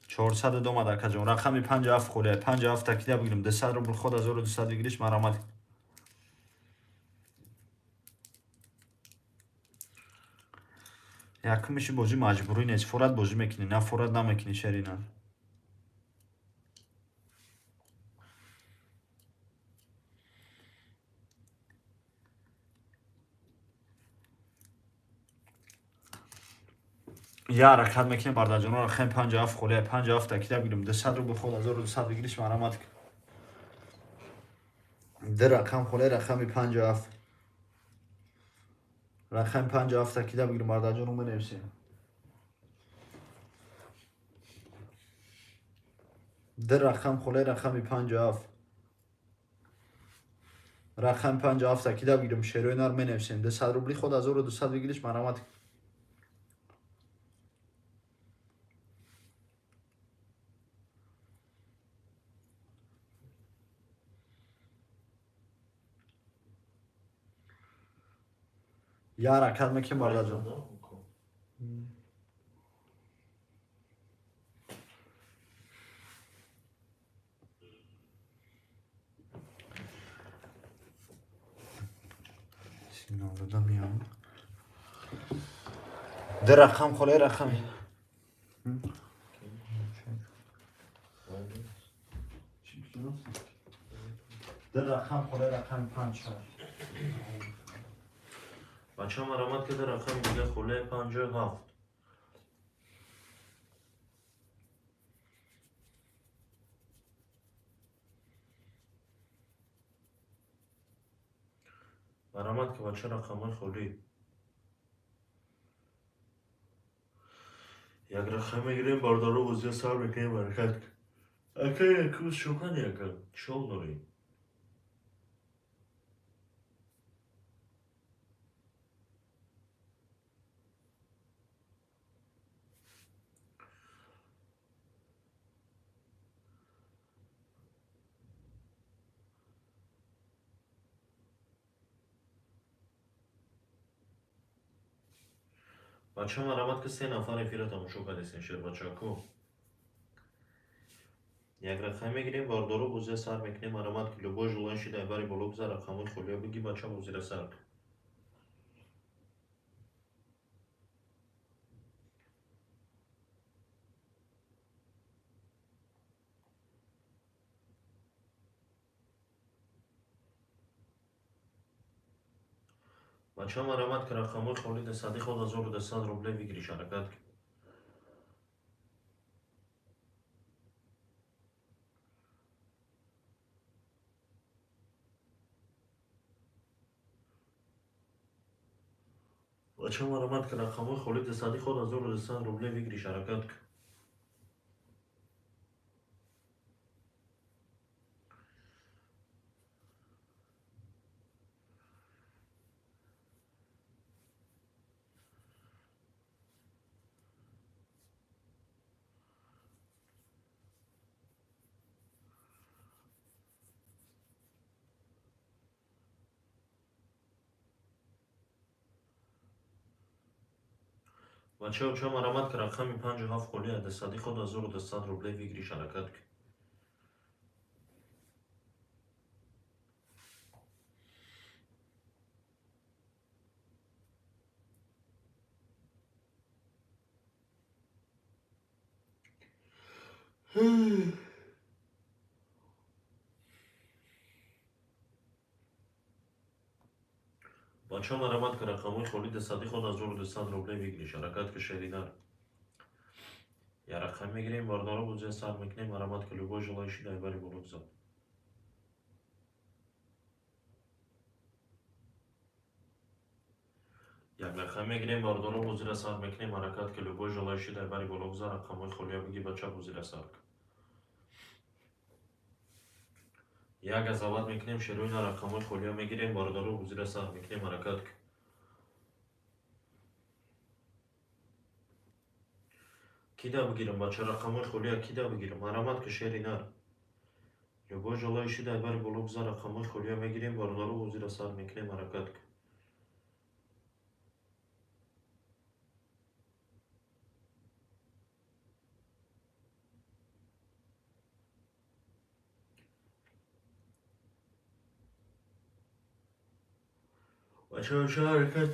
Speaker 2: 400 омад, акаҷон. Рақами 57 холия, 57 такида бигирем. 200 рубл ход, 1200 выигрыш, марамат. Якумиши бозӣ маҷбурӣ нест, форат бозӣ мекунӣ, на форат намекунӣ, шерина. Я ҳаракат мекунем, бародарҷонон. Рақами 57 холия, 57 такида бигирем. 200 рубл ход, 1200 выигрыш, марамат. Ду рақам холия, рақами 57, рақами 57 такида бигирем, бародарҷону менависем. Ду рақам холия, рақами 57, рақами 57 такида бигирем. Шерои нар менависем. 200 рубли ход, 1200 выигрыш, марамат. Я ҳаракат мекунем, бародарҷон. Сигнал дода меям. Ду рақам холе, рақами ду рақам холе, рақами 56.
Speaker 1: Бача, марамат када, рақами дига холе, 57. Марамат ки, бача, рақамҳои холӣ. Як рақам мегирем, бародаро, бозия сар мекунем, ҳаракат. Ака, якрӯз шукани, ака, чол дорӣ. Бача, марамат ки, се нафар эфира тамошо кардесен, шербачако. Як рақам мегирем, бародаро, бозия сар мекунем, марамат ки, любой желающий дар бари боло гузар, рақамҳои холиё биги, бача, бозира сар кун. Бача, марамат ки, рақамҳои холӣ, дасади ход, 1200 рублей выигрыш, ҳаракат кун. Бача, марамат ки, рақамҳои холӣ, дасади ход, 1200 рублей выигрыш, ҳаракат кун. Бачаҳо, ча, марамат ки, рақами 57 холӣ, дасади ход, 1200 рублей выигрыш, ҳаракат кун. Бачаҳо, марамат ки, рақамҳои холӣ, дасади ход, 1200 рублей выигрыш, ҳаракат ки, шеринар. Я рақам мегирем, бародаро, бозия сар мекунем, марамат ки, любой желающий дар бари боло гузар. Як рақам мегирем, бародаро, бозира сар мекунем, ҳаракат ки, любой желающий дар бари боло гузар, рақамҳои холиё биги, бача, бозира сар кун. Як азават мекунем, шероина, рақамҳои холиё мегирем, бародаро, бозира сар мекунем, ҳаракат кун. Кида бигирам, бача, рақамҳои холия кида бигирам? Марамат ки, шери нар. Любой желающий дар бари боло бизан, рақамҳои холия мегирем, бародаро, бозира сар мекунем, ҳаракат ки. Бача, ҳаракат.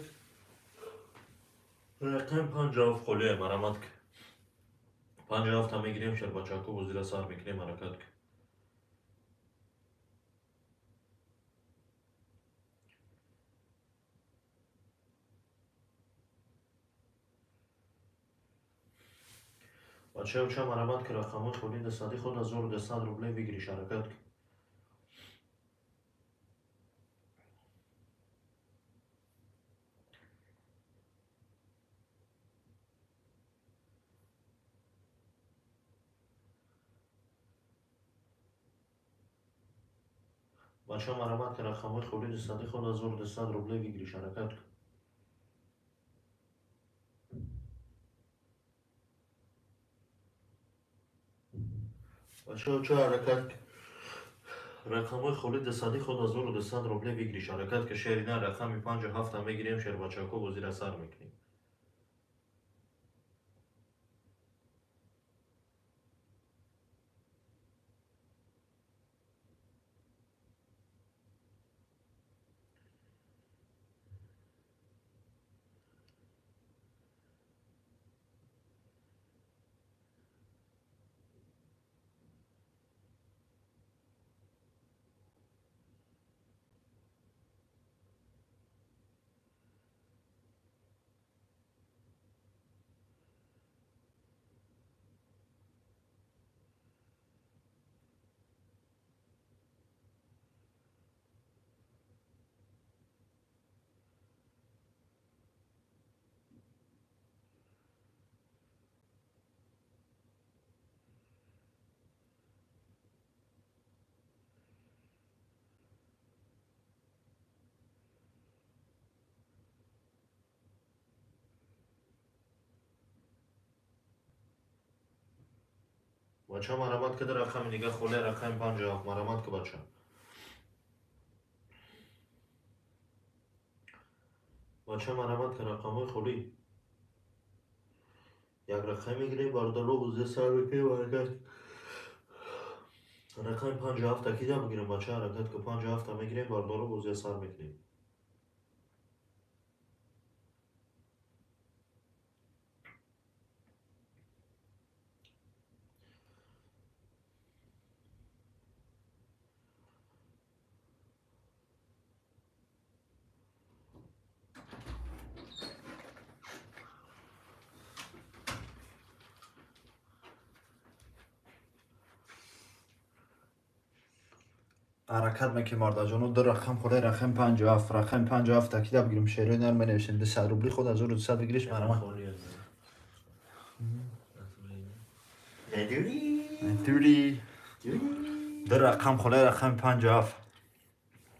Speaker 1: Рақам 57 холия, марамат ки. 57-та мегирем, шербачако, бозира сар мекунем, ҳаракат ки. Бачаюча, марамат ки, рақамҳои холӣ дасади худ 1200 рублей выигрыш, ҳаракат ки. Бача, марамат ки, рақамҳои холӣ дасади худ 1200 рублей выигрыш, ҳаракат ки. Бачаюча, ҳаракат ки. Рақамҳои холӣ дасади худ 1200 рублей выигрыш, ҳаракат ки, шерина. Рақами 57-та мегирем, шербачако, бозира сар мекунем. Бача, марамат када, рақами дига холе, рақами 57, марамат ки, бача. Бача, марамат ки, рақамҳои холӣ. Як рақам мегирем, бародаро, бозия сар мекунем, ҳаракат. Рақами 57-та кида бигирем, бача, ҳаракат ки, 57-та мегирем, бародаро, бозия сар мекунем.
Speaker 2: Ҳаракат мекунем, мардаҷоно, ду рақам холе, рақами 57, рақами 57 такида бигирем, шерои нар, менависем 200 рубли худ 1200 выигрыш, марамат.
Speaker 1: Холӣ аз. Надури.
Speaker 2: Дури. Ду рақам холе, рақами 57.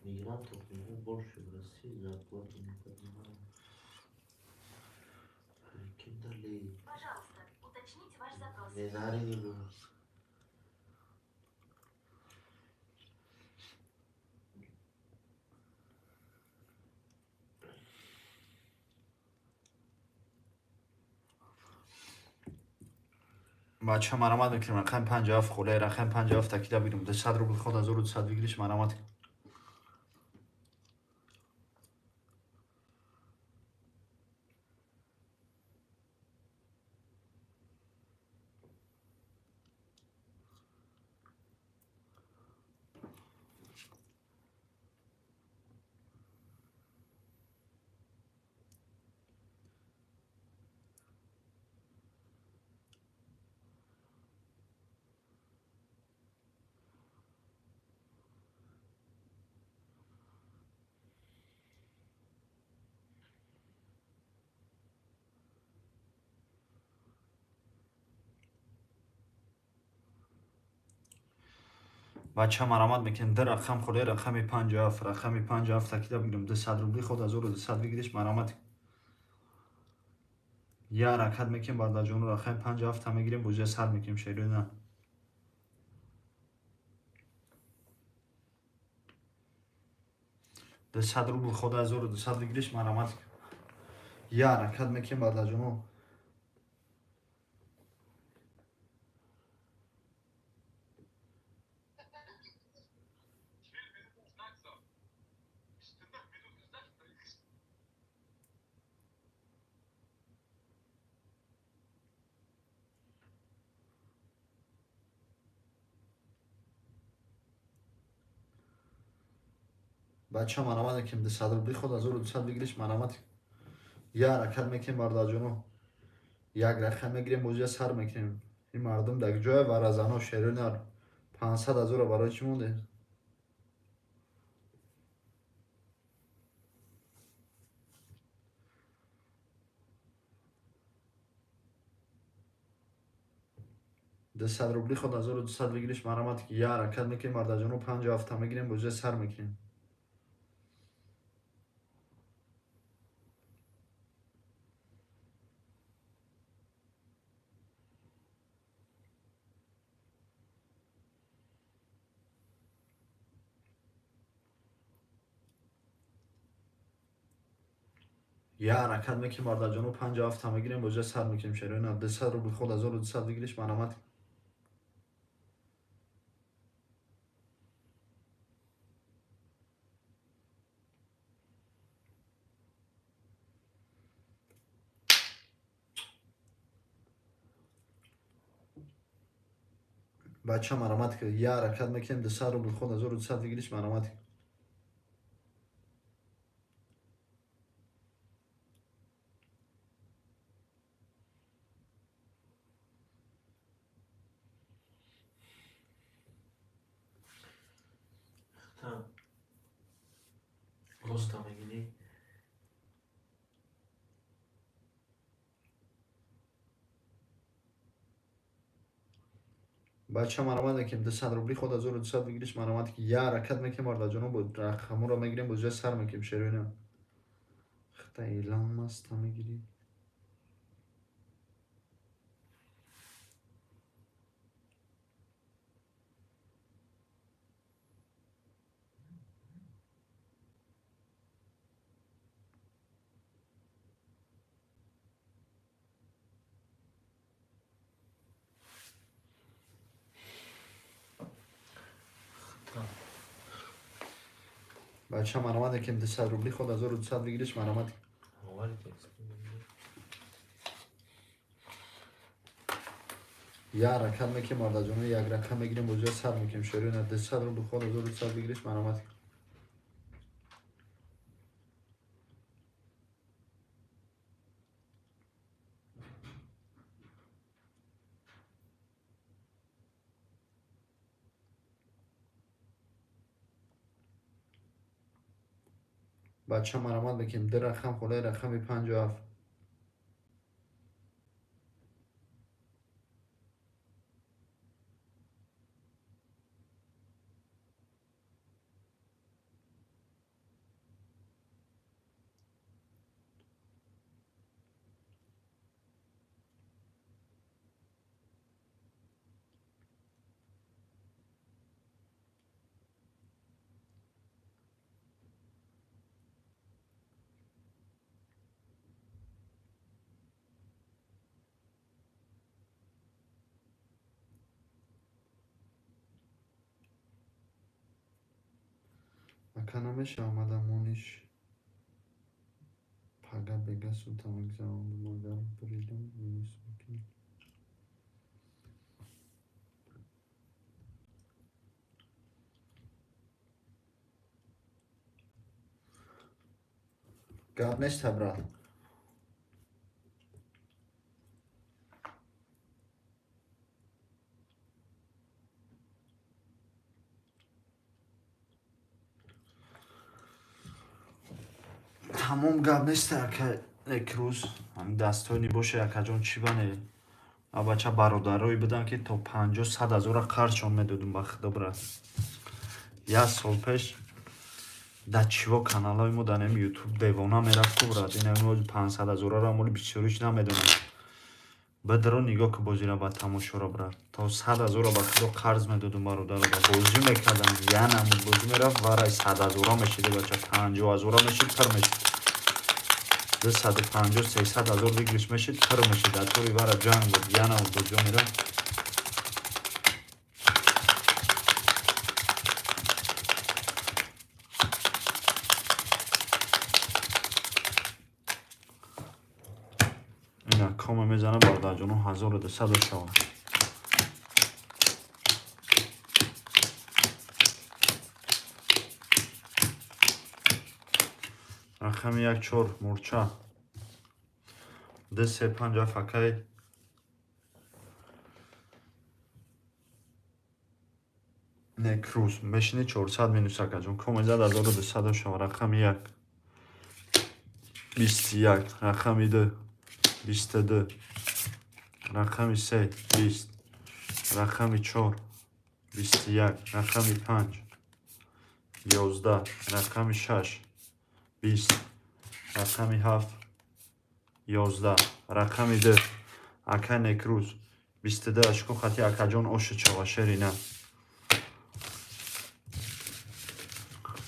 Speaker 1: Мигрантов у больше в России зарплату не поднимают. Прикинули.
Speaker 5: Пожалуйста, уточните ваш запрос.
Speaker 1: Не зарядилось.
Speaker 2: Бача, марамат мекунем, рақами 57 холе, рақами 57 такида бигирем, 200 рубли худ 1200 выигрыш, марамат. Бача, марамат мекунем, ду рақам холе, рақами 57, рақами 57 такида бигирем, 200 рубли худ 1200 выигрыш, марамат. Я ҳаракат мекунем, бародарҷону, рақами панҷу ҳафта мегирем, бозия сар мекунем, шерӯна. 200 рубл хода 1200 выигрыш, марамат. Я ҳаракат мекунем, бародарҷону. Бача, марамат мекунем, 200 рубли ход 1200 выигрыш, марамат. Я ҳаракат мекунем, бародарҷону, як рақам мегирем, бозия сар мекунем. Ин мардум дар ҷоя варазано, шерӯнар, 500 ҳазора барои чӣ монде? 200 рубли ход 1200 выигрыш, марамат. Я ҳаракат мекунем, бародарҷону, панҷу ҳафта мегирем, бозия сар мекунем. Я ҳаракат мекунем, бародарҷону, панҷу ҳафта мегирем, бозия сар мекунем, шерӯна. 200 рубли ход 1200 выигрыш, марамат. Бача, марамат. Я ҳаракат мекунем, 200 рубли ход 1200 выигрыш, марамат.
Speaker 1: Та роста мегирӣ.
Speaker 2: Бача, марамат мекунем, 200 рубли ход 1200 выигрыш, марамат. Я ҳаракат мекунем, бародарҷоно, бо рақаморо мегирем, бозия сар мекунем, шерӯна. Хата элан маста мегирӣ.
Speaker 1: Та
Speaker 2: Бача, марамат мекунем, 200 рубли ход 1200 выигрыш, марамат.
Speaker 1: Аввали текст.
Speaker 2: Я ҳаракат мекунем, бародарҷоно, як рақам мегирем, бозия сар мекунем, шерӯна. 200 рубли ход 1200 выигрыш, марамат. Бача, марамат мекунем, ду рақам холаи рақами панҷу ҳафт. Ака, намеша омада мониш, пага бега сута мегзарондум, агар бридам, минус мекунем. Гап неста, брат. Тамом, гап неста, ака. Як рӯз ҳамин дастҳои небоше, акаҷон, чӣ бане, а бача, бародарое будам, ки то 50, 100 ҳазора қарзшон медодум, ба худо, брат. Як сол пеш Да чиво каналҳои мо дар нами ютуб девона мерафту, брат. Инами 500 ҳазораро моли бисёриш намедонам. Бадро нигоҳ ки бозира ба тамошоро, брат. То 100 ҳазора ба худо қарз медодум, бародаро, бозӣ мекардам. Я намуд бозӣ мерафт, варай 100 ҳазора мешиди, бача, 50 ҳазора мешид, пир мешид. 250, 300 ҳазор выигрыш мешид, пир мешид. Атори вара ҷанг буд, я намуд бозиҳо мерафт. Ина кома мезана, бародарҷоно, 1200 шавад. Рақами як, чор, мурча, ду, се, панҷ, ҳафт, акай Некрӯз мешини, 400 минус, акаҷон. Коме зад, 1200 шавад. Рақами як, 21, рақами ду, 22, рақами се, 20, рақами чор, 21, рақами панҷ, 11, рақами шаш, 20, рақами ҳафт, 11, рақами ду, акай Некрӯз, 22 очко хати, акаҷон, ошу чава шерина.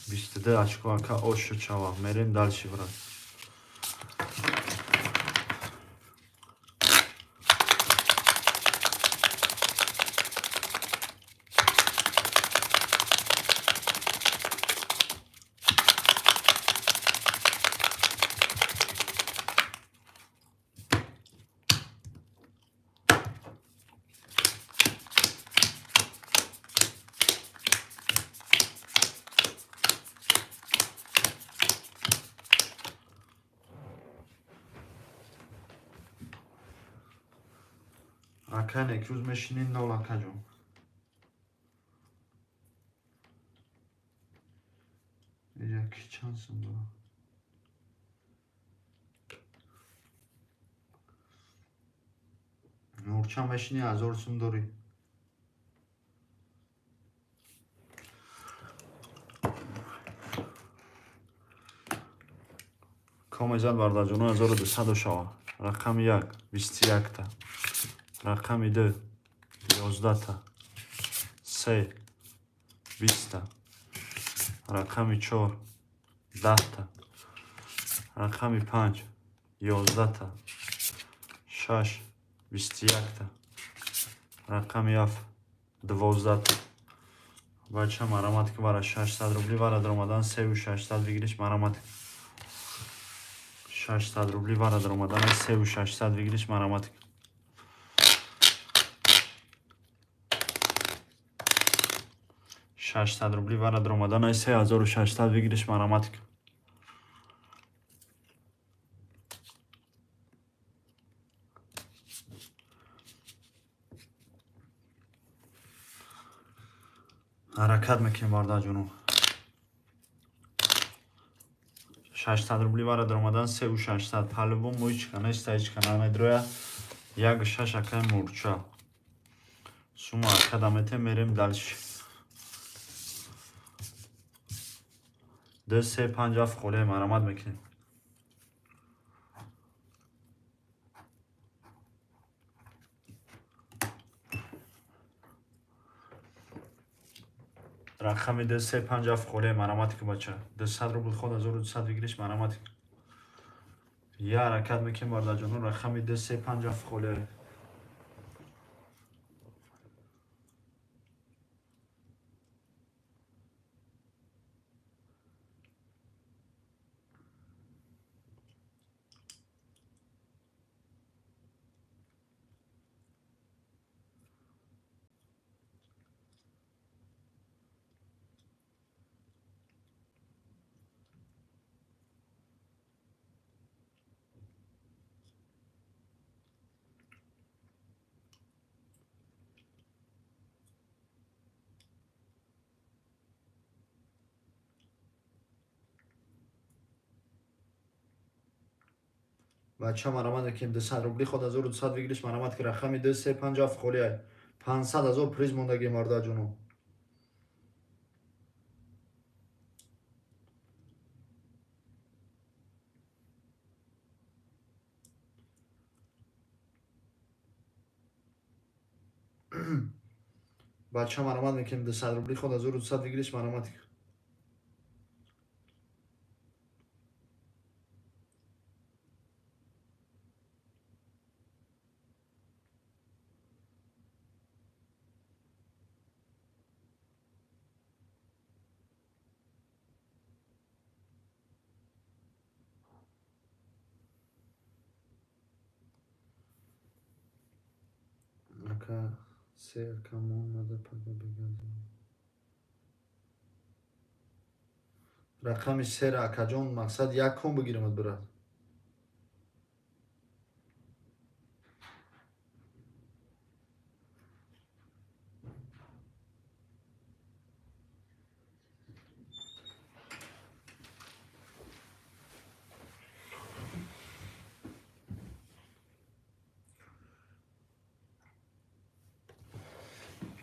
Speaker 2: 22 очко, ака, ошу чава. Мерем дальше, брат. Ака Некрӯз мешинӣ, нол, акаҷон. Яки чанд сум дорам? Мурча мешинӣ, 1000 сум дорӣ. Коме зад, бародарҷоно, 1200 шава. Рақами як, 21-та, рақами ду, 11-та, се, 20-та, рақами чор, 10-та, рақами панҷ, 11-та, шаш, 21-та, рақами ҳафт, 12-та. Бача, марамат ки бара 600 рубли вара даромадан, севу 600 выигрыш, марамат. 600 рубли вара даромадан, севу 600 выигрыш, марамат. 600 рубли вара даромадан, 3600 выигрыш, марамат. Ҳаракат мекунем, бародарҷоно. 600 рубли вара даромадан, севу 600. По-любому ҳичка неста, ҳичка намедроя. Як шаш, акай мурча. Сума акада мете, мерем дальше. Ду, се, панҷ, ҳафт холия, марамат мекунем. Рақами ду, се, панҷ, ҳафт холия, марамат ки, бача. 200 рубл ход, 1200 выигрыш, марамат. Я ҳаракат мекунем, бародарҷоно. Рақами ду, се, панҷ, ҳафт холия. Бача, марамат мекунем. 200 рубли ход, 1200 выигрыш, марамат ки. Рақами ду, се, панҷ, ҳафт холия. 500 000 приз мондагӣ, бародарҷоно. Бача марамат мекунем 200 рубли ход 1200 выигрыш марамат. Ака се ака мон мада пага бигазам. Рақами сера акаҷон мақсад як кон бигирамад брат.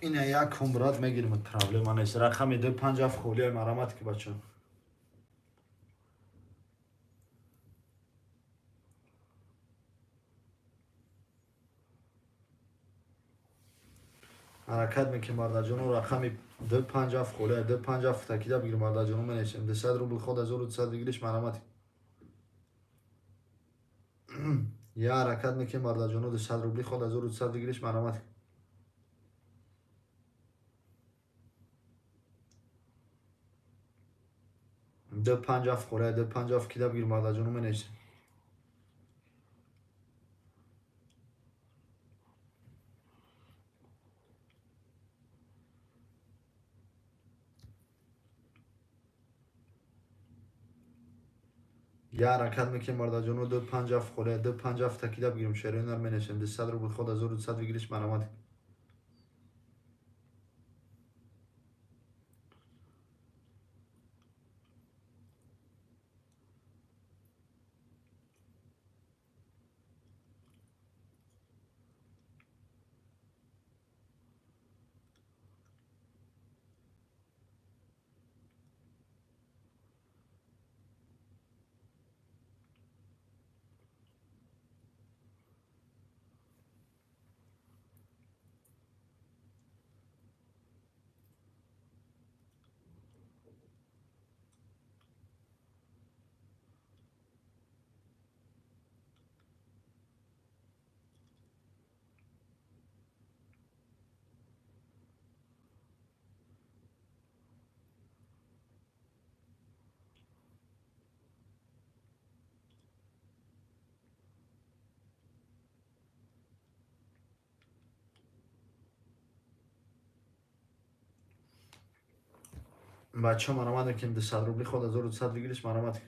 Speaker 2: Ина як кон брат мегирамад, проблема нест. Рақами 2 5 7 холиай марамат ки бача. Ҳаракат мекунем бардаҷоно рақами 2 5 7 холиай 2 5 7 такида бигирем бардаҷоно менешем. 200 рубл ход 1200 выигрыш марамат. Я ҳаракат мекунем бардаҷоно 200 рубли ход 1200 выигрыш марамат. 2 5 7 холиай 2 5 7 кида бигирем бардаҷоно менешем. Я ҳаракат мекунем бардаҷоно 2 5 7 холиай 2 5 7 такида бигирем шероинар менешем. 200 рубл ход 1200 выигрыш марамат. Бача марамат мекунем 200 рубли ход 1200 выигрыш марамат.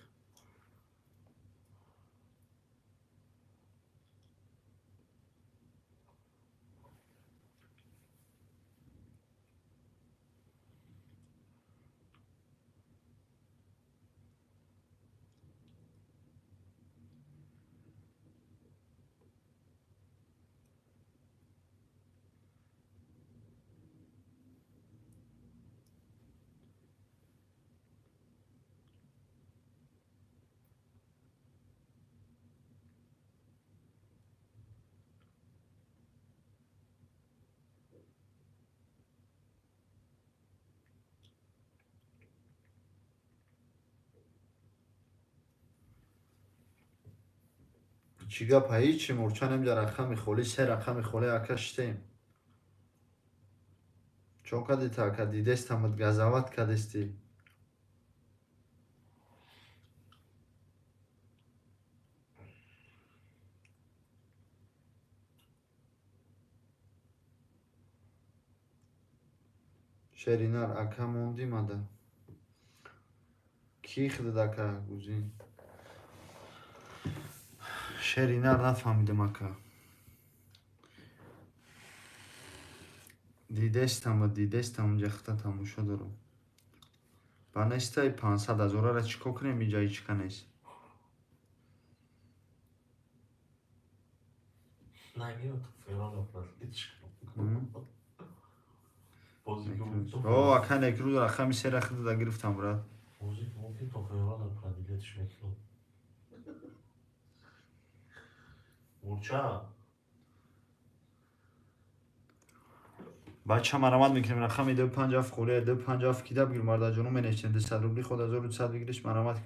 Speaker 2: Чӣ гап ҳичи мурча немҷа рақами холи се рақами холи ака шитем. Чо кадита ака дидестамад газават кадести. Шеринар ака монди мада. Ки хидад ака гузин? Шеринар нафаҳмидам ака. Дидестама дидестам ҷахта тамошо дорам. Ба нестаи 500 ҳазорара чӣ кор кунем иҷа ҳичка нест. О, ака некрӯз рақами сера хидада гирифтам брат.
Speaker 1: Мурча.
Speaker 2: Бача марамат мекунем рақами 257 холия 257 кида бигир мардаҷоно менависем 200 рубли ход 1200 бигириш марамат.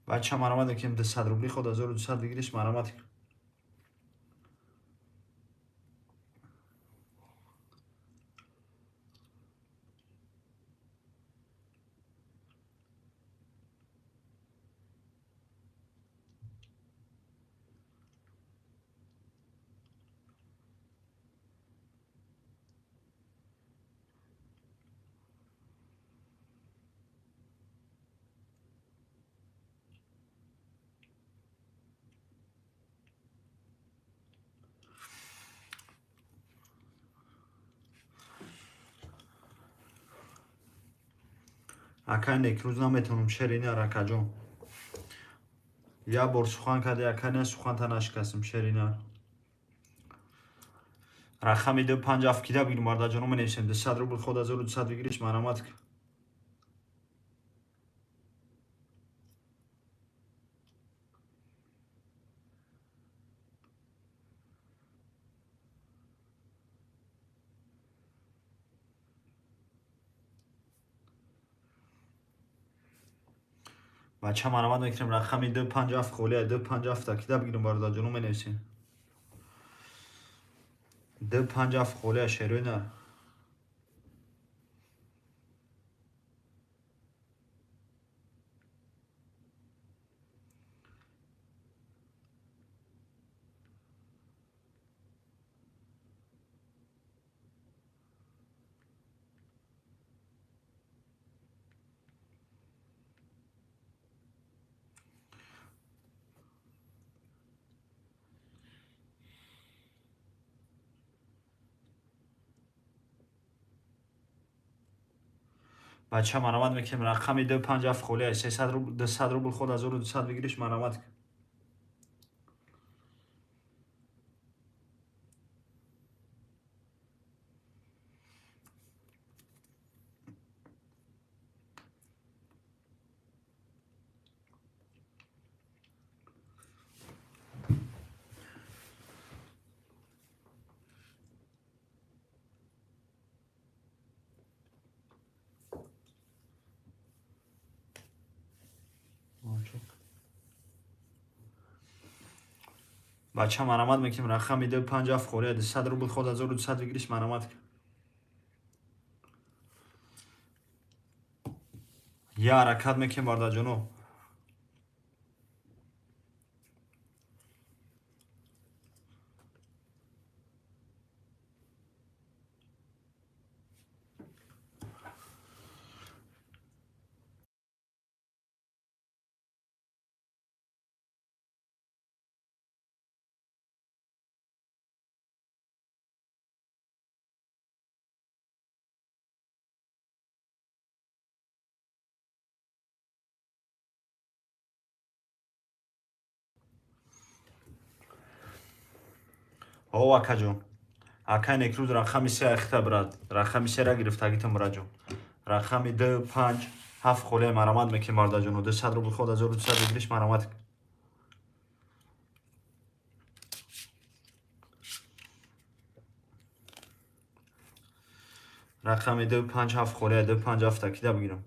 Speaker 2: Бача марамат мекунем 200 рубли ход 1200 бигириш марамат. Ака некрӯз наметавонам шеринар акаҷон. Я бор сухан карди ака не суханта нашикастам шеринар. Рақами 257 кида бигир мардаҷоно менависем 200 рубл ход 1200 бигириш марамат. Бача марамат мекунем рақами 257 холия 257 кида бигирем бародарҷоно менависем. 257 холия шерӯйна. Бача марамат мекунем рақами 257 холия 300 рубл 200 рубл ход 1200 бигириш марамат. Бача марамат мекунем рақами 257 холия 200 рубл ход 1200 бигириш марамат. Я ҳаракат мекунем бародарҷоно. О акаҷон. Ака некрӯз рақами 3 ахта брат. Рақами 3-ра гирифтагитам браҷон. Рақами 2 5 7 холия марамат мекунем бародарҷоно. 200 рубл ход 1200 бигириш марамат. Рақами 2 5 7 холия 2 5 7 кида бигирам.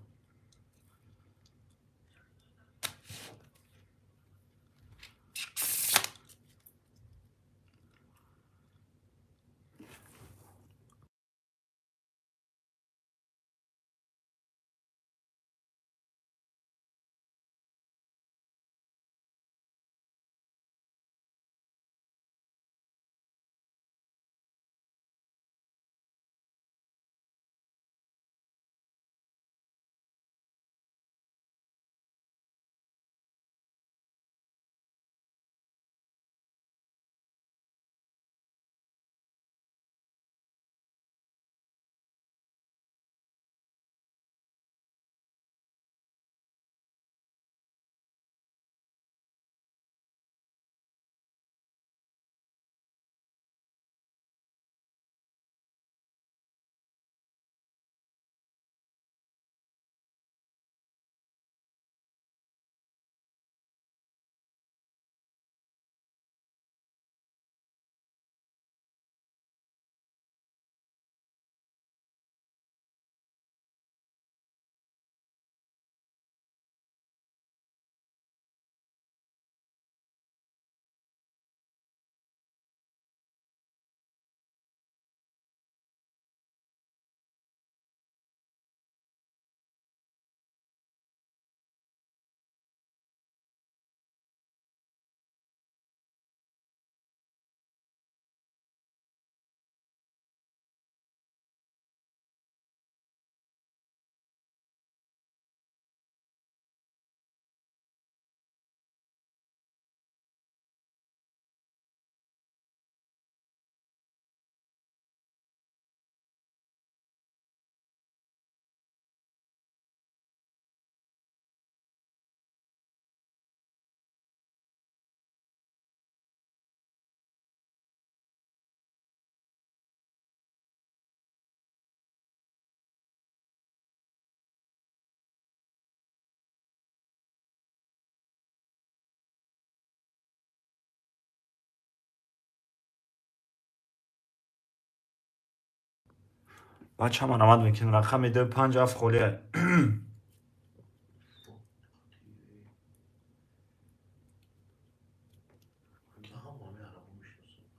Speaker 2: Бача, марамат мекунем, рақами 2 5 7 холия.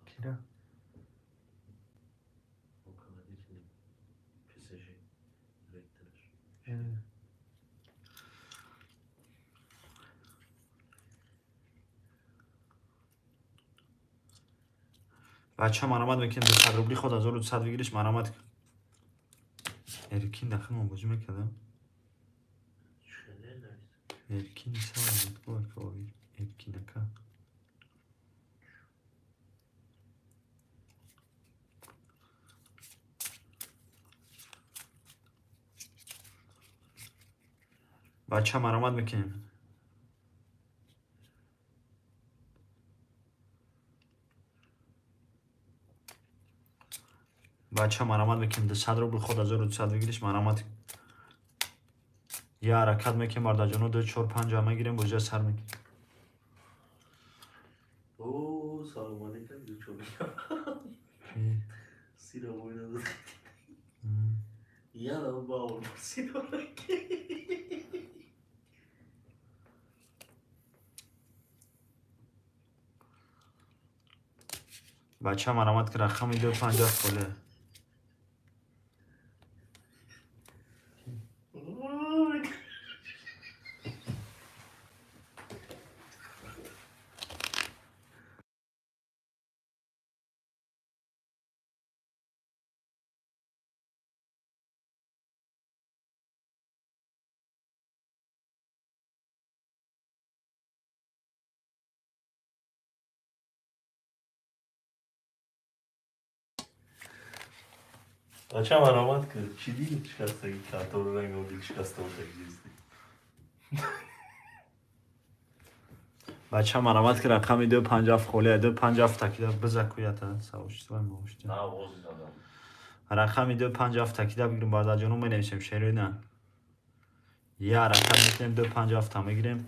Speaker 2: Кира? Бача, марамат мекунем, 200 рубли ход 1200 выигрыш, марамат. Эркин дахил ман бозӣ мекардам. Эркин салом, Эркин ака. Бача, марамат мекунем. Бача, марамат мекунем, 200 рубл ход 1200 выигрыш, марамат. Я ҳаракат мекунем, бардаҷоно, 2 4 5 мегирем, бозия сар мекунем.
Speaker 1: О, салом алейкум, дучо. Сира война. Я баул сира.
Speaker 2: Бача, марамат ки, рақами 2 5 холе.
Speaker 1: Бача, марамат ки, чӣ дидӣ, шикастаги картону ранг оби шикаста бошад.
Speaker 2: Бача, марамат ки, рақами 2 5 7 холия, 2 5 7 такида бизакуята савошти мошти.
Speaker 1: На, ози задам.
Speaker 2: Рақами 2 5 7 такида бигирем, бардаҷоно, менависем шероина. Я ҳаракат мекунем, 2 5 7 мегирем.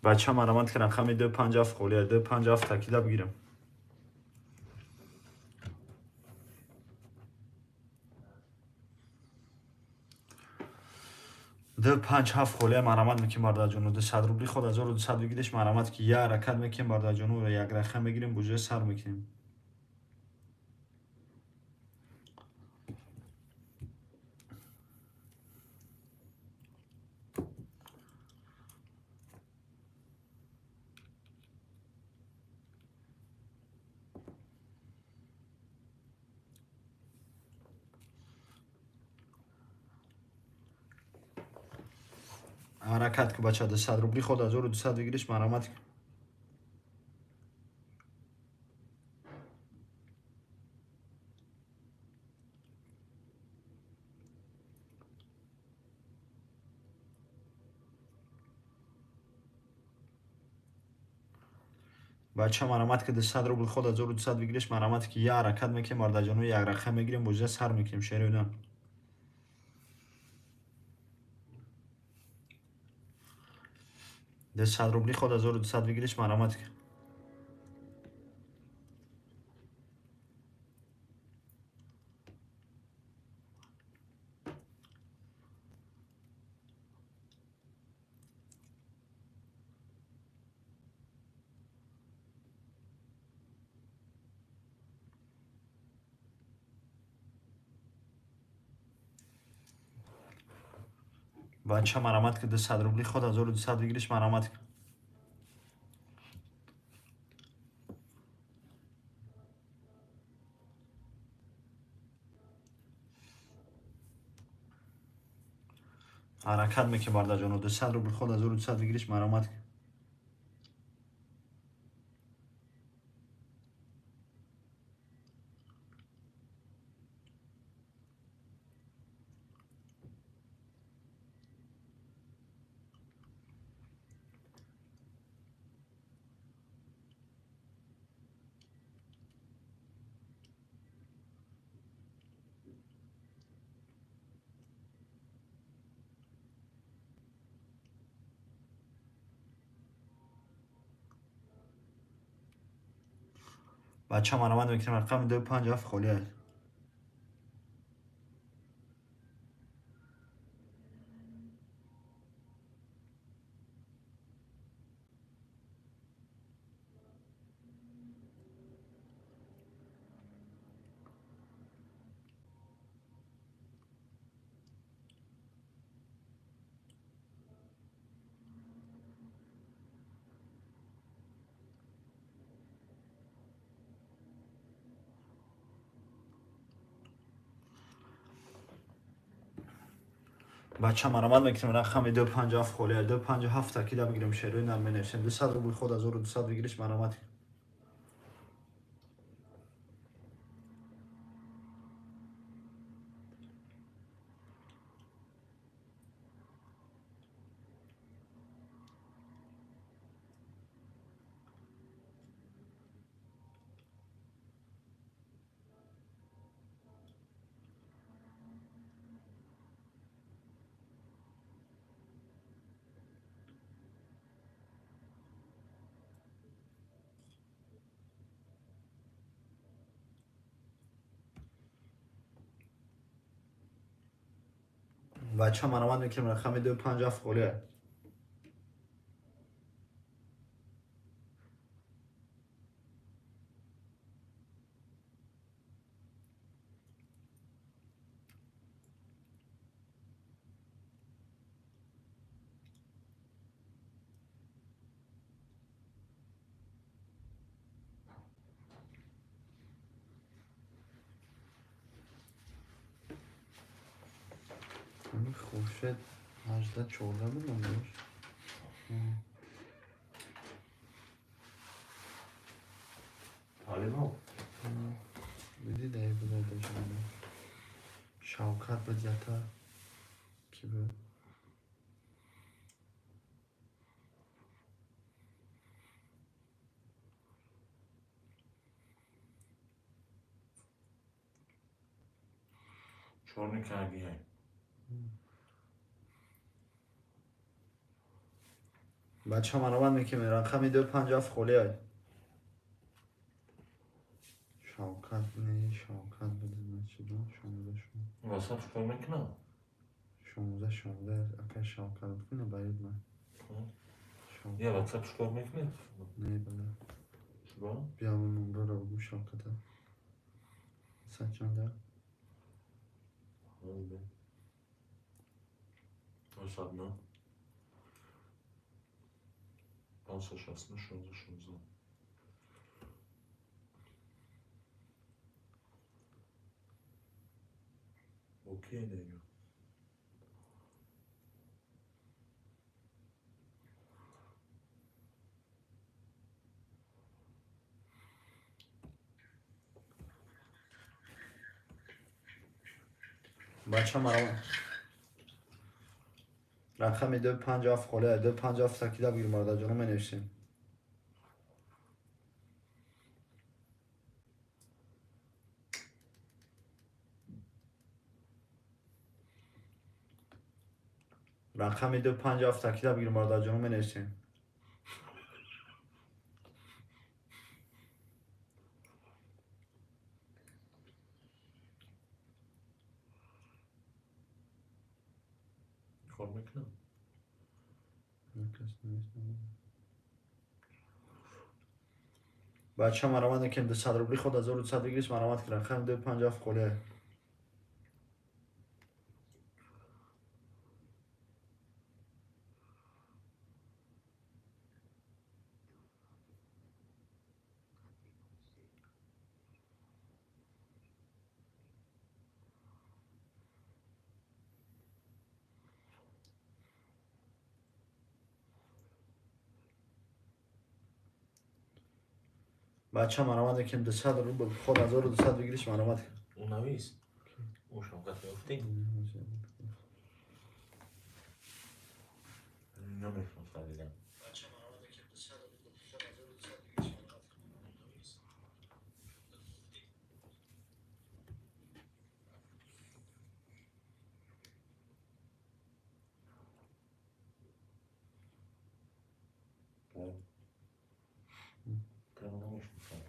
Speaker 2: Бача, марамат ки, рақами 2 5 7 холия, 2 5 7 такида бигирем. Ду панҷ ҳафт холия, марамат мекунем, бардаҷону, 200 рубли ход 1200 выигрыш, марамат ки, я ҳаракат мекунем, бардаҷону, як рақам мегирем, бозия сар мекунем. Ҳаракат ки, бача, 200 рубли ход 1200 выигрыш, марамат. Бача, марамат ки, 200 рубл ход 1200 выигрыш, марамат ки, я ҳаракат мекунем, бардаҷоно, як рақам мегирем, бозия сар мекунем, шероина. 200 рубли ход 1200 выигрыш, марамат. Бача, марамат ки, 200 рубли ход 1200 выигрыш, марамат. Ҳаракат мекунем, бардаҷоно, 200 рубл ход 1200 выигрыш, марамат. Бача, марамат мекунем, рақами 257 холӣ аст. Бача, марамат мекунем, рақами 257 холӣ аст. 257 такида мегирем, шерои нар менависем. 200 рубл ход 1200 выигрыш, марамат. Бача, марамат мекунем, рақами 257 холӣ аст. Хуршед 18 14 буд номаш.
Speaker 1: Алино.
Speaker 2: Биди, дай буд. Шавкат буд, ята ки буд?
Speaker 1: Чёрный кагияй.
Speaker 2: Бача, марамат мекунем, рақами 257 холӣ аст. Шавкат, не, Шавкат буд, чидо 16.
Speaker 1: Ватсап чикор мекунам?
Speaker 2: 16 16, ака, Шавкат буд, куна барид ман.
Speaker 1: Я ватсап чикор мекунӣ?
Speaker 2: Не, бала.
Speaker 1: Чиро?
Speaker 2: Биё, номерро бугу Шавката. Сачанда?
Speaker 1: 1 516 16 16. Окей, даю.
Speaker 2: Бача, марамат, рақами 257 холӣ аст. 257 такида бигир, бародарҷоно, менависем. Рақами 257 такида бигир, бародарҷоно, менависем.
Speaker 1: Кор мекунам?
Speaker 2: Бача, марамат мекунем, 200 рубли ход 1200 выигрыш, марамат ки, рақами 257 холӣ аст. Бача, марамат мекунем, 200 рубл ход 1200 выигрыш, марамат.
Speaker 1: Ӯ навис. Ӯ Шавкат мегуфтӣ? Намешиносам дигар. Прямо намешиносам.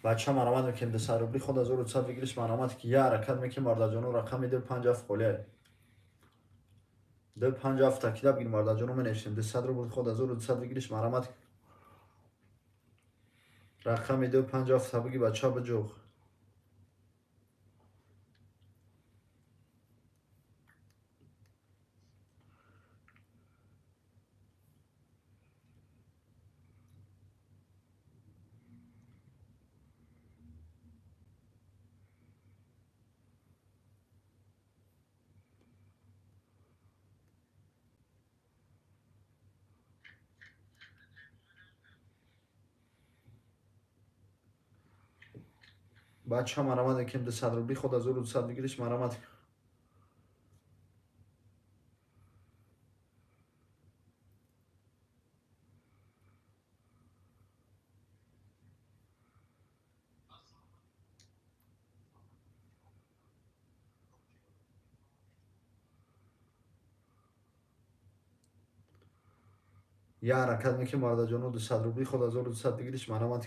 Speaker 2: Бача марамат мекунем 200 рубли худ 1200 выигрыш марамат ки я ҳаракат мекунем бардаҷоно рақами 257 холия. 257 такида бигир бардаҷоно менависем 200 рубл худ 1200 выигрыш марамат рақами 257 биги бача биҷух. Бача марамат мекунем 200 рубли худ 1200 выигрыш марамат. Я ҳаракат мекунем бардаҷоно 200 рубли худ 1200 выигрыш марамат.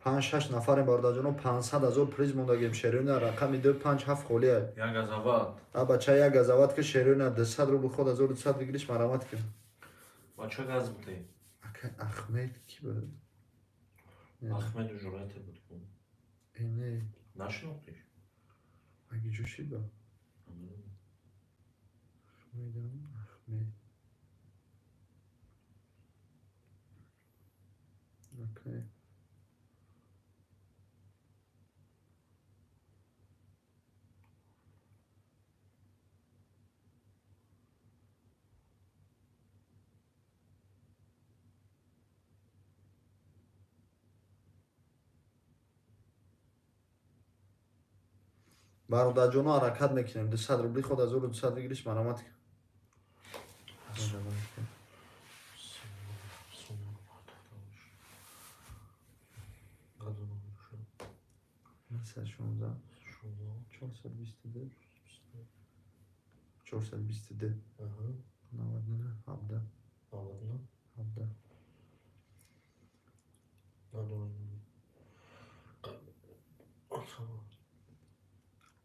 Speaker 2: 5-6 нафарем бардаҷоно 500 ҳазор приз мондагем шерина рақами 257 холия.
Speaker 1: Як газават.
Speaker 2: А бача як газават ки шерина 200 рубл худ 1200 выигрыш марамат ки.
Speaker 1: Бача газ бите.
Speaker 2: Ака Ахмед ки буд?
Speaker 1: Ахмед ужурате буд ку.
Speaker 2: Не.
Speaker 1: Нашинохтиш?
Speaker 2: Аги ҷӯши ба? Ахмед. Окей. Бародарҷоно ҳаракат мекунем 200 рубли худ 1200 выигрыш марамат. Нисад 16 422 422 99 17 17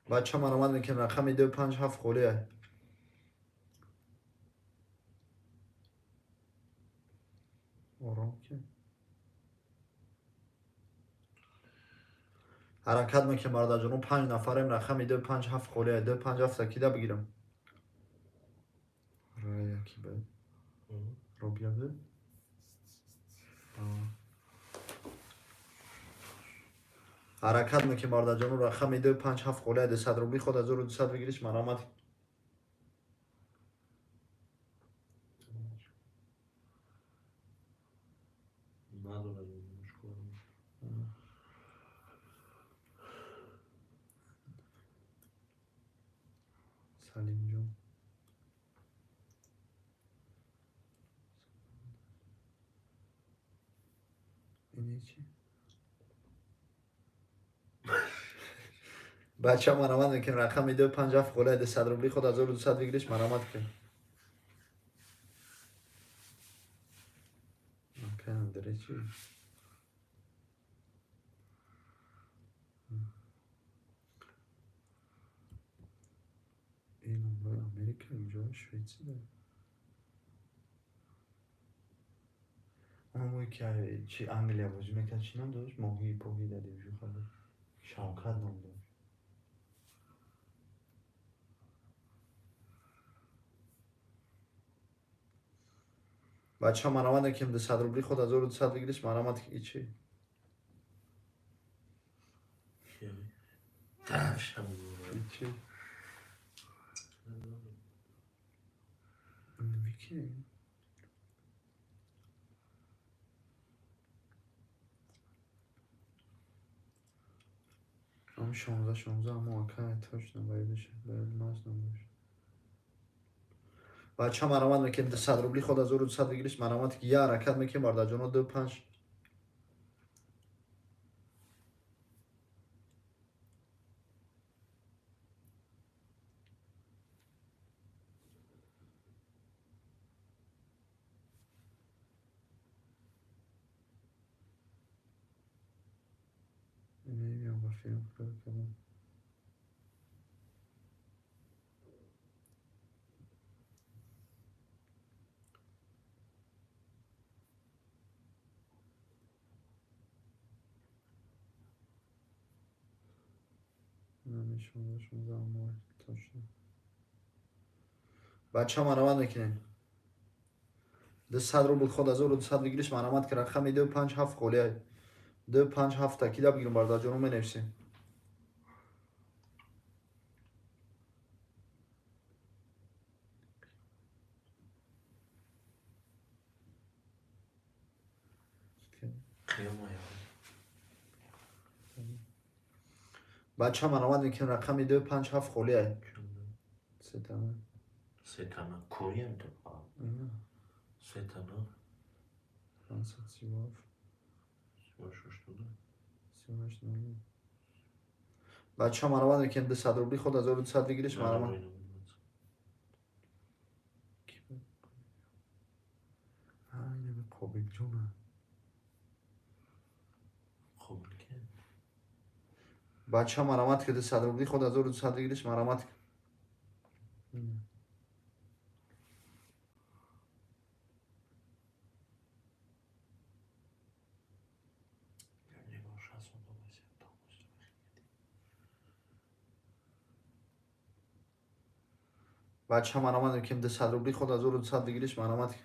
Speaker 2: Бача марамат мекунем рақами 257 холия. Ором ки. Ҳаракат мекунем бародарҷоно 5 нафарем рақами 257 холия 257 такида бигирам. Рая ки буд? Робия буд? Ҳаракат мекунем бародарҷоно рақами 257 холия 200 рубли худ 1200 выигрыш марамат. Салимҷон. Ини чи? Бача марамат мекунем рақами 257 холия 200 рубли худ 1200 выигрыш марамат кун. Ака Андре чи? Ин номрои Америка инҷо Швейтсия. Он моҳи ки чи Англия бозӣ мекард чӣ ном дошт? Моҳии поҳӣ дадем хабар. Шавкат ном дошт. Бача марамат мекунем 200 рубли худ 1200 выигрыш марамат ичи. Ичи. Вики. Ам 16 16 амо ака точно бояд бояд маз набош. Бача марамат мекунем 200 рубли ход 1200 выигрыш марамат ки я ҳаракат мекунем бародарҷоно 2 5. Бача марамат мекунем 200 рубл ход 1200 выигрыш марамат ки рақами 2 5 7 холия 2 5 7 такида бигирем бародарҷоно менависем. Бача марамат мекунем рақами 2 5 7 холия. Сетана.
Speaker 1: Сетана. Курием то. Сетана.
Speaker 2: 537.
Speaker 1: 36
Speaker 2: 38. Бача марамат мекунем 200 рубли ход 1200 выигрыш марамат. Қобил ҷона.
Speaker 1: Қобил ки?
Speaker 2: Бача марамат ки 200 рубли ход 1200 выигрыш марамат. Бача марамат мекунем 200 рубли ход 1200 выигрыш марамат.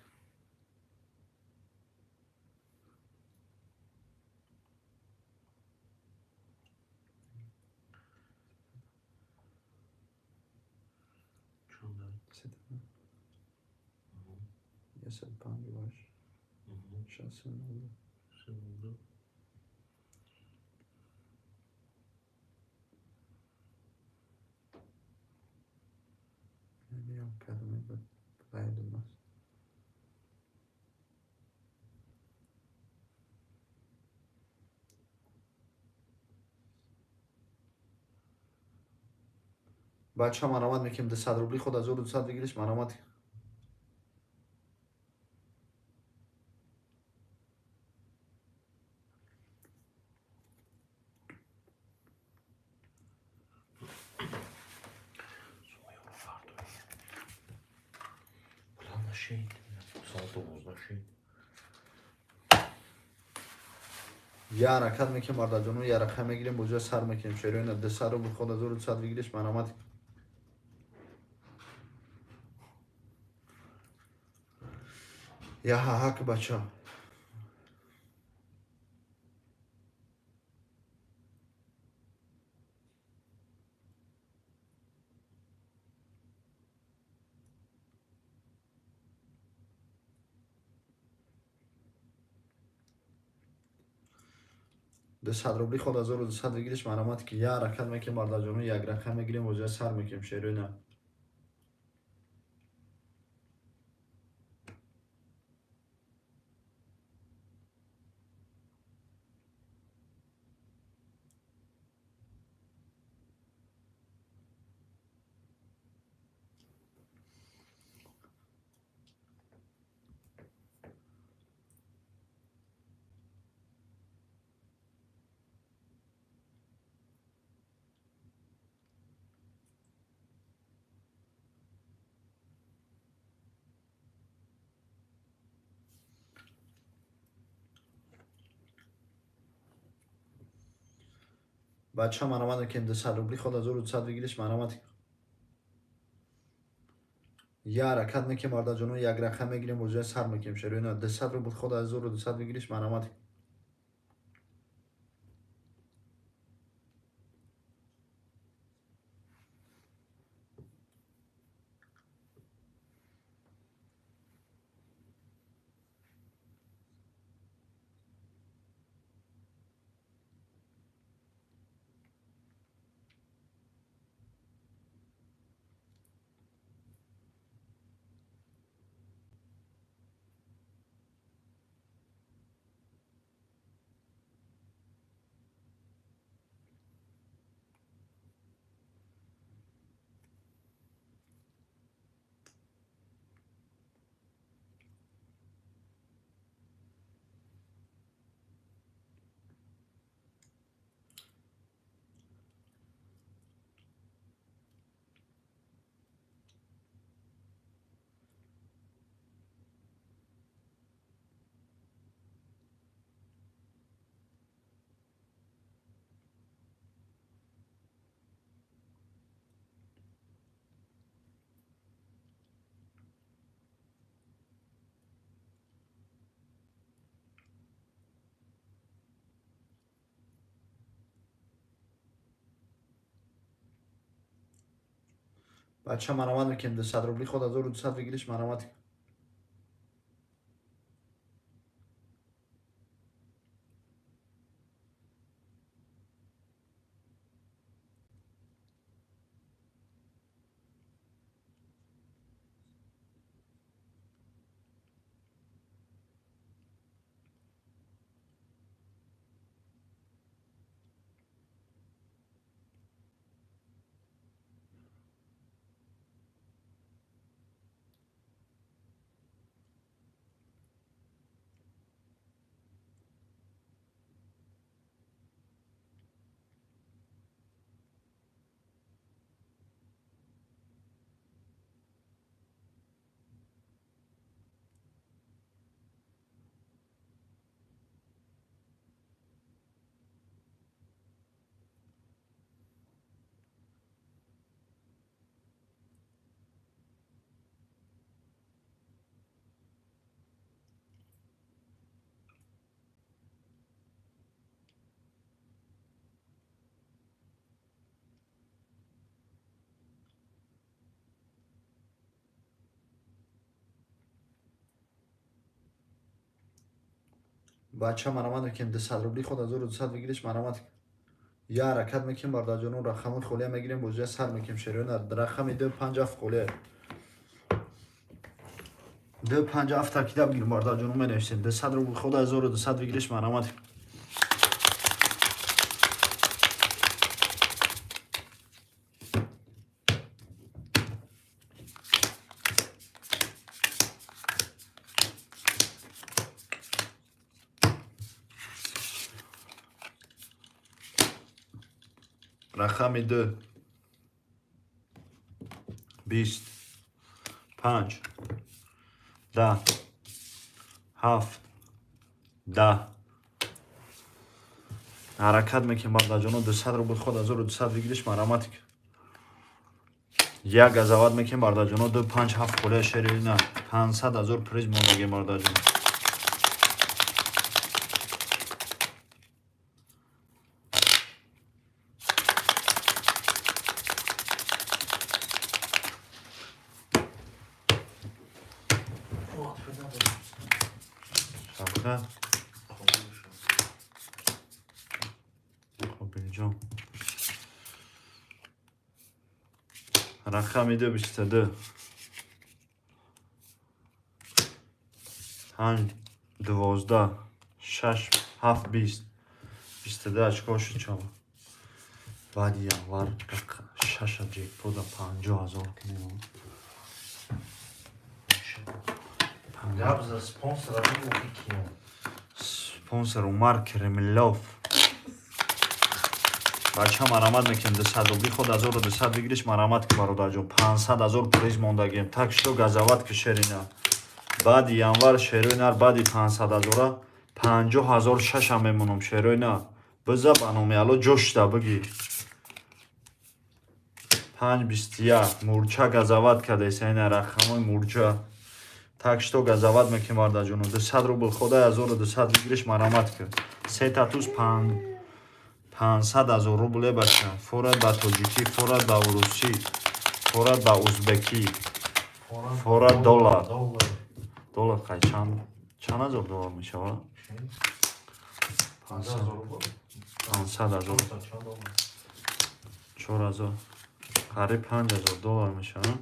Speaker 2: Бача марамат мекунем 200 рубли ход 1200 выигрыш марамат. Я ҳаракат мекунем бародарҷоно, я рақам мегирем, боҷа сар мекунем. Шероина 200 рубл ход 1200 выигрыш марамат. Я ҳак бача. 200 рубли ход 1200 выигрыш марамат ки я ҳаракат мекунем бародарҷоно, як рақам мегирем, боҷа сар мекунем. Шероина Бача марамат мекунем 200 рубли ход 1200 выигрыш марамат. Я ҳаракат мекунем бародарҷоно, як рақам мегирем, боҷа сар мекунем. Шероина 200 рубл ход 1200 выигрыш марамат. Бача, марамат мекунем, 200 рубли ход 1200 выигрыш, марамат. Бача, марамат мекунем, 200 рубли ход 1200 выигрыш, марамат. Я ҳаракат мекунем, бародарҷонон, рақамои холия мегирем, бозия сар мекунем, шериёна. Рақами 2 5 7 холия, 2 5 7 такида бигирем, бародарҷонон, менависем. 200 рубли ход 1200 выигрыш, марамат. Рақами 2 20 5 10 7 10. Ҳаракат мекунем, бародарҷоно, 200 рубл ход 1200 выигрыш, марамат. Як газават мекунем, бародарҷоно, 2 5 7 холия, шерина. 500 ҳазор приз мондагем, бародарҷоно. Шавкат Қобилҷон, рақами 2 22 5 12 6 7 20 22 очко шуд. Чава, баъди январ шаша ҷекпода 50 000 кунем.
Speaker 1: Гап за спонсора бигӯ, ки киям.
Speaker 2: Спонсор Умар Кремлёв. Бача, марамат мекунем, 200 рубли ход 1200 выигрыш, марамат ки, бародарҷон, 500 ҳазор приз мондагем. Так что газават ки, шерина. Баъди январ, шерои нар, баъди 500 ҳазора 50 000 шаша мемонам, шерои нар. Биза ба номи Алло, ҷошта бигир. 5 21 мурча газават кардеса, ина рақамои мурча. Так что газават мекунем, бародарҷоно, 200 рубл хода 1200 выигрыш, марамат ки. Сета туз 500 000 рубле, бача. Форад ба тоҷикӣ, форад ба урусӣ, форад ба узбекӣ, форад доллар. Доллар қай чанд, чанд ҳазор доллар мешавад? 500 000, 4000, қариб 5000 доллар мешавад.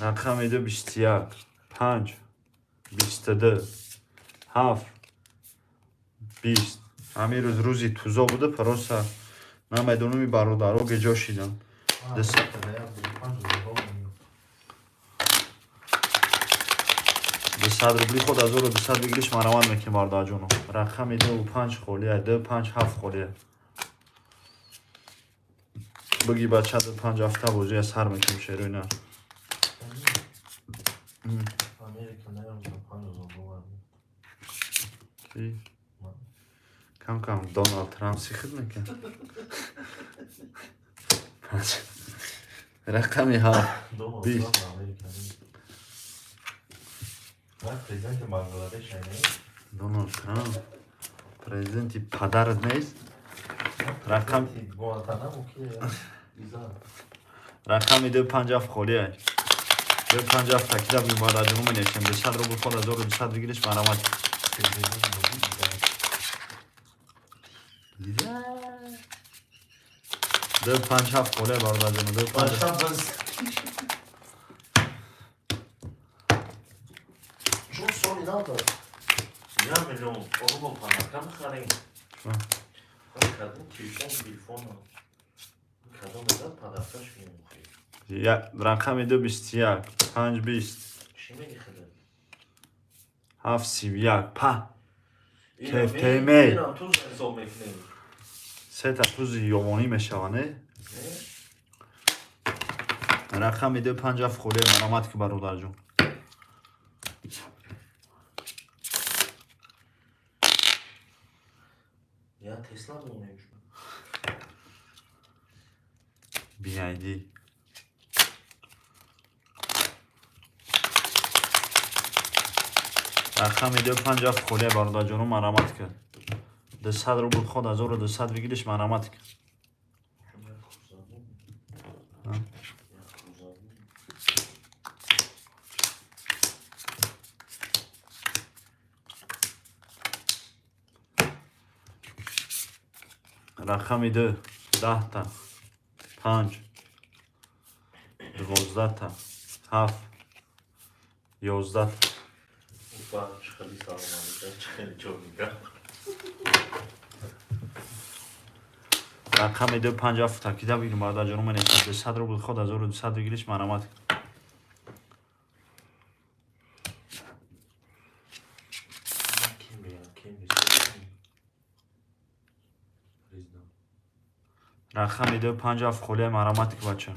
Speaker 2: Рақами 2 21 5 22 7 20. Ҳамин рӯз рӯзи тузо буда, просто намедонам, бародаро геҷо шидан. 200 рубли ход 1200 выигрыш, марамат мекунем, бародарҷоно. Рақами 2 5 холия, 2 5 7 холия. Биги, бача, 2 5 7 бозия сар мекунем, шерои нар.
Speaker 1: Америка наёмза 5000 доллар.
Speaker 2: Ки? Кам кам Доналд Трамп сихид мекунад. Рақами ҳафт
Speaker 1: Доналд
Speaker 2: 20.
Speaker 1: Трамп Америка нест. Ман президенти Бангладеш не?
Speaker 2: Доналд Трамп президенти падарат нест? Рақам
Speaker 1: Гуантанамо кие?
Speaker 2: Рақами 2 5 7 холия. 2 5 7 такида бигир бародарҷоно менависем. 200 рубл ход 1200 выигрыш марамат. 2 5 7 холия бародарҷоно 2 5
Speaker 1: Чун соли нав дод. 1 миллион рубл панака мехарем. Кадом телефон телефон кадом дад подаркаш мемухи.
Speaker 2: Рақами 2 21 5 20.
Speaker 1: Чӣ меги хеле?
Speaker 2: 7 31 па. КФТМ.
Speaker 1: Инам туз ҳисоб мекунем.
Speaker 2: Сета тузи ёвонӣ мешава, не? Рақами 2 5 7 холия марамат ки бародарҷон.
Speaker 1: Я Тесла бумем.
Speaker 2: BID. Рақами 2 5 7 холия бародарҷоно марамат ки. 200 рубл ход 1200 выигрыш марамат ки. Рақами 2 10 та 5 12 та 7 11 та.
Speaker 1: Опа, хеле салом алейкум, хеле ҷо мегам.
Speaker 2: Рақами 2 5 7 такида бигир бародарҷоно менависем. 200 рубл ход 1200 выигрыш марамат. Рақами 2 5 7 холия марамат ки бача.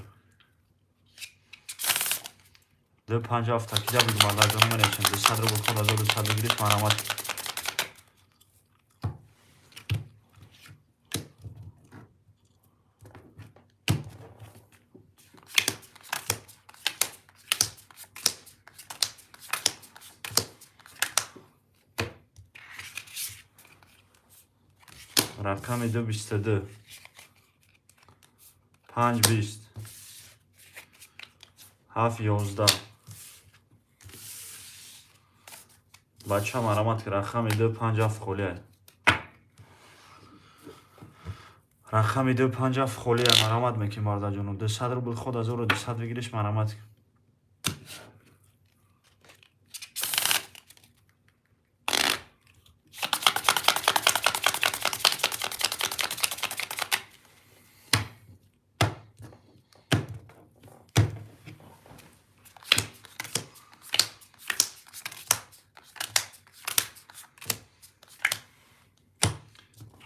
Speaker 2: 2 5 7 такида бигир бародарҷоно менависем. 200 рубл ход 1200 выигрыш марамат. Рақами 2 22 5 20 7 11. Бача марамат ки рақами 2 5 7 холия. Рақами 2 5 7 холия марамат мекунем бародарҷоно. 200 рубл ход 1200 выигрыш марамат.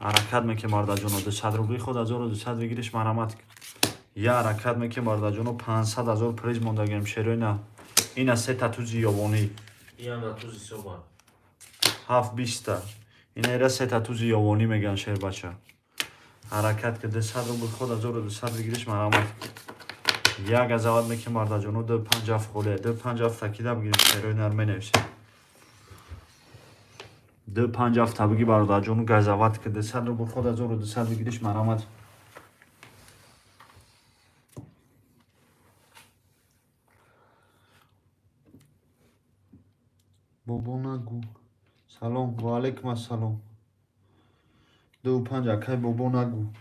Speaker 2: Ҳаракат мекунем бародарҷоно. 200 рубли ход 1200 выигрыш марамат. Я ҳаракат мекунем бародарҷоно 500 ҳазор приз мондагем шерои на. Ина се та тузи ёвонӣ.
Speaker 1: Ина тузи ҳисобан.
Speaker 2: 7 20 та. Ина ира се та тузи ёвонӣ меган шербача. Ҳаракат ки 200 рубл ход 1200 выигрыш марамат. Я газават мекунем бародарҷоно 2 5 7 холия. 2 5 7 такида бигирем шерои нар менависем. 2 5 7 табиги бародарҷону газават ки 200 рубл ход 1200 выигрыш марамат. Бобо нагу. Салом, ва алейкум ассалом. 2 5 акай бобо нагу.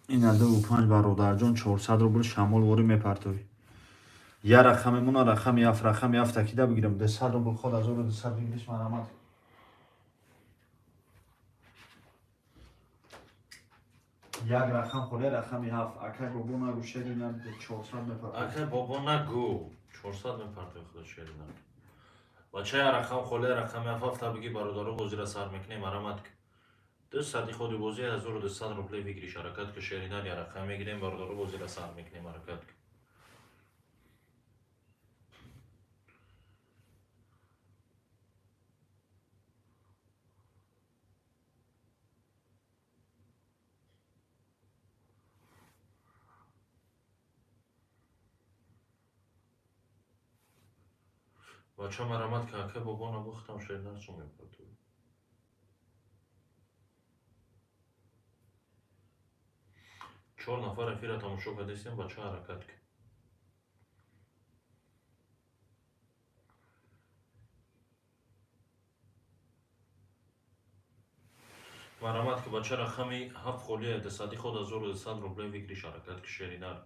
Speaker 2: Ина 2 5 бародарҷон 400 рубл шамол ворӣ мепартовӣ. Я рақами мона рақами 7 рақами 7 такида бигирам. 200 рубл ход 1200 выигрыш марамат. Як рақам холе рақами 7. Акай бобо нагу шерина 400 мепартовӣ.
Speaker 1: Акай бобо нагу 400 мепартовӣ худо шерина. Бача я рақам холе рақами 7 та биги бародаро бозира сар мекунем марамат. 200 ходи бозӣ 1200 рубле выигрыш ҳаракат ки шерина я рақам мегирем бародаро бозира сар мекунем ҳаракат. Бача марамат ки акай бобо набохтам шерина чун мепартовӣ. Чор нафар эфира тамошо кардастем, бача, ҳаракат ки. Марҳамат ки, бача, рақами ҳафт холия, дусади худ 1200 рублей выигрыш. Ҳаракат ки, шеринар.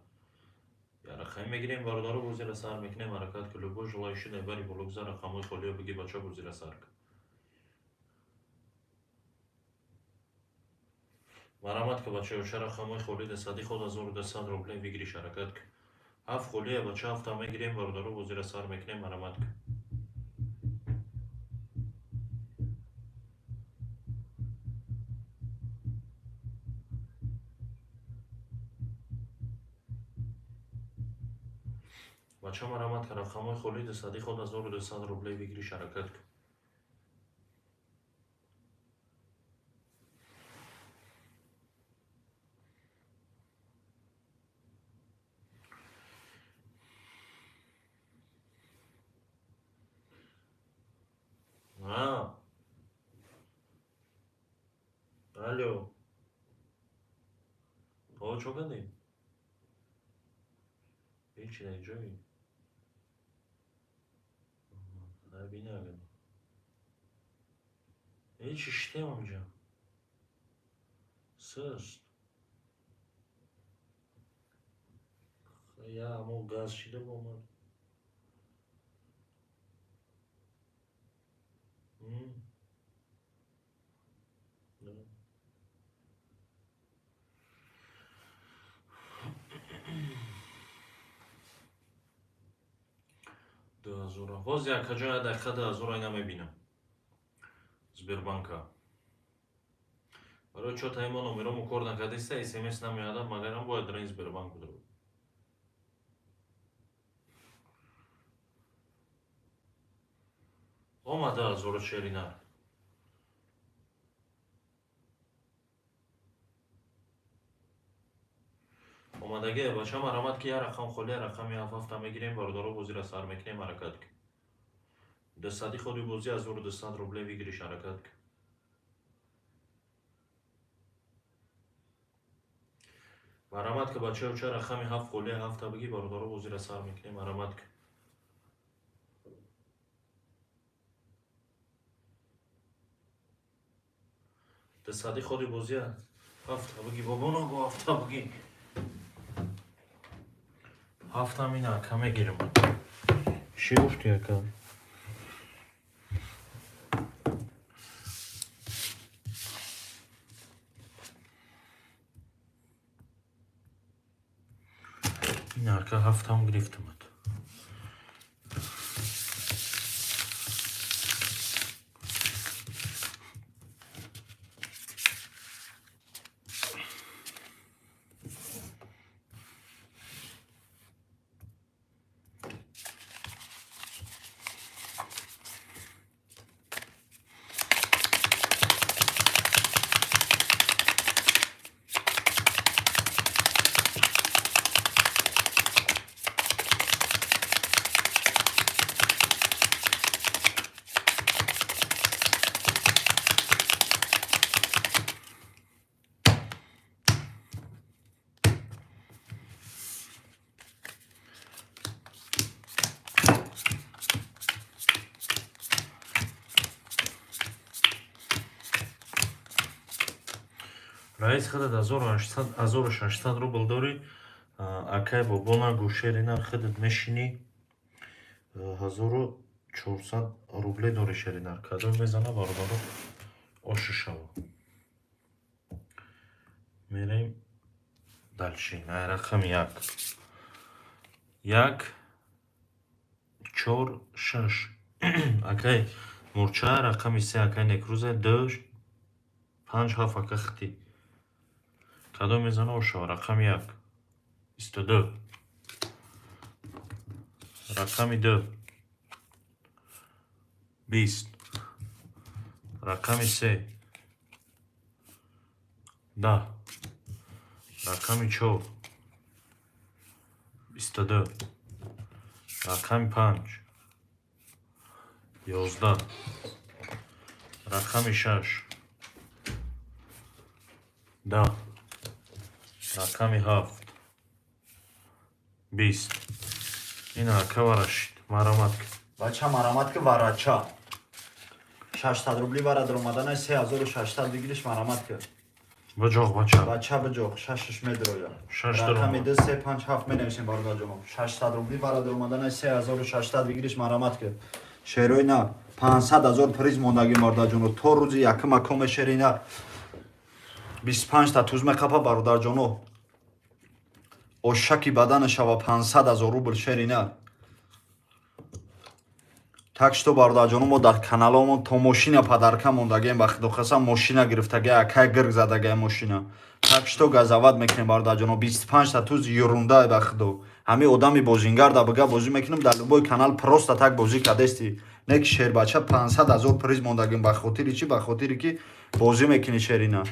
Speaker 1: Я рақами мегирем, бародаро, бозира сар мекунем. Ҳаракат ки, любой желающий дар бари боло гузар, рақамҳои холиё биги, бача, бозира сар ки. Марҳамат ки, бачаёша, рақамҳои холӣ, дусади худ 1200 рублей выигрыш. Ҳаракат ки. Ҳафт холия, бача, ҳафта мегирем, бародаро, бозира сар мекунем. Марҳамат ки. Бача, марҳамат ки, рақамҳои холӣ, дусади худ 1200 рублей выигрыш. Ҳаракат ки. А. Алло. О, чо кардӣ? Ҳечи, дар ҷои. Бинагад. Ҳечи, шитем онҷа. Суст. Я мо газ шида бомад. Да. 2000. Ҳозир, акаҷон, як дақиқа, 2000 ина мебинам. Сбербанка. Барои чо таи мо номеромо кор накардаиста, СМС намеояд, магарам бояд дар ин Сбербанк будро. Омад 2000, шеринар. Омадагӣ, бача, марҳамат ки, як рақам холӣ, рақами ҳафт, ҳафта мегирем, бародаро, бозира сар мекунем. Ҳаракат ки. Дусади ходи бозӣ 1200 рублей выигрыш. Ҳаракат ки. Марҳамат ки, бачаё, ча рақами ҳафт холӣ, ҳафта бигӣ, бародаро, бозира сар мекунем. Марҳамат ки. Дусади ходи бозия ҳафта бигӣ, бобоно, го ҳафта бигӣ. Ҳафтам ина ака мегирем. Чӣ гуфтӣ, ака? Ина, ака, ҳафтам гирифтамад. Раис, худат 1600 рубл дорӣ, акай бобона, гӯшерина, худат мешинӣ, 1400 рубле дорӣ, шеринар. Кадом мезана, бародаро, ошу шава. Мерем дальше. Рақами як. Як, чор, шаш. Акай мурча, рақами се, акай некрӯза, ду, панҷ, ҳафт, ака хити. Кадом мезана, ошава. Рақами як. 22. Рақами ду. 20. Рақами се. 10. Рақами чор. 22. Рақами панҷ. 11. Рақами шаш. 10. Рақами 7. 20. Ина ака варашид. Марамат ки.
Speaker 2: Бача, марамат ки, варача. 600 рубли вара даромаданай, 3600 выигрыш, марамат ки.
Speaker 1: Биҷоқ, бача.
Speaker 2: Бача, биҷоқ, шашаш медроя.
Speaker 1: Шаш
Speaker 2: Рақами
Speaker 1: даромад.
Speaker 2: 2, 3, 5, 7 менависем, бародарҷоно. 600 рубли вара даромаданай, 3600 выигрыш, марамат ки. Шерои на 500 ҳазор приз мондагӣ, бародарҷоно. То рӯзи якум акоме шери на 25 та туз меқапа, бародарҷоно. Ошаки бадана шава 500 ҳазор рубл, шери на. Так что, бародарҷоно, мо дар каналомон то мошина подарка мондагием, ба худо қасам, мошина гирифтага, акай гирг задагая мошина. Так что газават мекунем, бародарҷоно, 25 та туз ерунда, ба худо. Ҳами одами бозингар да бига бозӣ мекунем дар любой канал, просто так бозӣ кардести. Не ки, шербача, 500 ҳазор приз мондагим ба хотири чӣ? Ба хотири ки бозӣ мекунӣ, шерина.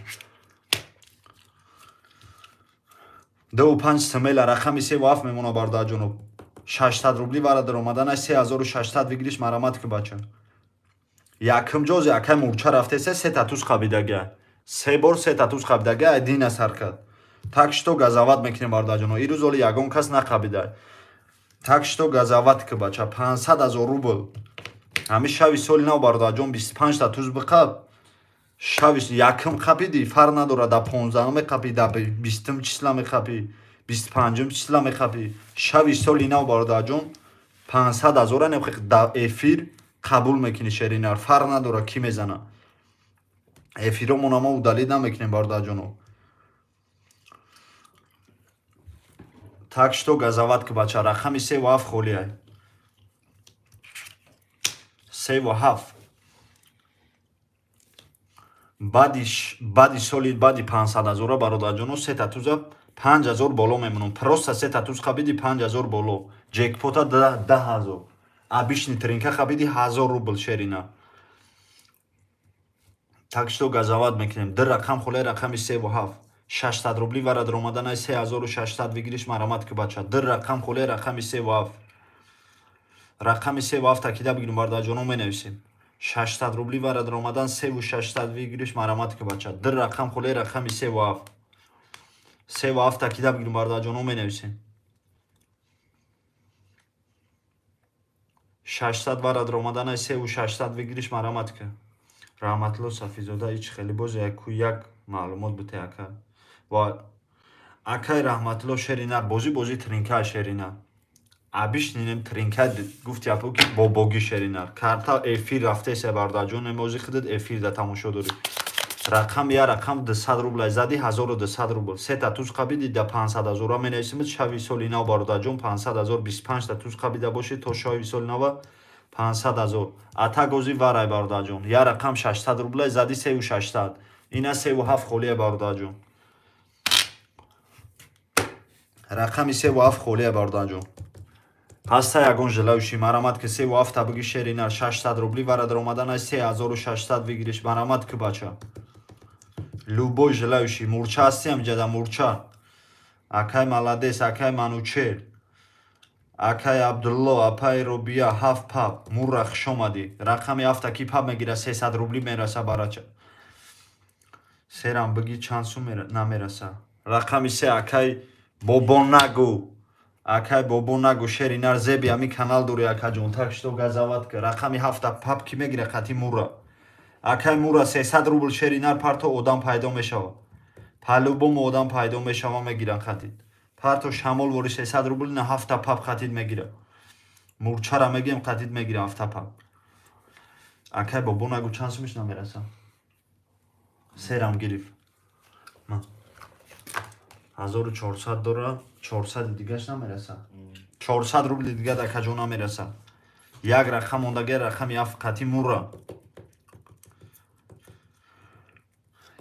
Speaker 2: 2 5 смела, рақами 3 7 мемона, бародарҷоно. 600 рубли вара даромаданаш, 3600 выигрыш, марамат ки, бача. Якум ҷози акай мурча рафтесе, се та туз қабидага. Се бор се та туз қабидага, айдина сар кард. Так что газават мекунем, бародарҷоно. Ирӯз оли ягон кас нақабида. Так что газават ки, бача, 500 ҳазор рубл. Ҳами шави соли нав, бародарҷон, 25 та туз биқаб. Шави якум қапиди, фарқ надорад, да 15 меқапӣ, да 20 числа меқапӣ, 25 числа меқапӣ. Шави соли нав, бародарҷон, 500 ҳазора нехи да эфир қабул мекунӣ, шеринар, фарқ надорад кӣ мезана. Эфиромона мо удалить намекунем, бародарҷоно. Так что газават ки, бача, рақами 3 7 холиай. 3 7. Баъди соли баъди 500 ҳазора, бародарҷоно, се та туза 5000 боло мемонам. Просто се та туз қабиди, 5000 боло. Ҷекпота 10 000. Обычный тринка қабиди, 1000 рубл, шерина. Так что газават мекунем. Ду рақам холе, рақами 3 7. 600 рубли вара даромаданай, 3600 выигрыш, марамат ки, бача. Ду рақам холе, рақами 3 7. Рақами 3 7 такида бигирем, бародарҷоно, менависем. 600 рубли вара даромадан, 3600 выигрыш, марамат ки, бача. Ду рақам холе, рақами 3 7. 3 7 такида бигирем, бародарҷоно, менависем. 600 вара даромаданай, 3600 выигрыш, марамат ки. Раҳматулло Сафизода ич хеле боз яку як маълумот бите, ака. Ва акай Раҳматулло, шерина, бозӣ бозӣ тринка, шерина. Обычный тринка гуфти апо ки бобоги, шерина. Карта эфир рафтесе, бародарҷон, эмози худат эфир да тамошо дорӣ. Рақам я рақам 200 рубл зади, 1200 рубл. Се та туз қабиди, да 500 ҳазора менависимед шави соли нав, бародарҷон, 500 ҳазор, 25 та туз қабида бошед то шави соли нава, 500 ҳазор. Ата гози варай, бародарҷон. Я рақам 600 рубл зади, 3600. Ина 3 7 холия, бародарҷон. Рақами 3 7 холия, бародарҷон. Ҳаста ягон желающий, марамат ки, 3 7 та биги, шерина. 600 рубли вара даромаданай, 3600 выигрыш, марамат ки, бача. Любой желающий, мурча ҳасти ҳамҷада, мурча. Акай молодец, акай Манучер. Акай Абдулло, апай Робия, ҳафт пап, мурра, хуш омадӣ. Рақами ҳафта ки пап мегира, 300 рубли мераса, барача. Серам биги, чанд сум намераса. Рақами се, акай Бобонагу. Акай Бобонагу, шери нар, зеби ҳами канал дори, акаҷон. Так что газават ки. Рақами ҳафта пап ки мегира, қати мура. Акай мура, 300 рубл, шери нар, парто, одам пайдо мешава. По-любому одам пайдо мешава, мегиран хатид. Парто, шамол вори, 300 рубл на ҳафта пап хатид мегира. Мурчара мегем, хатид мегира ҳафта пап. Акай Бобонагу, чанд сумиш намераса? Серам гирифт. Ма. 1400 дора, 400 дигаш намераса. 400 рубли дига да каҷо намераса. Як рақам мондага, рақами ҳафт қати мура.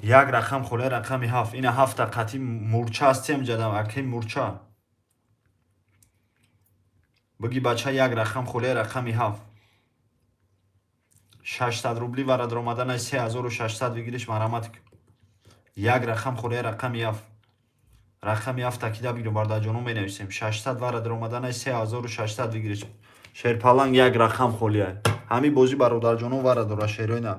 Speaker 2: Як рақам холе, рақами ҳафт. Ина ҳафта қати мурча ҳастем ҷадам, акай мурча. Биги, бача, як рақам холе, рақами ҳафт. 600 рубли вара даромаданай, 3600 выигрыш, марамат. Як рақам холе, рақами ҳафт. Рақами ҳафт такида бигирем, бародарҷоно, менависем. 600 вара даромаданай, 3600 выигрыш. Шерпаланг, як рақам холиай. Ҳами бозӣ, бародарҷоно, вара дора, шерои на.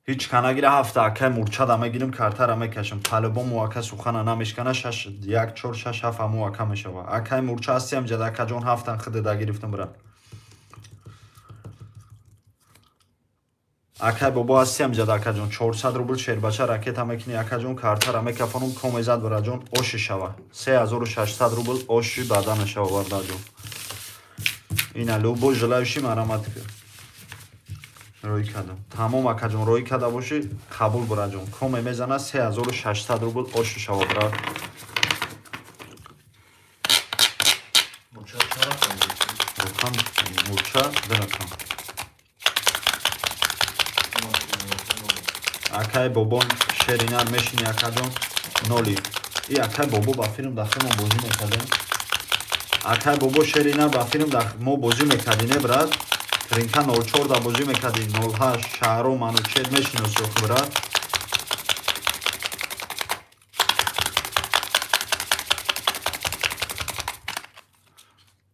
Speaker 2: Ҳеҷ ка нагира, ҳафта акай мурчада мегирим, картара мекашам. По-любому ака сухана намешкана, шаш, як, чор, шаш, ҳафт ҳаму ака мешава. Акай мурча ҳастиам ҷада, акаҷон, ҳафтан хидада гирифтам, бира. Акай бобо ҳастиам ҷада, акаҷон, 400 рубл шербача ракета мекунӣ, акаҷон, картара мекафонум, комезад, бираҷон, оши шава. 3600 рубл оши бадана шава, бардаҷон. Ина любой желающий марамат рӯй кардам. Тамом, акаҷон, рӯй карда бошӣ, қабул, бираҷон. Коме мезана, 3600 рубл оши шава, бира.
Speaker 1: Мурча чанд рақам гирифтӣ?
Speaker 2: Рақам мурча ду рақам. Акай бобон шеринар мешини, акаҷон, ноли. И акай бобо ба филм дар филм бозӣ мекардем. Акай бобо шеринар ба филм дар мо бозӣ мекардӣ, не, брат? Тринка 04 да бозӣ мекардӣ, 08 шаҳро Манучер мешиноси охи, брат.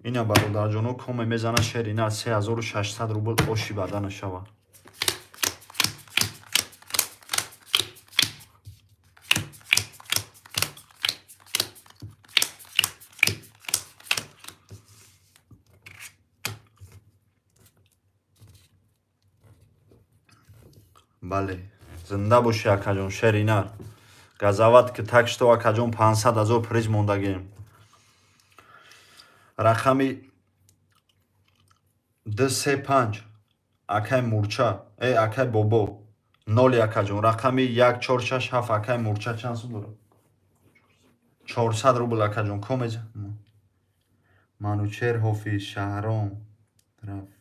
Speaker 2: Ина бародарҷоно, коме мезана, шеринар 3600 рубл оши бадана шава. Бале, зинда бошӣ, акаҷон, шеринар. Газават ки, так что, акаҷон, 500 ҳазор приз мондагем. Рақами д се панҷ, акай мурча, э, акай бобо, ноли, акаҷон, рақами як, чор, шаш, ҳафт, акай мурча чанд сум дорад? 400 рубл, акаҷон, комез. Манучер Ҳофиз Шаҳром рафт.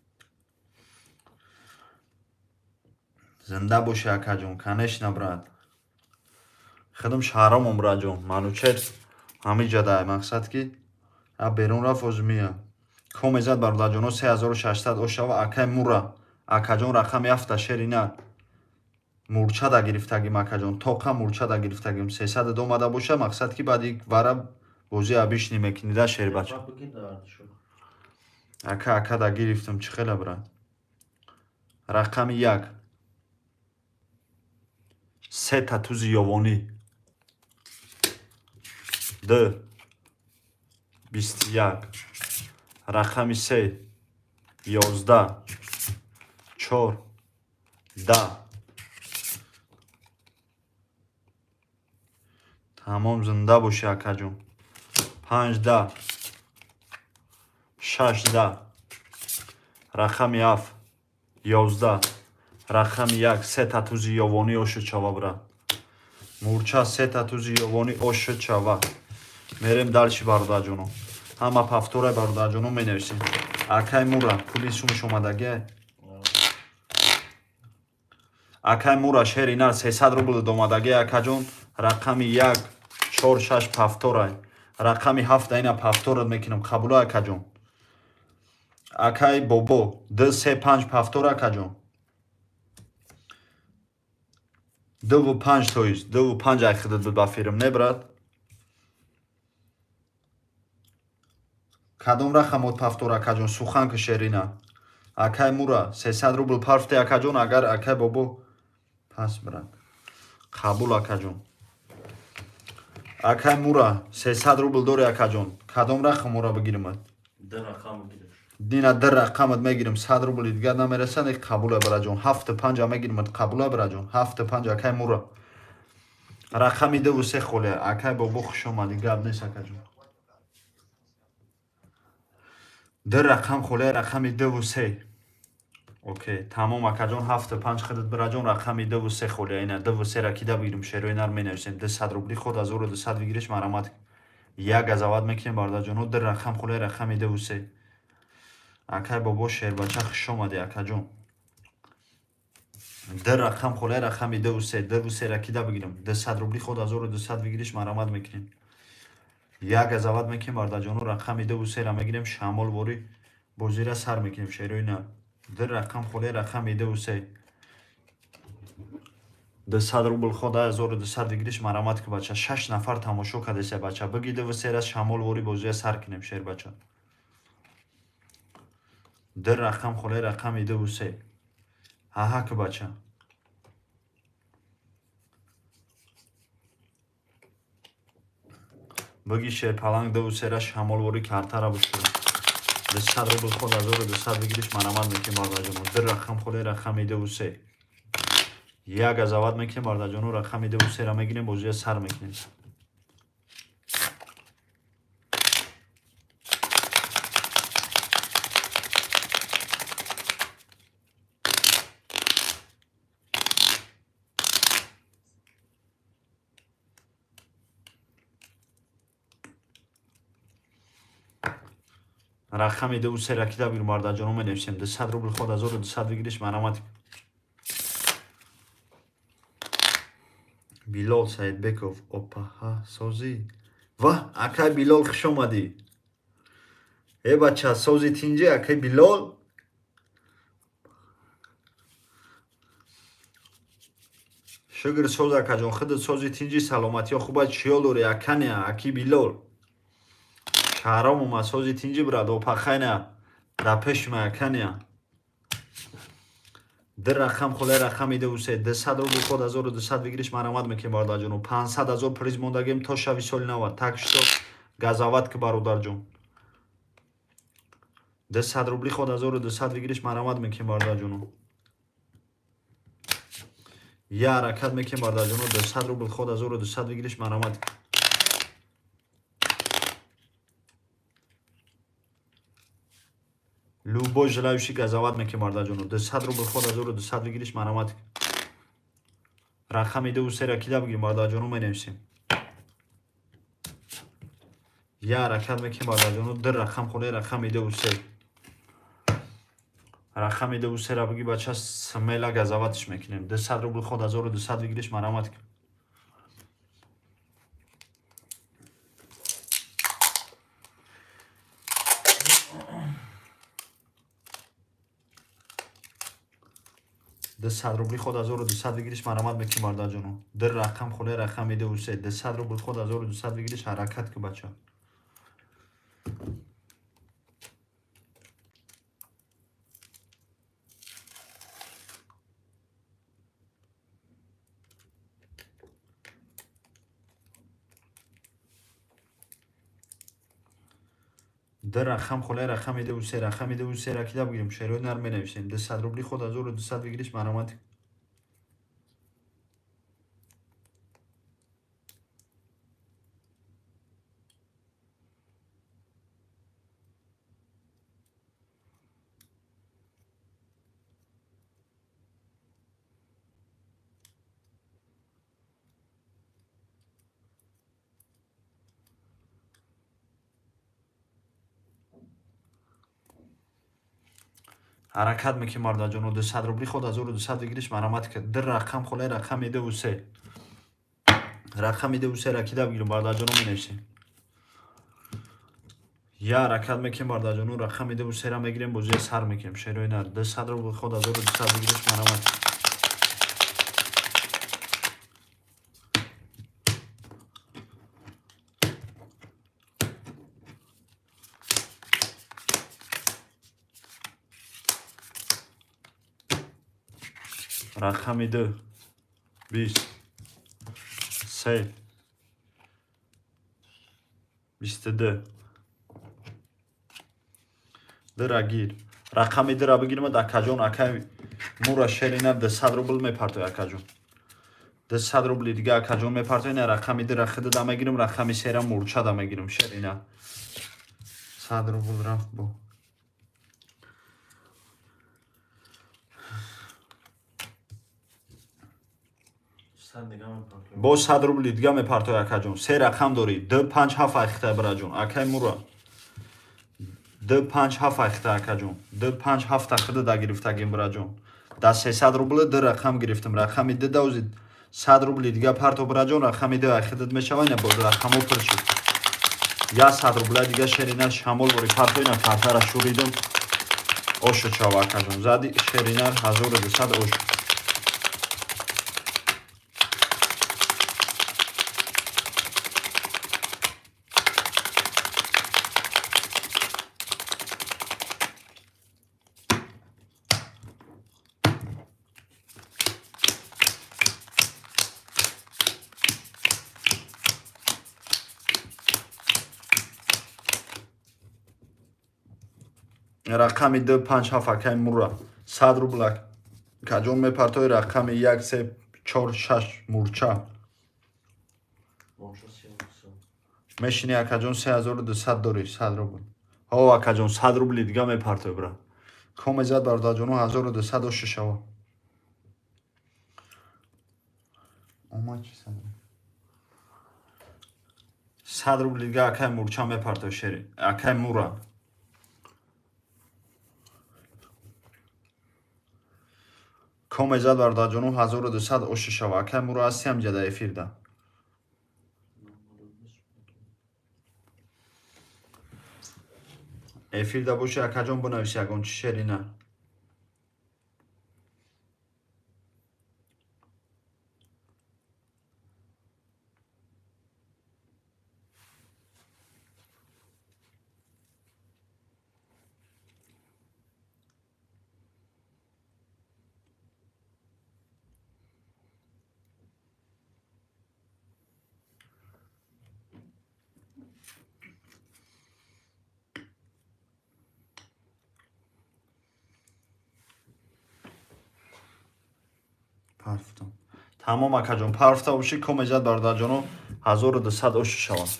Speaker 2: Зинда бошӣ, акаҷон, конечно, брат. Худам Шаҳромом, братҷон. Манучер ҳамиҷадай, мақсад ки а берун рафт, оз мия. Комезад, бародарҷоно, 3600 ошава, акай мура. Акаҷон, рақами ҳафта шеринар. Мурчада гирифтагим, акаҷон, тоқа мурчада гирифтагим. 300 омада боша, мақсад ки баъди вара бозӣ абишни мекунида, шербача.
Speaker 1: Бигир дар ардишо.
Speaker 2: Ака, акада гирифтам, чӣ хела, брат? Рақами як. Сета тузи ёвонӣ. Д. 21. Рақами се. 11. Чор. 10. Тамом, зинда бошӣ, акаҷон. Панҷ да. Шаш да. Рақами ҳафт. 11. Рақами як. Сета тузи ёвонӣ ошо чава, бра. Мурча сета тузи ёвонӣ ошо чава. Мерем дальше, бародарҷоно. Ҳама повторай, бародарҷоно, менависем. Акай мура, пули сумаш омадагиай. Акай мура шеринар 300 рубл омадагиай, акаҷон. Рақами як, чор, шаш повторай. Рақами ҳафт ина повторат мекунам. Қабула, акаҷон. Акай бобо, д се панҷ повтор, акаҷон. Дуву панҷ тоист, дуву панҷ ай хидат буд ба фирм, не, брат? Кадом рақамот повтор, акаҷон, сухан ки, шерина. Акай мура, 300 рубл парфте, акаҷон, агар акай бобо пас, брат. Қабул, акаҷон. Акай мура, 300 рубл дори, акаҷон. Кадом рақамора бигиримад?
Speaker 1: Д рақам бигириш.
Speaker 2: Дина д рақамат мегирим, 100 рубли дигар намерасад, қабула, бираҷон. Ҳафту панҷа мегиримад, қабула, бираҷон. Ҳафту панҷ, акай мура. Рақами дуву се холия. Акай бобо, хуш омадӣ, гап нест, акаҷон. Д рақам холия, рақами дуву се. Окей, тамом, акаҷон, ҳафту панҷ хидат, бираҷон, рақами дуву се холия. Ина дуву сера кида бигирим, шерои нар менависем. 200 рубли худ 1200 бигириш, марамат. Як газават мекунем, бародарҷоно, д рақам холия, рақами дуву се. Акай бобо шербача, хуш омадӣ, акаҷон. Д рақам холия, рақами дуву се, дуву сера кида бигирим. 200 рубли худ 1200 бигириш, марамат мекунем. Як газават мекунем, бародарҷоно, рақами дуву сера мегирем, шамол ворӣ бозира сар мекунем, шерои нар. Д рақам холия, рақами дуву се. 200 рубл худ 1200 бигириш, марамат ки, бача. Шаш нафар тамошо кардеса, бача. Биги дуву сера, шамол ворӣ бозия сар кунем, шербача. Д рақам холия, рақами дуву се. Ҳаҳа ки, бача. Бигӣ шерпаланг дуву сера шамолворӣ картара бушуд. 200 рубл ход 1200 выигрыш марамат мекунем, бародарҷоно. Ду рақам холи, рақами 2 3. Як газават мекунем, бародарҷоно, рақами 2 3-ра мегирем, бозия сар мекунем. Рақами 2 3-ра кида бигир, бародарҷоно, менависем. 200 рубл ход 1200 выигрыш марамат. Билол Саидбеков, опаҳа, созӣ. Ва, акай Билол, хуш омадӣ. Э, бача, сози, тинҷи, акай Билол. Шукр, соз, акаҷон, худат сози, тинҷи, саломатиё хуба, чиёл дорӣ, аканя, аки Билол. Шаҳром омад, сози, тинҷи, брат, опахайна, дар пешма, аканя. Ду рақам холе, рақами 2 3. 200 рубл ход 1200 выигрыш марамат мекунем, бародарҷоно. 500 ҳазор приз мондагем то шави соли нава. Так что газават ки, бародарҷон. 200 рубли ход 1200 выигрыш марамат мекунем, бародарҷоно. Я ҳаракат мекунем, бародарҷоно, 200 рубл ход 1200 выигрыш марамат. Любой желающий газават мекунем, бародарҷоно. 200 рубл ход 1200 выигрыш марамат. Рақами 2 3-ра кида бигирем, бародарҷоно, менависем. Я ҳаракат мекунем, бародарҷоно, ду рақам холе, рақами 2 3. Рақами 2 3-ра биги, бача, смело газаватш мекунем. 200 рубл ход 1200 выигрыш марамат. 200 рубли ход 1200 выигрыш марамат мекунем, бародарҷоно. Ду рақам холе, рақами 2 3. 200 рубл ход 1200 выигрыш, ҳаракат ки, бача. Ду рақам холе, рақами 2 3, рақами 2 3-ра кида бигирем, шерои нар, менависем. 200 рубли ход 1200 выигрыш марамат. Ҳаракат мекунем, бародарҷоно, 200 рубли ход 1200 выигрыш марамат. Ду рақам холе, рақами 2 3. Рақами 2 3-ра кида бигирем, бародарҷоно, менависем. Я ҳаракат мекунем, бародарҷоно, рақами 2 3-ра мегирем, бозия сар мекунем, шерои нар. 200 рубл ход 1200 выигрыш марамат. Рақами ду, 20, се, 22. Дыра гир. Рақами дыра бигирмад, акаҷон, акай мура шерина 200 рубл мепартои, акаҷон. 200 рубли дига акаҷон мепартои, на рақами дыра хидада мегирам, рақами сера мурчада мегирам, шерина. 100 рубл рафт бо.
Speaker 1: 100 дига мепартоем.
Speaker 2: Бо 100 рубли дига мепартои, акаҷон. Се рақам дорӣ. Д панҷ ҳафт айхта, бираҷон. Акай мура. Д панҷ ҳафт айхта, акаҷон. Д панҷ ҳафта хидада гирифтагим, бираҷон. Да 300 рубли д рақам гирифтам. Рақами д давзи 100 рубли дига парто, бираҷон, рақами д айхидат мешава, ина боз рақамо пур шуд. Я 100 рубла дига шерина шамол бори партоина картара шуридам. Ошо чава, акаҷон. Зади шеринар 1200 ошо. Рақами 2 5 7 акай Мура 100 рубл акаҷон мепартои. Рақами 1 3 4 6 Мурча мешини акаҷон, 3200 дорӣ, 100 рубл. Ҳо, акаҷон, 100 рубли дига мепартои, бра. Комезад, бародарҷоно, 1200 оши шава. Омад чи 100 рубли дига акай Мурча мепартои, шери акай Мура. Комезад, бародарҷоно, 1200 оши шава. Акай Мура ҳасти ҳамҷа да эфирда? Эфирда боши, акаҷон, бинавис ягон чи, шерина. Парфтам тамом, акаҷон, парфта бошӣ. Комезад, бародарҷоно, 1200 оши шавад.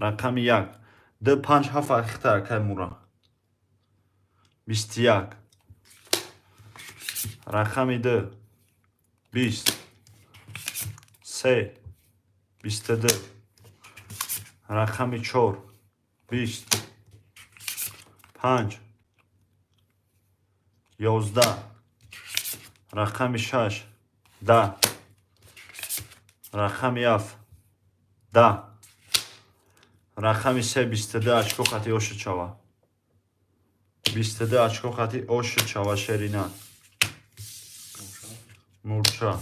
Speaker 2: Рақами як д панҷ ҳафт ахита акай Мура 21. Рақами д 20 се 22. Рақами чор 20 панҷ 11. Рақами шаш 10. Рақами ҳафт 10. Рақами се 22 очко хати ошид шава. 22 очко хати ошид шава, шерина. Мурча.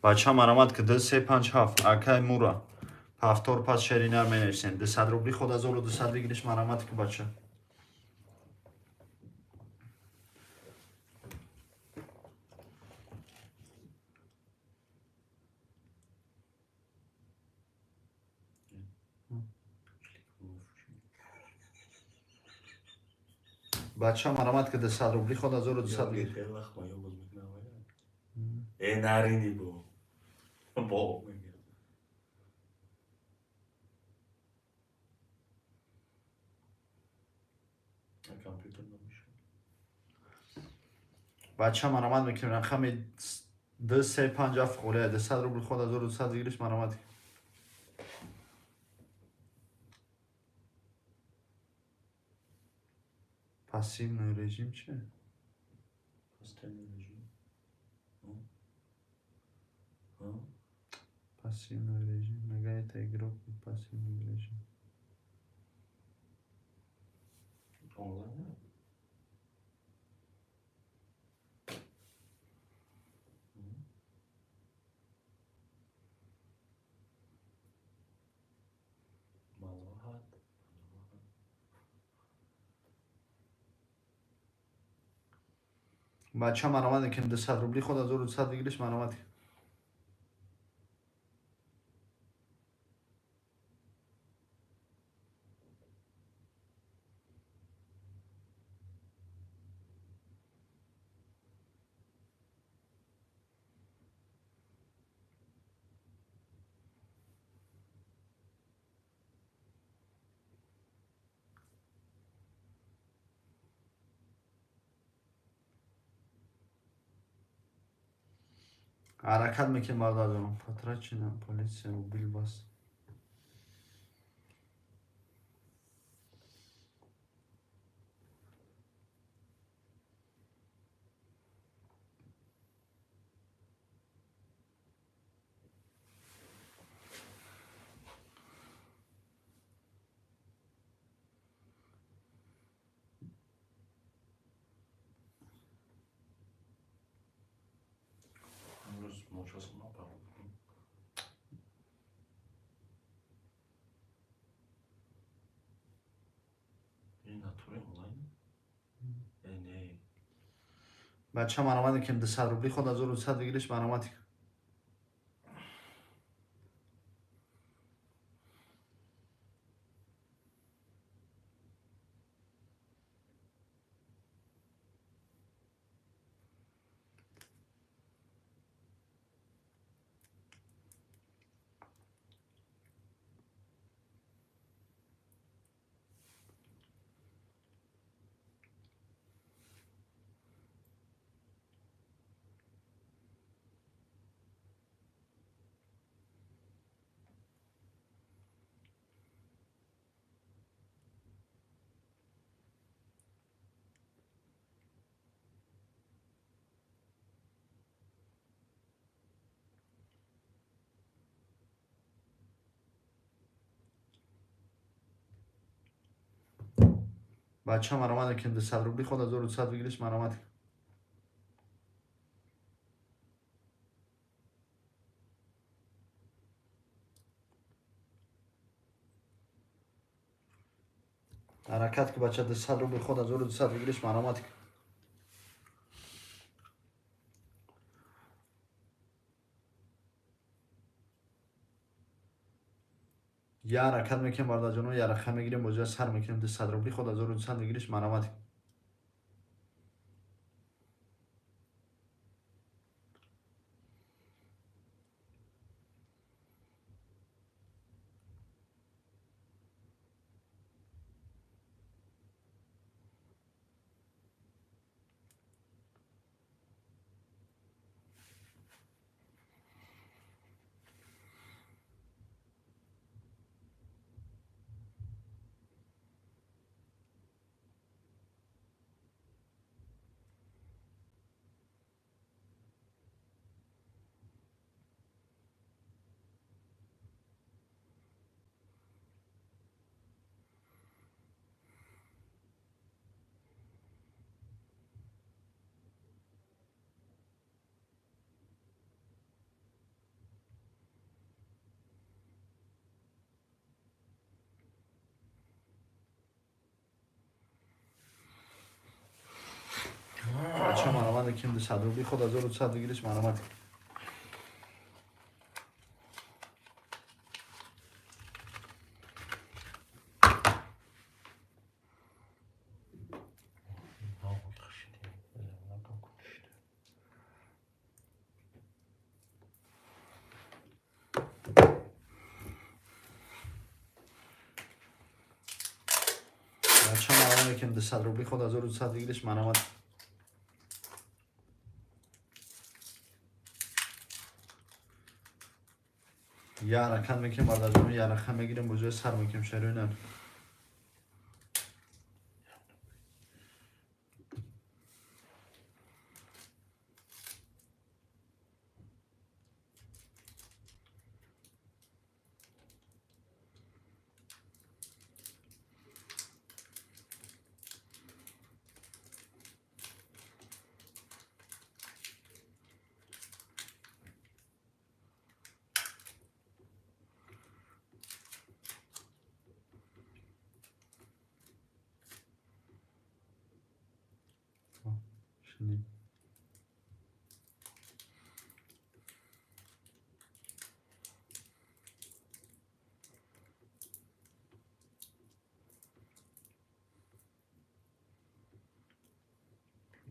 Speaker 2: Бача, марамат ки д се панҷ ҳафт акай Мура. Ҳафтор пас шеринар менависем. 200 рубли худ 1200 выигрыш, марамат ки, бача. Бача, марамат ки 200 рубли худ 1200 выигрыш.
Speaker 1: Э, нарини бо. Бо мегирам. Компютер намешад.
Speaker 2: Бача, марамат мекунем. Рақами д се панҷ ҳафт холия. 200 рубли худ 1200 выигрыш, марамат. Пассивный режим чи?
Speaker 1: Пассивный режим. А?
Speaker 2: Пассивный режим. Мега это игрок пассивный режим.
Speaker 1: Онлайн? Малахат.
Speaker 2: Бача, марамат мекунем. 200 рубли худ 1200 выигрыш, марамат. Ҳаракат мекунем, бародарҷонам. Потрачена, полиция убил вас.
Speaker 1: Имрӯз мочасона парвоз. Ин натуре онлайн? Э, не.
Speaker 2: Бача, маромад кем, 200 рубли ход 1200 выигрыш, маромад. Бача, маромад кем, 200 рубли ход 1200 выигрыш, маромад. Ҳаракат ки, бача, 200 рубли ход 1200 выигрыш, маромад. Я ҳаракат мекунем, бародарҷоно, я рақам мегирем, бозия сар мекунем. 200 рубли ход 1200 выигрыш, маромад. Бача, маромад кем, 200 рубли ход 1200 выигрыш, маромад. Бача, маромад кем, 200 рубли ход 1200 выигрыш, маромад. Я ҳаракат мекунем, бародарҷоно, я рақам мегирем, бозия сар мекунем, шароинан. Şimdi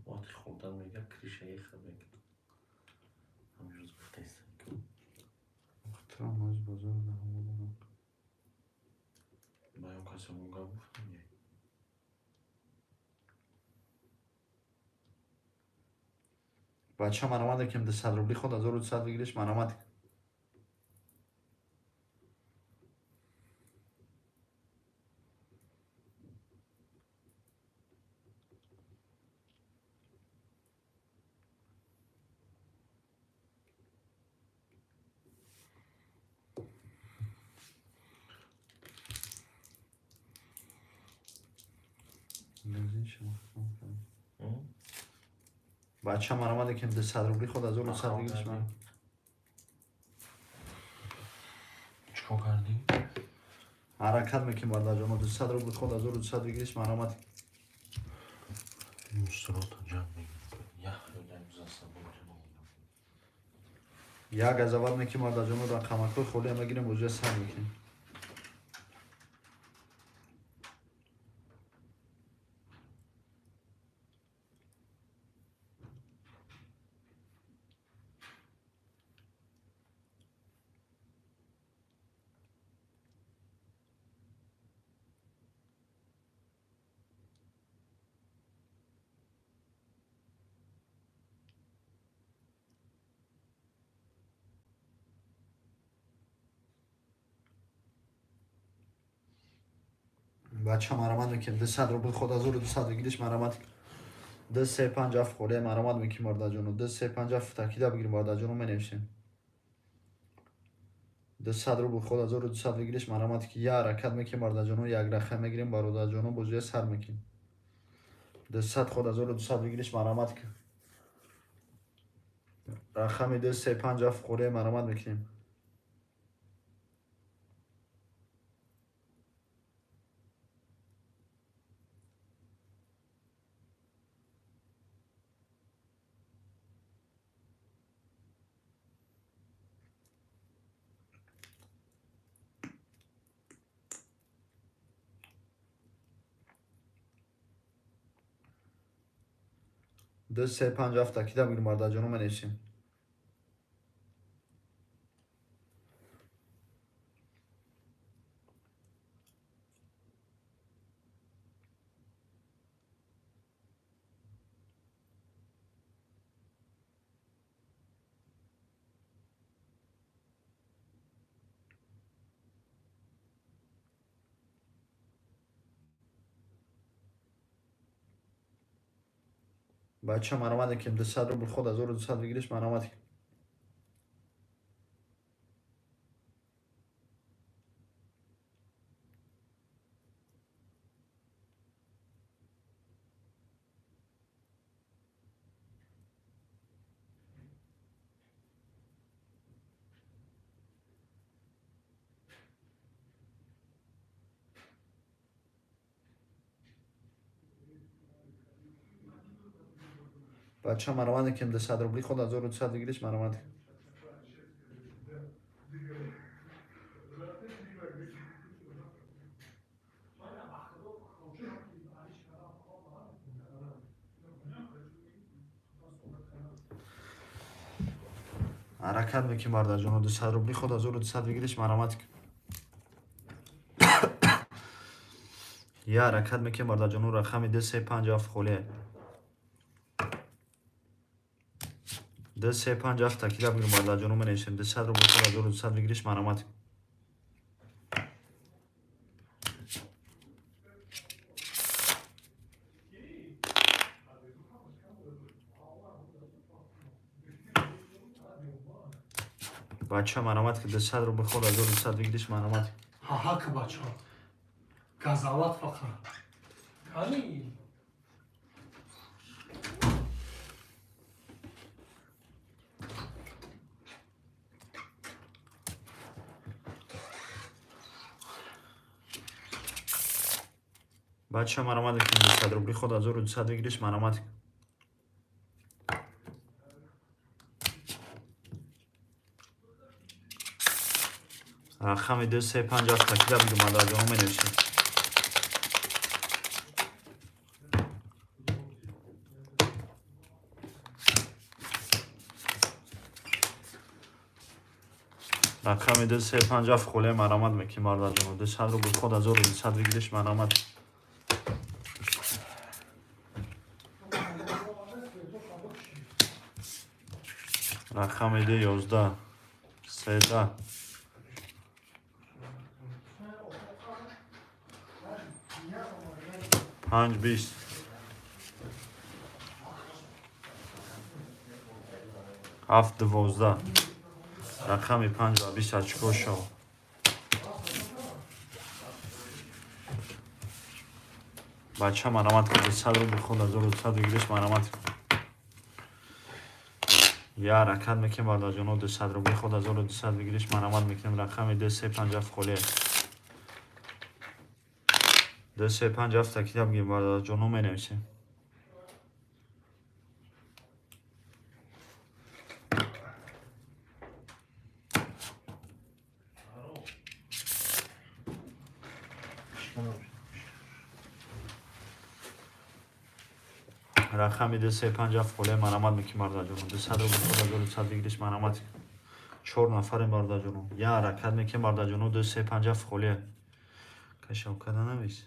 Speaker 1: Вақти хӯрдан мега крыша еха мега. Ҳамин рӯз гуфтаиста.
Speaker 2: Охтирам аз бозор дар ҳаво дорам.
Speaker 1: Ба ё касамон гап гуфтам не.
Speaker 2: Бача, маромад кем, 200 рубли ход 1200 выигрыш, маромад. Бача, маромад кем, 200 рубли ход 1200 выигрыш, маромад.
Speaker 1: Чикор кардӣ?
Speaker 2: Ҳаракат мекунем, бародарҷоно, 200 рубли ход 1200 выигрыш, маромад.
Speaker 1: Мусрота ҷамъ мегирем. Як
Speaker 2: Як газават мекунем, бародарҷоно, рақамакҳои холия мегирем, бозия сар мекунем. Бача, марамат мекунем, 200 рубл ход 1200 выигрыш, марамат. 2 3 5 7 холия марамат мекунем, бародарҷоно. 2 3 5 7 такида бигирем, бародарҷоно, менависем. 200 рубл ход 1200 выигрыш, марамат ки я ҳаракат мекунем, бародарҷоно, як раха мегирем, бародарҷоно, бозия сар мекунем. 200 ход 1200 выигрыш, марамат ки. Рақами 2 3 5 7 холия марамат мекунем. 2 3 5 7 такида бигирем, бародарҷоно, менависем. Бача, марамат мекунем, 200 рубл ход 1200 выигрыш, марамат. Бача, марамат мекунем, 200 рубли ход 1200 выигрыш, марамат. Ҳаракат мекунем, бародарҷоно, 200 рубли ход 1200 выигрыш, марамат. Я ҳаракат мекунем, бародарҷоно, рақами 2 3 5 7 холия. 2 3 5 7 такида бигирем, бародарҷоно, менависем. 200 рубл ход 1200 выигрыш, марамат. Бача, марамат ки, 200 рубл ход 1200 выигрыш, марамат.
Speaker 3: Ҳаҳак, бача. Газават фақат. Кани?
Speaker 2: Бача, марамат мекунем, 200 рубли ход 1200 выигрыш, марамат. Рақами 2 3 5 7 такида бигирем, бародарҷоно, менависем. Рақами 2 3 5 7 холия марамат мекунем, бародарҷоно. 200 рубл ход 1200 выигрыш, марамат. Рақами 2 11 13 5 20 7 12. Рақами 5 ва 20 очко шав. Бача, марамат ки, 200 рубл ход 1200 выигрыш, марамат. Я ҳаракат мекунем, бародарҷоно, 200 рубли ход 1200 выигрыш, марамат мекунем. Рақами 2 3 5 7 холия. 2 3 5 7 такида бигирем, бародарҷоно, менависем. Рақами 2 3 5 7 холия марамат мекунем, бародарҷоно. 200 рубл худ 1200 выигрыш, марамат. Чор нафарем, бародарҷоно. Я ҳаракат мекунем, бародарҷоно. 2 3 5 7 холия. Кашавкада навис.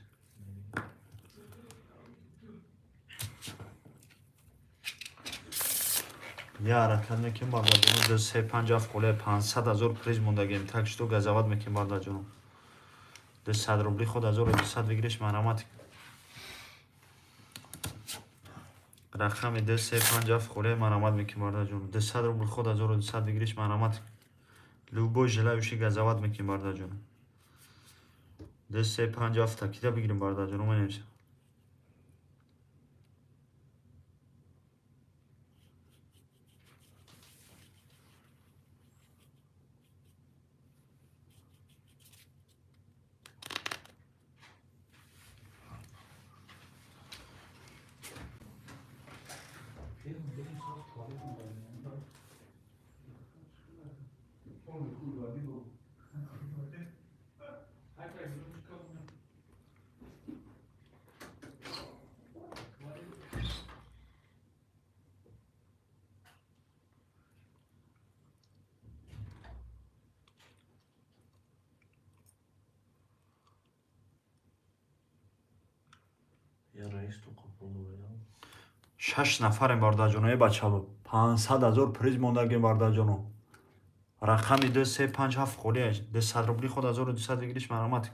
Speaker 2: Я ҳаракат мекунем, бародарҷоно. 2 3 5 7 холия, 500 ҳазор приз мондагем. Так что газават мекунем, бародарҷоно. 200 рубли худ 1200 выигрыш, марамат. Рақами 2 3 5 7 холия, марамат мекунем, бародарҷоно. 200 рубл худ 1200 выигрыш, марамат. Любой желающий, газават мекунем, бародарҷоно. 2 3 5 7 такида бигирем, бародарҷоно, менависем.
Speaker 1: Я раис то қапулу.
Speaker 2: Шаш нафарем, бародарҷоно, е бачало. 500 ҳазор приз мондагем, бародарҷоно. Рақами 2 3 5 7 холия. 200 рубли худ 1200 выигрыш, марамат.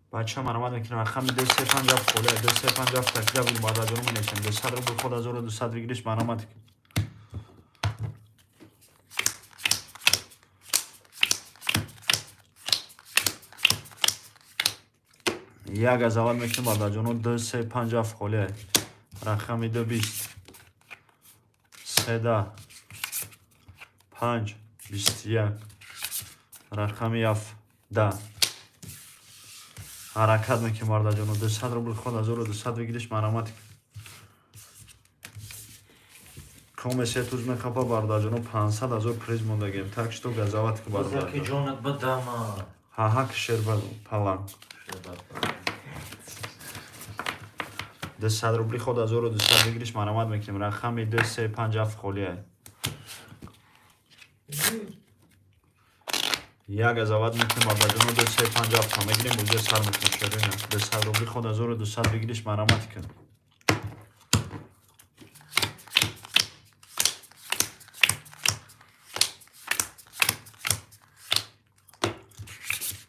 Speaker 2: Бача, марамат мекунем. Рақами 2 3 5 7 холия. 2 3 5 7 такида бигирем, бародарҷоно, менависем. 200 рубл худ 1200 выигрыш, марамат. Як газават мекунем, бародарҷоно. 2 3 5 7 холия. Рақами 2 20 3 5 21, рақами 7 10. Ҳаракат мекунем, бародарҷоно. 200 рубл худ 1200 выигрыш, марамат. Коме се туз мехапа, бародарҷоно. 500 ҳазор приз мондагем. Так что газават ки,
Speaker 1: Базаки.
Speaker 2: Бародарҷон.
Speaker 1: Ҷонат ба дама.
Speaker 2: Ҳаҳак шерба паланг. 200 рубли худ 1200 выигрыш, марамат мекунем. Рақами 2 3 5 7 холия. Як газават мекунем, бародарҷоно. 2 3 5 7 мегирем, бозия сар мекунем, шерина. 200 рубли худ 1200 выигрыш, марамат кун.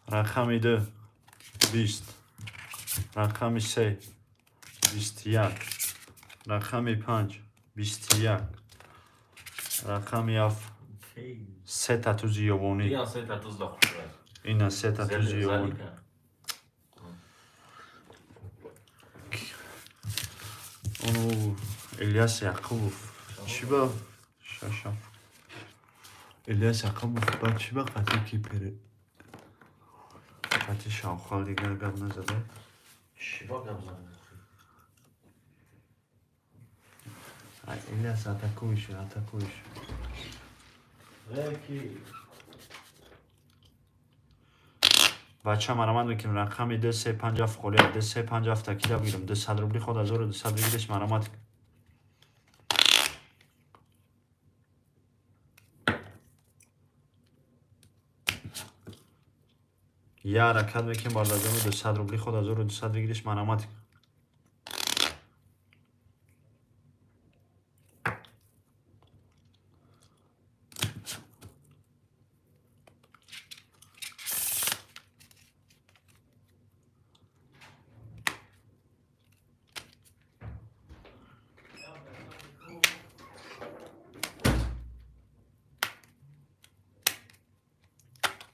Speaker 2: Рақами 2 20, рақами 3 21, рақами 5 21, рақами 7 сета тузи ёвонӣ.
Speaker 1: Ия, сета туз да хушра.
Speaker 2: Ина сета тузи ёвонӣ.
Speaker 1: Залика.
Speaker 2: Ону Ильяс Яқубов чӣ ба шашаф, Ильяс Яқубов ба чӣ ба қатъи ки пере қатъи шавхал дигар гап назада.
Speaker 1: Шиба гап зад.
Speaker 2: Ай, Ильяс, атакуешь, атакуешь.
Speaker 1: Ки.
Speaker 2: Бача, марамат мекунем. Рақами 2 3 5 7 холия. 2 3 5 7 такида бигирем. 200 рубли худ 1200 выигрыш, марамат. Я ҳаракат мекунем, бародарҷоно. 200 рубли худ 1200 выигрыш, марамат.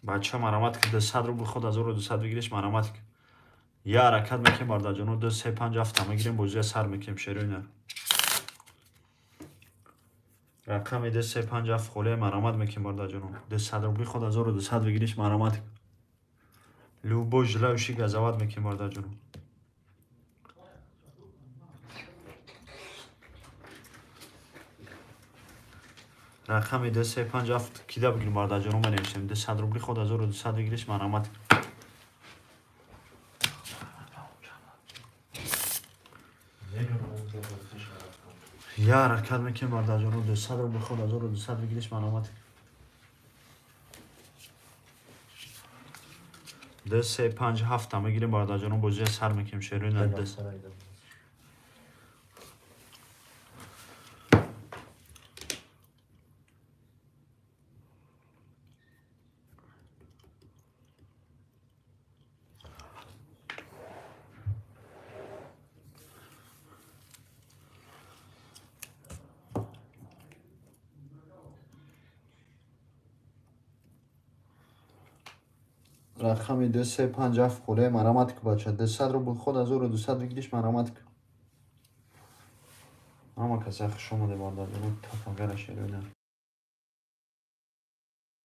Speaker 2: Бача, марамат ки. 200 рубл худ 1200 выигрыш, марамат. Я ҳаракат мекунем, бародарҷоно. 2 3 5 7 мегирем, бозия сар мекунем, шероина. Рақами 2 3 5 7 холия, марамат мекунем, бародарҷоно. 200 рубли худ 1200 выигрыш, марамат. Любой желающий, газават мекунем, бародарҷоно. Рақами 2 3 5 7 кида бигирем, бародарҷоно, менависем. 200 рубли худ 1200 выигрыш, марамат. Я ҳаракат мекунем, бародарҷоно. 200 рубли худ 1200 выигрыш, марамат. 2 3 5 7 мегирем, бародарҷоно, бозия сар мекунем, шерои на 2. Рақами 2 3 5 7 холия, марамат ку, бача. 200 рубл худ 1200 выигрыш, марамат ку. Ҳама каса хуш омаде, бародарҷоно, тафагара, шерои на.